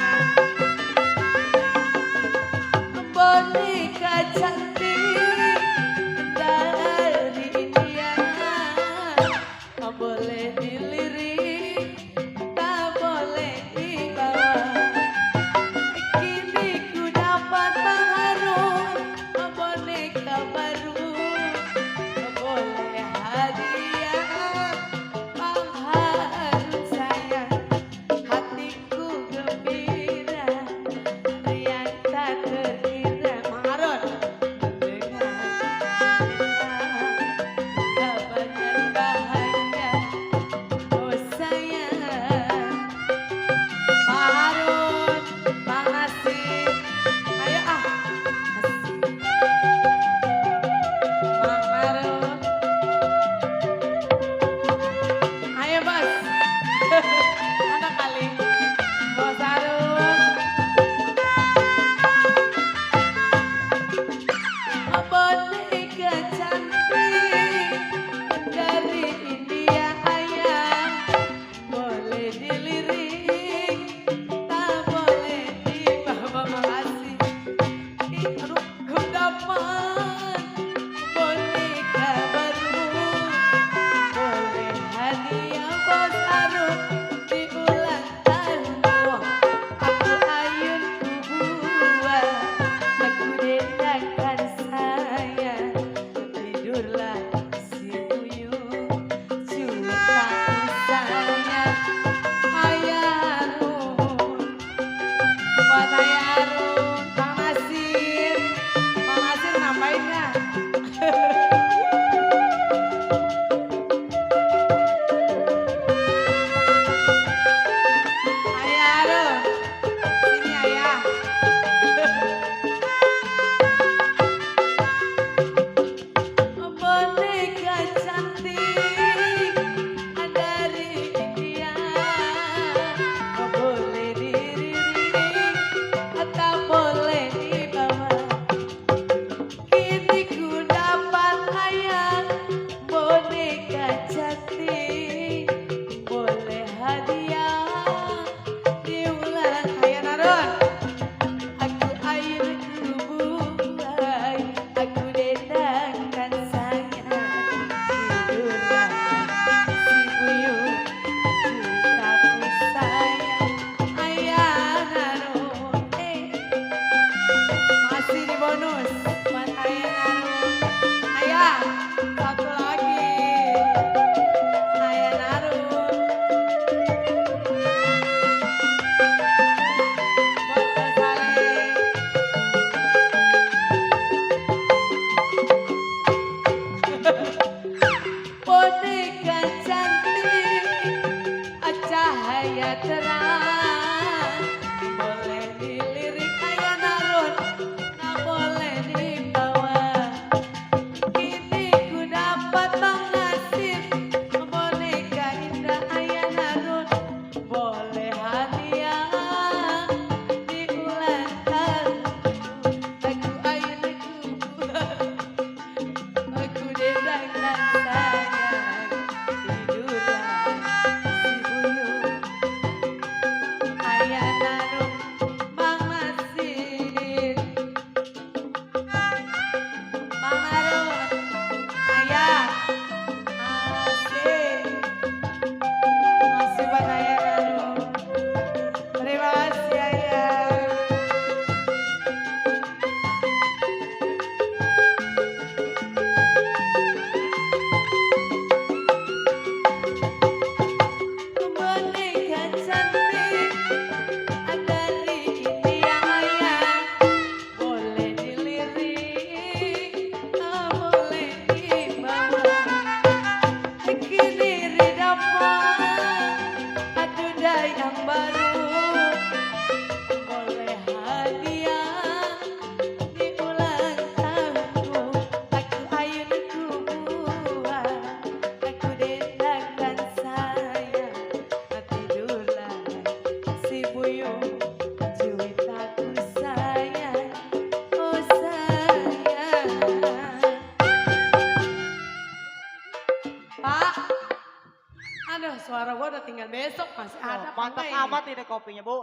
biar besok masih ada. apa Mantap enggak ini? amat ini kopinya, Bu.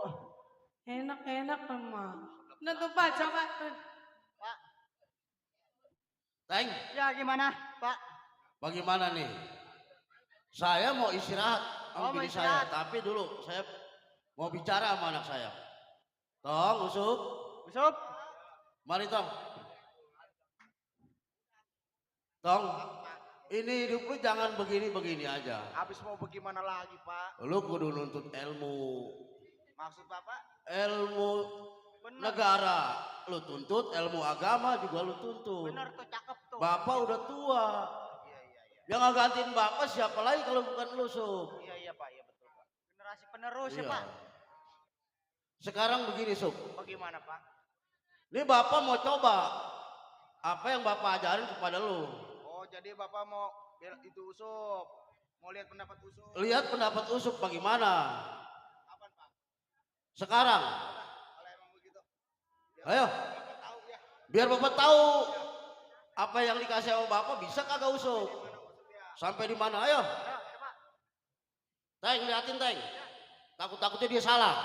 Enak mama. Nah tuh Pak, coba. Teng, Ya gimana, Pak? bagaimana nih? Saya mau istirahat Oh, sama mau bini istirahat. saya, tapi dulu saya mau bicara sama anak saya. Tong, Usup, Usup. mari Tong. Tong, ini hidup lu jangan begini-begini aja. Habis mau bagaimana lagi, Pak? Lu kudu nuntut ilmu. Maksud Bapak? Ilmu Bener. negara lu tuntut, ilmu agama juga lu tuntut. Bener tuh, cakep tuh. Bapak udah tua. Yang ngegantiin bapak siapa lagi kalau bukan lu, Sup? Iya, Pak. Iya, betul, Pak. Generasi penerus ya, Iya. Pak. Sekarang begini, Sup. Bagaimana, Pak? Ini bapak mau coba apa yang bapak ajarin kepada lu. Oh, jadi Bapak mau itu Usup. Mau lihat pendapat Usup. Lihat pendapat Usup bagaimana. Apa, Pak? Sekarang. Kalau emang begitu. Ayo. Bapak tahu ya. Biar bapak tahu apa yang dikasih sama bapak bisa kagak Usup. Sampai di mana? Ayo. Teng, liatin Teng. Takut-takutnya dia salah.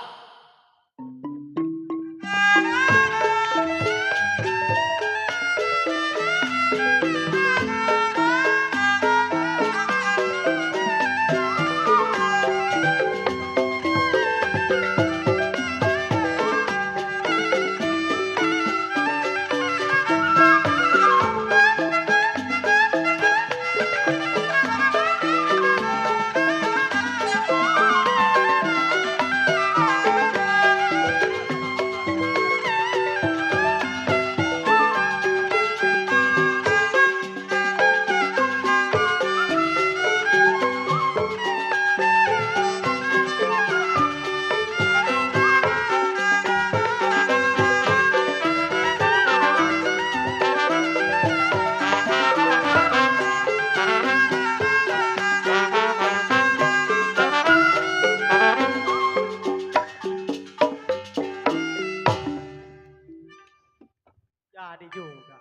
Jadi juga.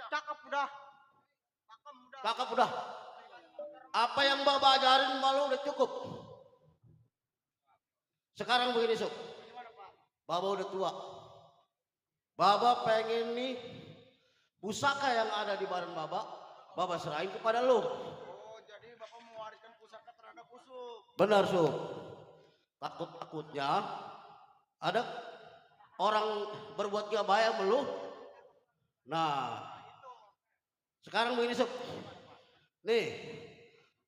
Cakep udah. Cakep udah. Apa yang bapak ajarin malu udah cukup. Sekarang begini Sup. Bapak udah tua. Bapak pengen nih pusaka yang ada di badan bapak serahin kepada lu. Oh, jadi Bapak mewariskan pusaka terhadap Usup. Benar Sup. Takut-takutnya ada orang berbuat gak baik sama lu. Nah, sekarang begini Sup. Nih,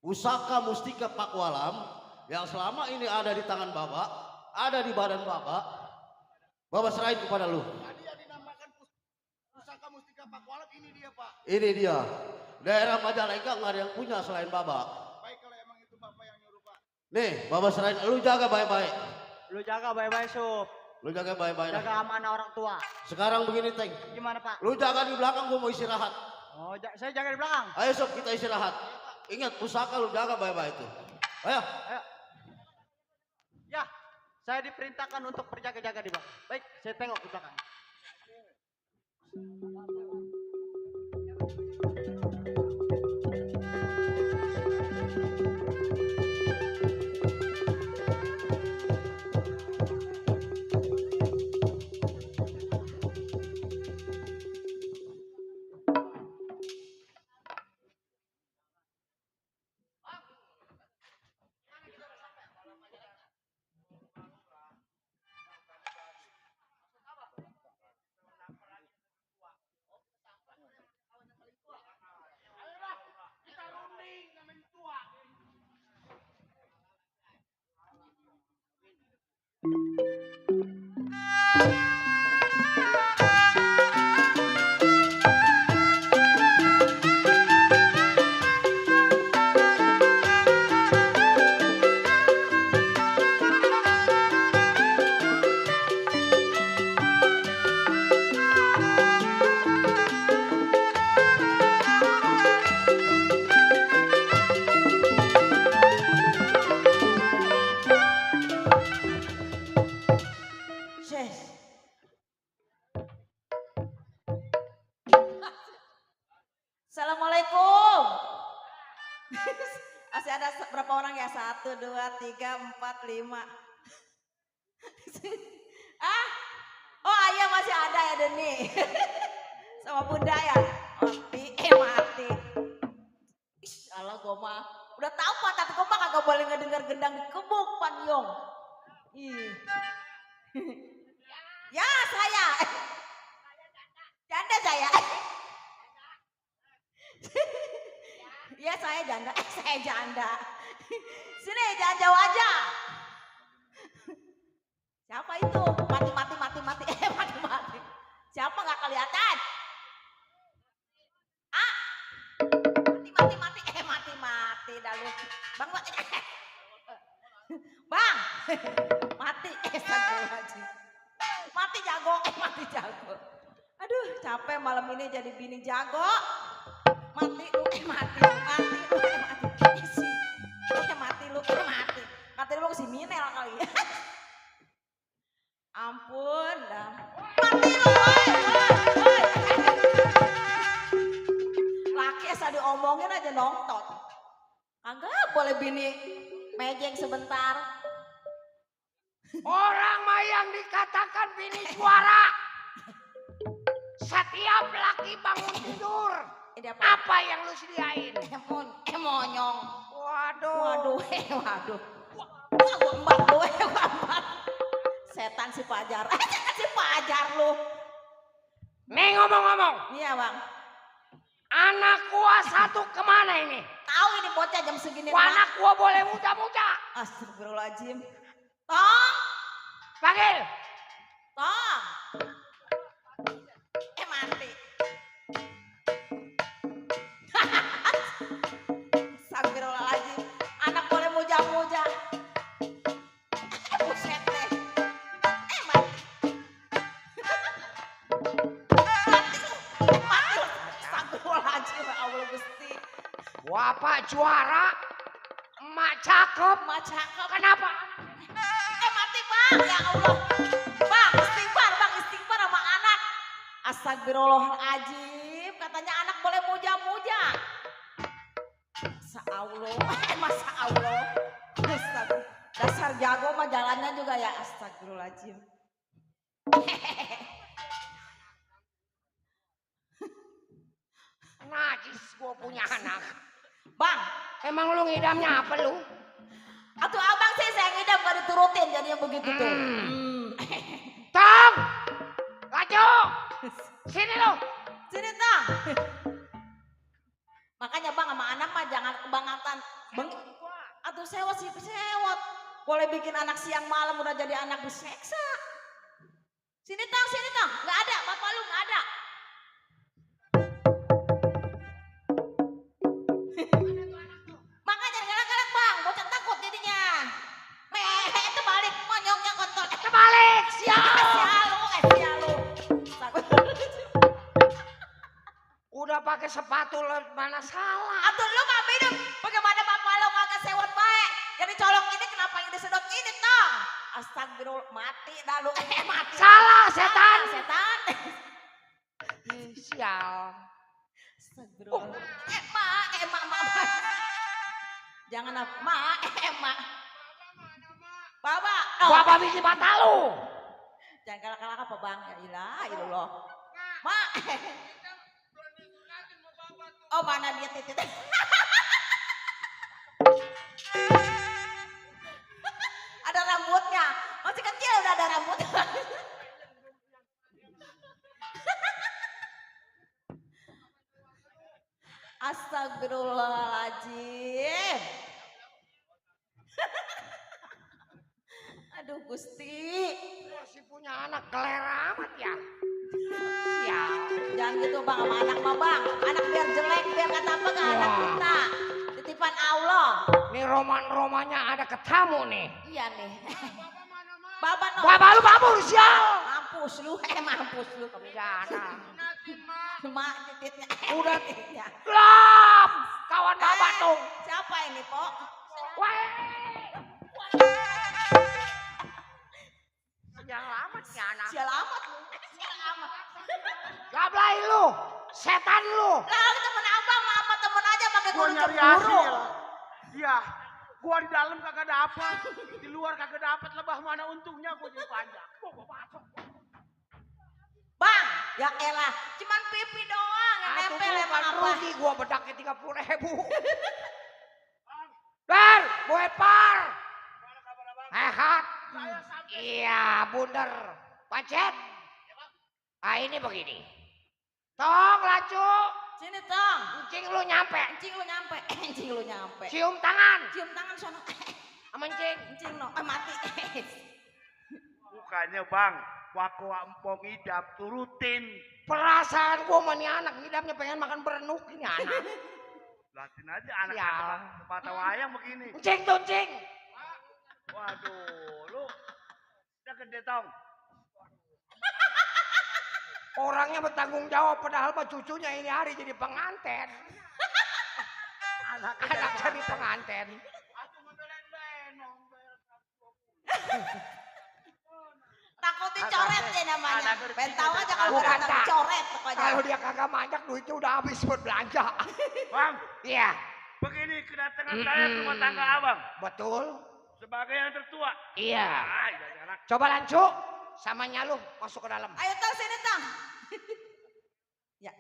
pusaka mustika Pakualam yang selama ini ada di tangan bapak, ada di badan bapak serahin kepada lu. Tadi yang dinamakan pusaka mustika Pakualam ini dia, Pak. Ini dia. Daerah Majalengka nggak ada yang punya selain bapak. Baik kalau emang itu Bapak yang nyuruh, Pak. Nih, bapak serahin, lu jaga baik-baik. Lu jaga baik-baik, Sup. Lu jaga baik-baik. Jaga amanah orang tua. Sekarang begini, Teng. Gimana, Pak? Lu jaga di belakang, gua mau istirahat. Oh, saya jaga di belakang. Ayo Sob, kita istirahat. Ingat, pusaka lu jaga baik-baik tuh. Ayo. Ayo. Ya, saya diperintahkan untuk berjaga-jaga di belakang. Baik, saya tengok ke belakang. berapa orang ya? 1, 2, 3, 4, 5. Ah, oh ayah masih ada ya Deni. Sama bunda ya. Mati. Salah gue mah. Udah tahu Pak, tapi gue mah kagak boleh ngedenger gendang di kebuk Pan Yong. Ih. Ya saya. Janda saya. Ya saya janda. Saya janda. Sini jangan jauh aja. Siapa itu? Mati. Mati. Siapa nggak kelihatan? Ah. Mati dah lu. Bang, Bang. Mati. Mati jago. Aduh, capek malam ini jadi bini jago. Mati lu. Isi. Mati lu. Mati lu si Minel kali ya. Ampun dah. Mati lu, woi. Laki asal diomongin aja nongtot. Kagak boleh bini mejeng sebentar. Orang mah yang dikatakan bini suara. Setiap laki bangun tidur. Apa yang lu sediain? Monyong. Waduh. Gua embat. Setan si Pajar. Si Pajar lu. Nih ngomong-ngomong. Iya bang. Anak gua satu kemana ini? Tahu ini bocah jam segini. Anak gua boleh muda-muda. Astagfirullahaladzim. Tong. Panggil. Tong. Mati. Astagfirullahaladzim. Anak boleh muja-muja. Buset deh. Mati. Mati. Astagfirullahaladzim. Allah Gusti. Bapak juara. Emak cakep. Kenapa? Mati bang. Ya Allah. Bang istighfar sama anak. Astagfirullahaladzim. Katanya anak boleh muja-muja. Masa Allah. Dasar jago mah jalannya juga ya. Astagfirullahaladzim. Najis gua punya anak. Bang. Emang lu ngidamnya apa lu? Atuh abang sih saya ngidam gak diturutin jadinya begitu tuh. Tong! Laju! Sini lu! Sini Tong. Makanya bang sama anak mah jangan kebangetan. Atuh sewot. Boleh bikin anak siang malam udah jadi anak diseksa. Sini Tong. Gak ada, bapak lu gak ada. Makanya galak-galak bang, bocah takut jadinya. Itu balik, monyongnya kotor. Kebalik, sial lu. Udah pakai sepatu mana salah. Atuh lu mah hidup, bagaimana bapak lu kagak sewot baik. Yang dicolok ini kenapa yang disedot ini Tong? Astagfirullah, mati dah lu. Mati. Salah, setan. Sial. Astagfirullah. Emak. Jangan emak. Bapak biji mata lu. Jangan kalak-kalak apa bang? Ya ilah. Mak. Oh mana dia titit. Ada rambutnya. Masih kecil udah ada rambutnya. Astagfirullahaladzim. Aduh Gusti. Masih punya anak keler amat ya. Sial. Jangan gitu bang sama anak mah bang. Anak biar jelek biar kata apa gak anak kita. Titipan Allah. Nih roman-romannya ada ketamu nih. Iya nih. Bapak no. Bapak lu babur sial. Mampus lu. Kebiasaan. Mak tititnya. Udah gelap. Kawan bapak tuh. Siapa ini Pok? Sial amat lu. Gablay lu. Setan lu. Lah temen abang mah apa temen aja pakai Gua kudu nyari cemburu. hasil. Iya. Gua di dalam kagak dapat, di luar kagak dapat, lebah mana untungnya gua jadi panjang. Gua masuk. Bang, ya elah, cuman pipi doang yang nempel emang apa? Rugi gua bedaknya 30.000. Dar, buat par. Sehat. Iya, bener. Pancet. Ah ini begini. Tong lacu. Sini tong. Encing lu nyampe. Encing lu nyampe. Encing lu nyampe. Cium tangan. Cium tangan sono. Sama encing. Encing no, mati. Bukannya bang, waktu empong idap turutin. Perasaan gua sama nih anak ngidamnya pengen makan berenuk ini anak. Latin aja anak Ya. tempat wayang begini. Encing tuh encing. Waduh, lu udah gede tong. Orangnya bertanggung jawab padahal mah cucunya ini hari jadi pengantin. Anak jadi pengantin. Takut dicoret ya namanya. Pengen tahu aja kalau Bukan, datang tak. dicoret pokoknya. Kalau dia kagak manjak duitnya udah habis buat belanja. Bang, Iya, begini kedatangan saya ke rumah tangga abang. betul. Sebagai yang tertua. Iya. Ah, jadi anak. Coba lancu sama nyalu masuk ke dalam. Ayo tong sini tong. Ya.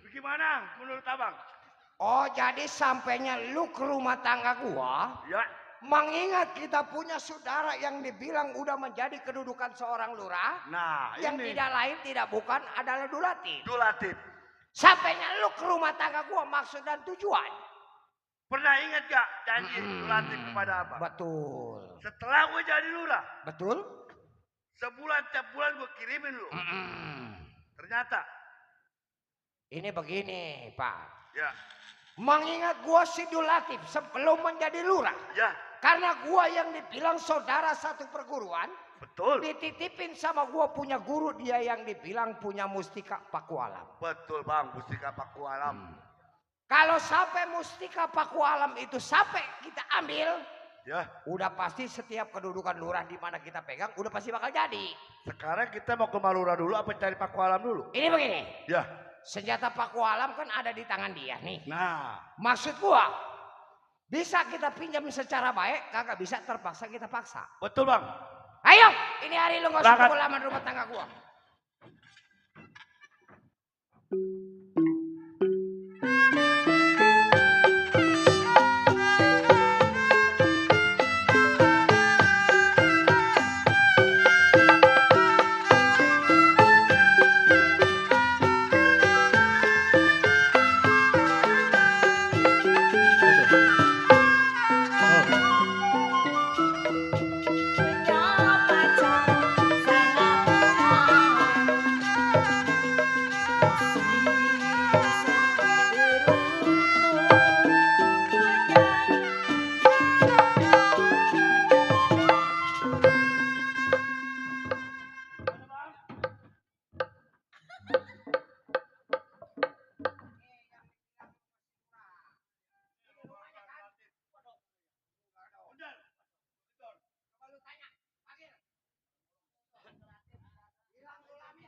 Bagaimana menurut abang? Oh, jadi sampainya lu ke rumah tangga gua, Ya, mengingat kita punya saudara yang dibilang udah menjadi kedudukan seorang lurah, nah yang ini tidak lain tidak bukan adalah Dulatif. Dulatif. Sampainya lu ke rumah tangga gua maksud dan tujuan. Pernah ingat gak janji Dulatif kepada abang? Betul. Setelah gue jadi lurah, Betul? sebulan tiap bulan gue kirimin lu. Ternyata, Ini begini, Pak. ya, Mengingat gua si Dulatif sebelum menjadi lurah. ya, Karena gua yang dibilang saudara satu perguruan. betul, Dititipin sama gua punya guru, dia yang dibilang punya mustika pakualam. betul bang, Mustika Paku Alam. Kalau sampai mustika pakualam itu sampai kita ambil, Ya, udah pasti setiap kedudukan lurah di mana kita pegang udah pasti bakal jadi. sekarang kita mau ke Malura dulu apa cari Paku Alam dulu? Ini begini, Ya, senjata pakualam kan ada di tangan dia nih. nah, Maksud gua, bisa kita pinjam secara baik, kagak bisa terpaksa kita paksa. betul bang. Ayo, ini hari lu nggak usah Berangkat. pukul laman rumah tangga gua.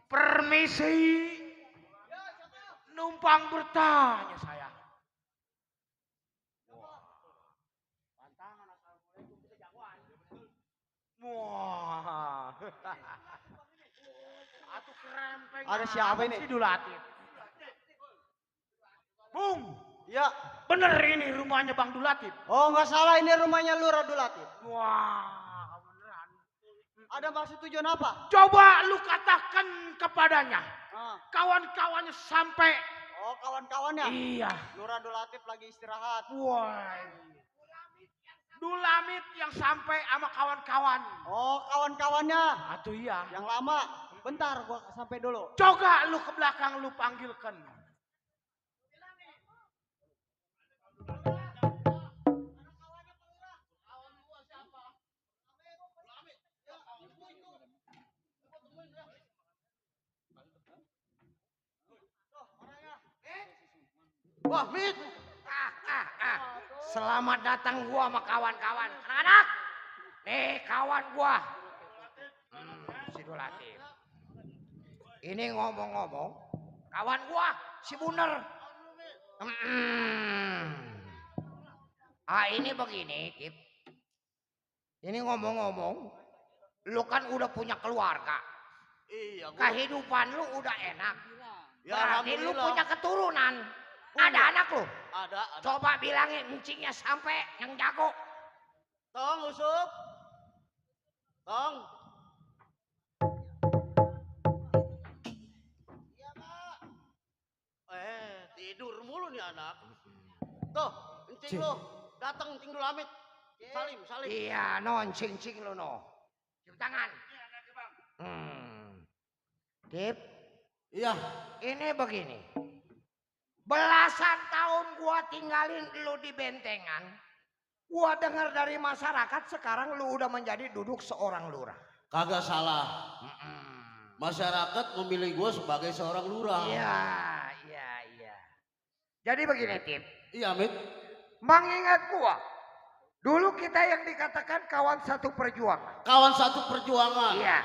Permisi. Numpang bertanya saya. Wah. Atuh kerempeng. Ada siapa ini? Si Dulatif. Bung, Ya, bener ini rumahnya Bang Dulatif. oh nggak salah ini rumahnya Lurah Dulatif. Wah, beneran. Ada maksud tujuan apa? Coba lu katakan kepadanya. Ah. Kawan-kawannya sampai. Oh kawan-kawannya. Iya. Lurah Dulatif lagi istirahat. Wah. Dulamit yang sampai sama kawan-kawan. Oh kawan-kawannya. Atuh iya. Yang lama. Bentar gua sampai dulu. Coba lu ke belakang lu panggilkan. Wah, Mit. Selamat datang gua sama kawan-kawan. Anak-anak. Nih kawan gua. Si Dulatif. Ini ngomong-ngomong, kawan gua si Buner. Ini begini, Kip. Ini ngomong-ngomong, lu kan udah punya keluarga. Iya, gua. Kehidupan lu udah enak. Ya, Berarti lu alhamdulillah. punya keturunan. Ada anak lu. Ada. Coba bilangin encingnya sampai yang jago. Tong, Usup. Tong. Iya, Kak. Tidur mulu nih anak. Tuh, encing lu. Datang encing dulu Amit. Salim. Iya, no encing lu no. Cium tangan. Kip. Iya. Ini begini. Belasan tahun gua tinggalin lu di bentengan. Gua dengar dari masyarakat sekarang lu udah menjadi duduk seorang lurah. Kagak salah. Masyarakat memilih gue sebagai seorang lurah. Iya. Jadi begini, Tip. Iya, Mit. Mengingat gua, dulu kita yang dikatakan kawan satu perjuangan. Kawan satu perjuangan. Iya.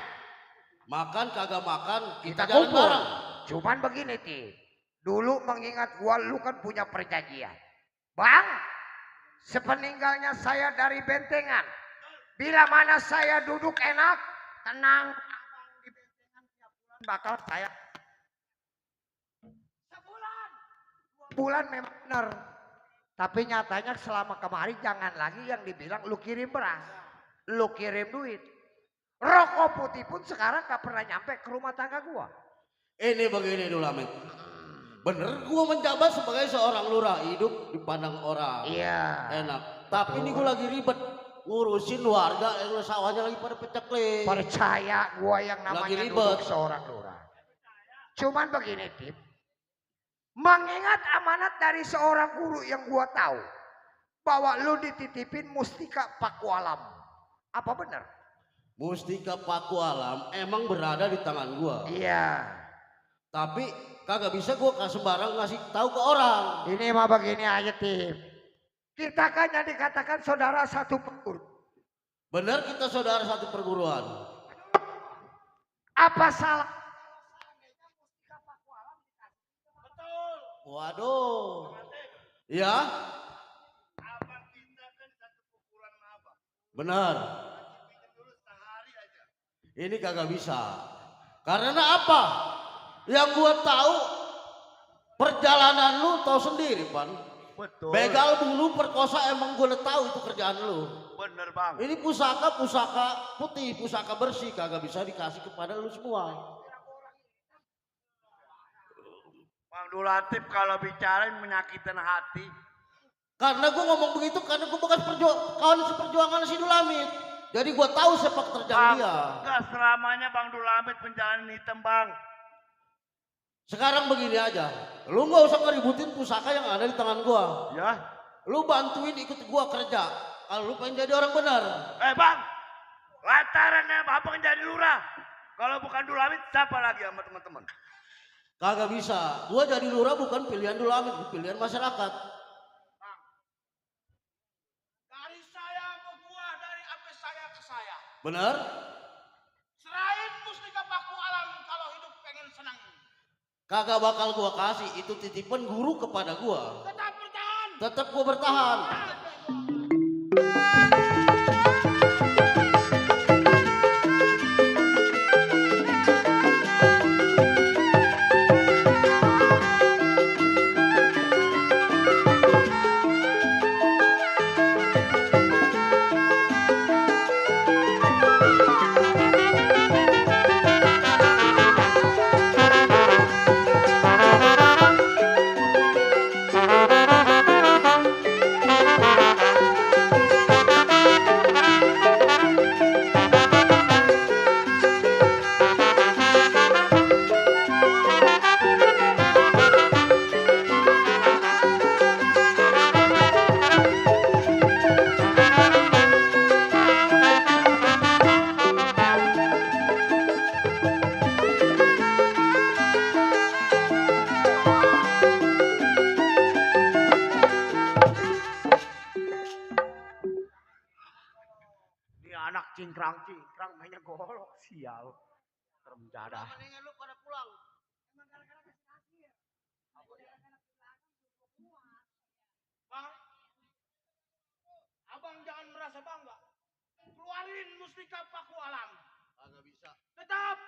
Makan kagak makan, kita jalan kumpul. bareng. Cuman begini, Tip. Dulu mengingat gua, lu kan punya perjanjian. Bang, sepeninggalnya saya dari bentengan. Bila mana saya duduk enak, tenang, di bentengan tiap bulan bakal saya. Sebulan memang benar. Tapi nyatanya selama kemarin jangan lagi yang dibilang lu kirim beras. Lu kirim duit. Rokok putih pun sekarang gak pernah nyampe ke rumah tangga gua. Ini begini dulu, Amit. Bener gua menjabat sebagai seorang lurah, hidup dipandang orang. Iya. Enak. Tapi ini gua lagi ribet ngurusin warga yang sawahnya lagi pada peceklik. Percaya gua yang Lagi namanya ribet. duduk seorang lurah. Cuman begini, Tip. Mengingat amanat dari seorang guru yang gua tahu. Bahwa lu dititipin mustika paku alam. Apa benar? Mustika Paku Alam emang berada di tangan gua. Iya. Tapi kagak bisa gua sembarang ngasih tahu ke orang. Ini mah begini aja, Tip. Kita kan yang dikatakan saudara satu perguruan. Bener kita saudara satu perguruan. Apa salah? Waduh. Ya? Abang kita kan satu pukulan sama abang. Benar. Pinjam dulu sehari aja. Ini kagak bisa. Karena apa? Yang gua tahu perjalanan lu tahu sendiri, Pan. Betul. Begal, bunuh, perkosa emang gua udah tahu itu kerjaan lu. Bener bang. Ini pusaka putih, pusaka bersih kagak bisa dikasih kepada lu semua. Bang Dulatif kalau bicarain menyakitin hati. Karena gua ngomong begitu karena gua bekas kawan seperjuangan si Dulamit. Jadi gua tahu sepak terjang dia. Enggak selamanya Bang Dulamit penjalanan hitam bang. Sekarang begini aja, lu nggak usah ngeributin pusaka yang ada di tangan gua. Ya. Lu bantuin ikut gua kerja. Kalau lu pengen jadi orang benar. Bang. Lantarannya abang jadi lurah. Kalau bukan Dulamit siapa lagi sama teman-teman? Kagak bisa. Gua jadi lurah bukan pilihan Dulamit, pilihan masyarakat. Dari saya ke gua, dari apa saya ke saya. Benar? Serahin mustika paku alam kalau hidup pengen senang. Kagak bakal gua kasih. Itu titipan guru kepada gua. Tetap bertahan. Tetap gua bertahan. Ini anak cingkrang mainnya golok sial. Termenjadah. Mendingan lu pada pulang. merasa bangga. Keluarin mustika paku alam. Agak bisa. Tetap.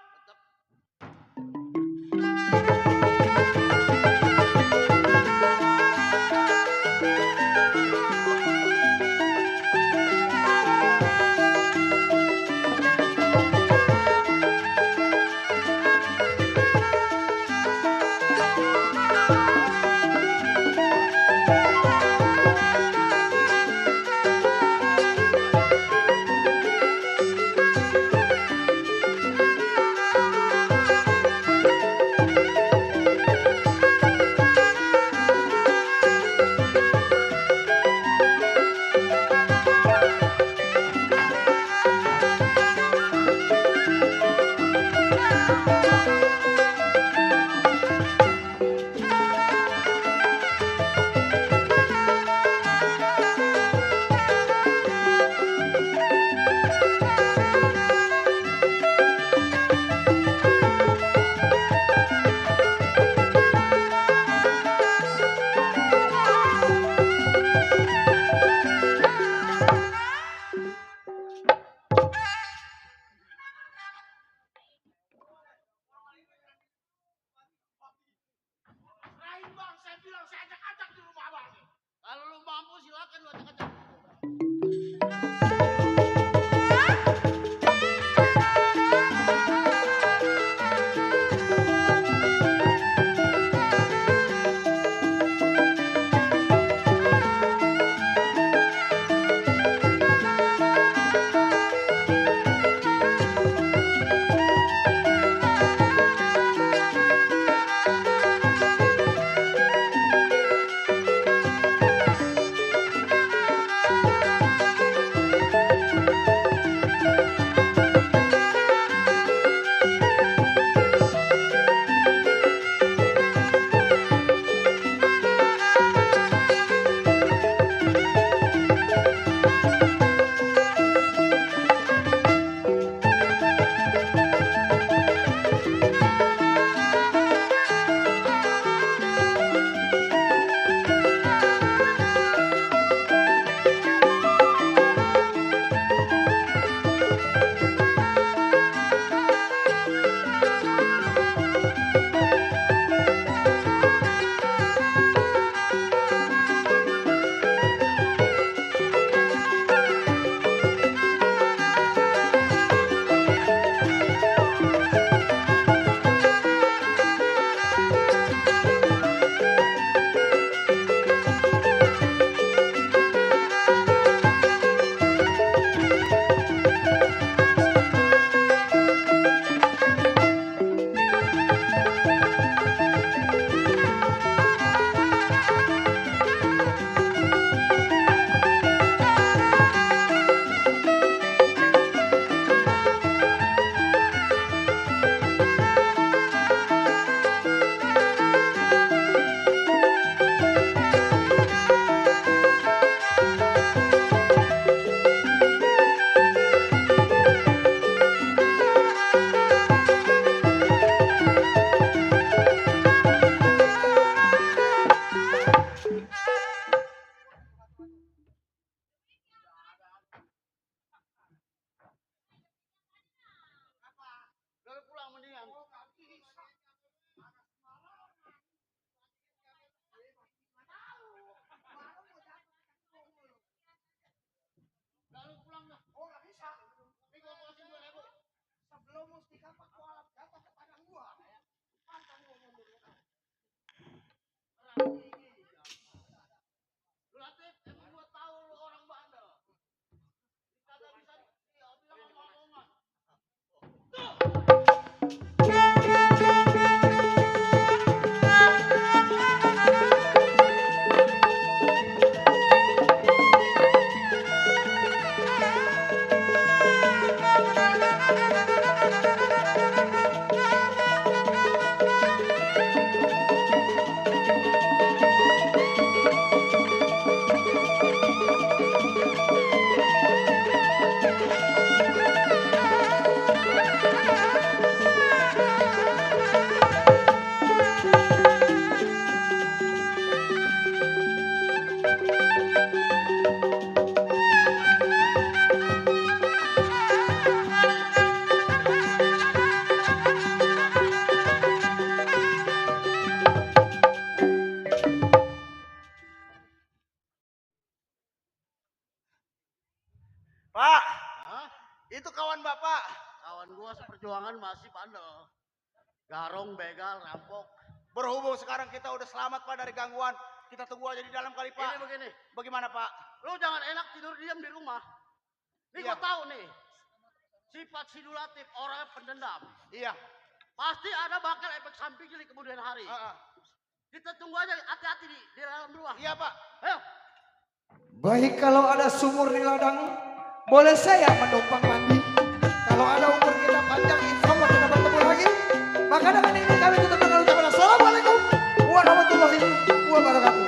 Lain bang, saya bilang saya ajak-ajak di rumah abang. Kalau lu mampu silakan lu acak-acak. Udah pulang mendingan. Lalu pulang dah. Oh nggak bisa. Ini gua kasih 2.000. Sebelum mustika paku alam jatuh ke tangan gua, pantang gua mundur. Lu Latif, emang gua tahu lu orang bandel. Kagak bisa bilang omong-omongan. Pak. Kawan gua seperjuangan masih bandel. Garong, begal, rampok. Berhubung sekarang kita udah selamat Pak dari gangguan. Kita tunggu aja di dalam kali Pak. Ini begini. Bagaimana Pak? Lu jangan enak tidur diam di rumah. Ini Iya. gua tahu nih. Sifat si Latif orangnya pendendam. Iya. Pasti ada bakal efek sampingnya di kemudian hari. Heeh. Kita tunggu aja hati-hati di dalam rumah. Iya Pak. Ayo. Baik, kalau ada sumur di ladang, boleh saya menumpang mandi. Kalau ada umur kita panjang, insya Allah kita bertemu lagi. Maka dengan ini kami tutup dengan ucapan Assalamualaikum warahmatullahi wabarakatuh.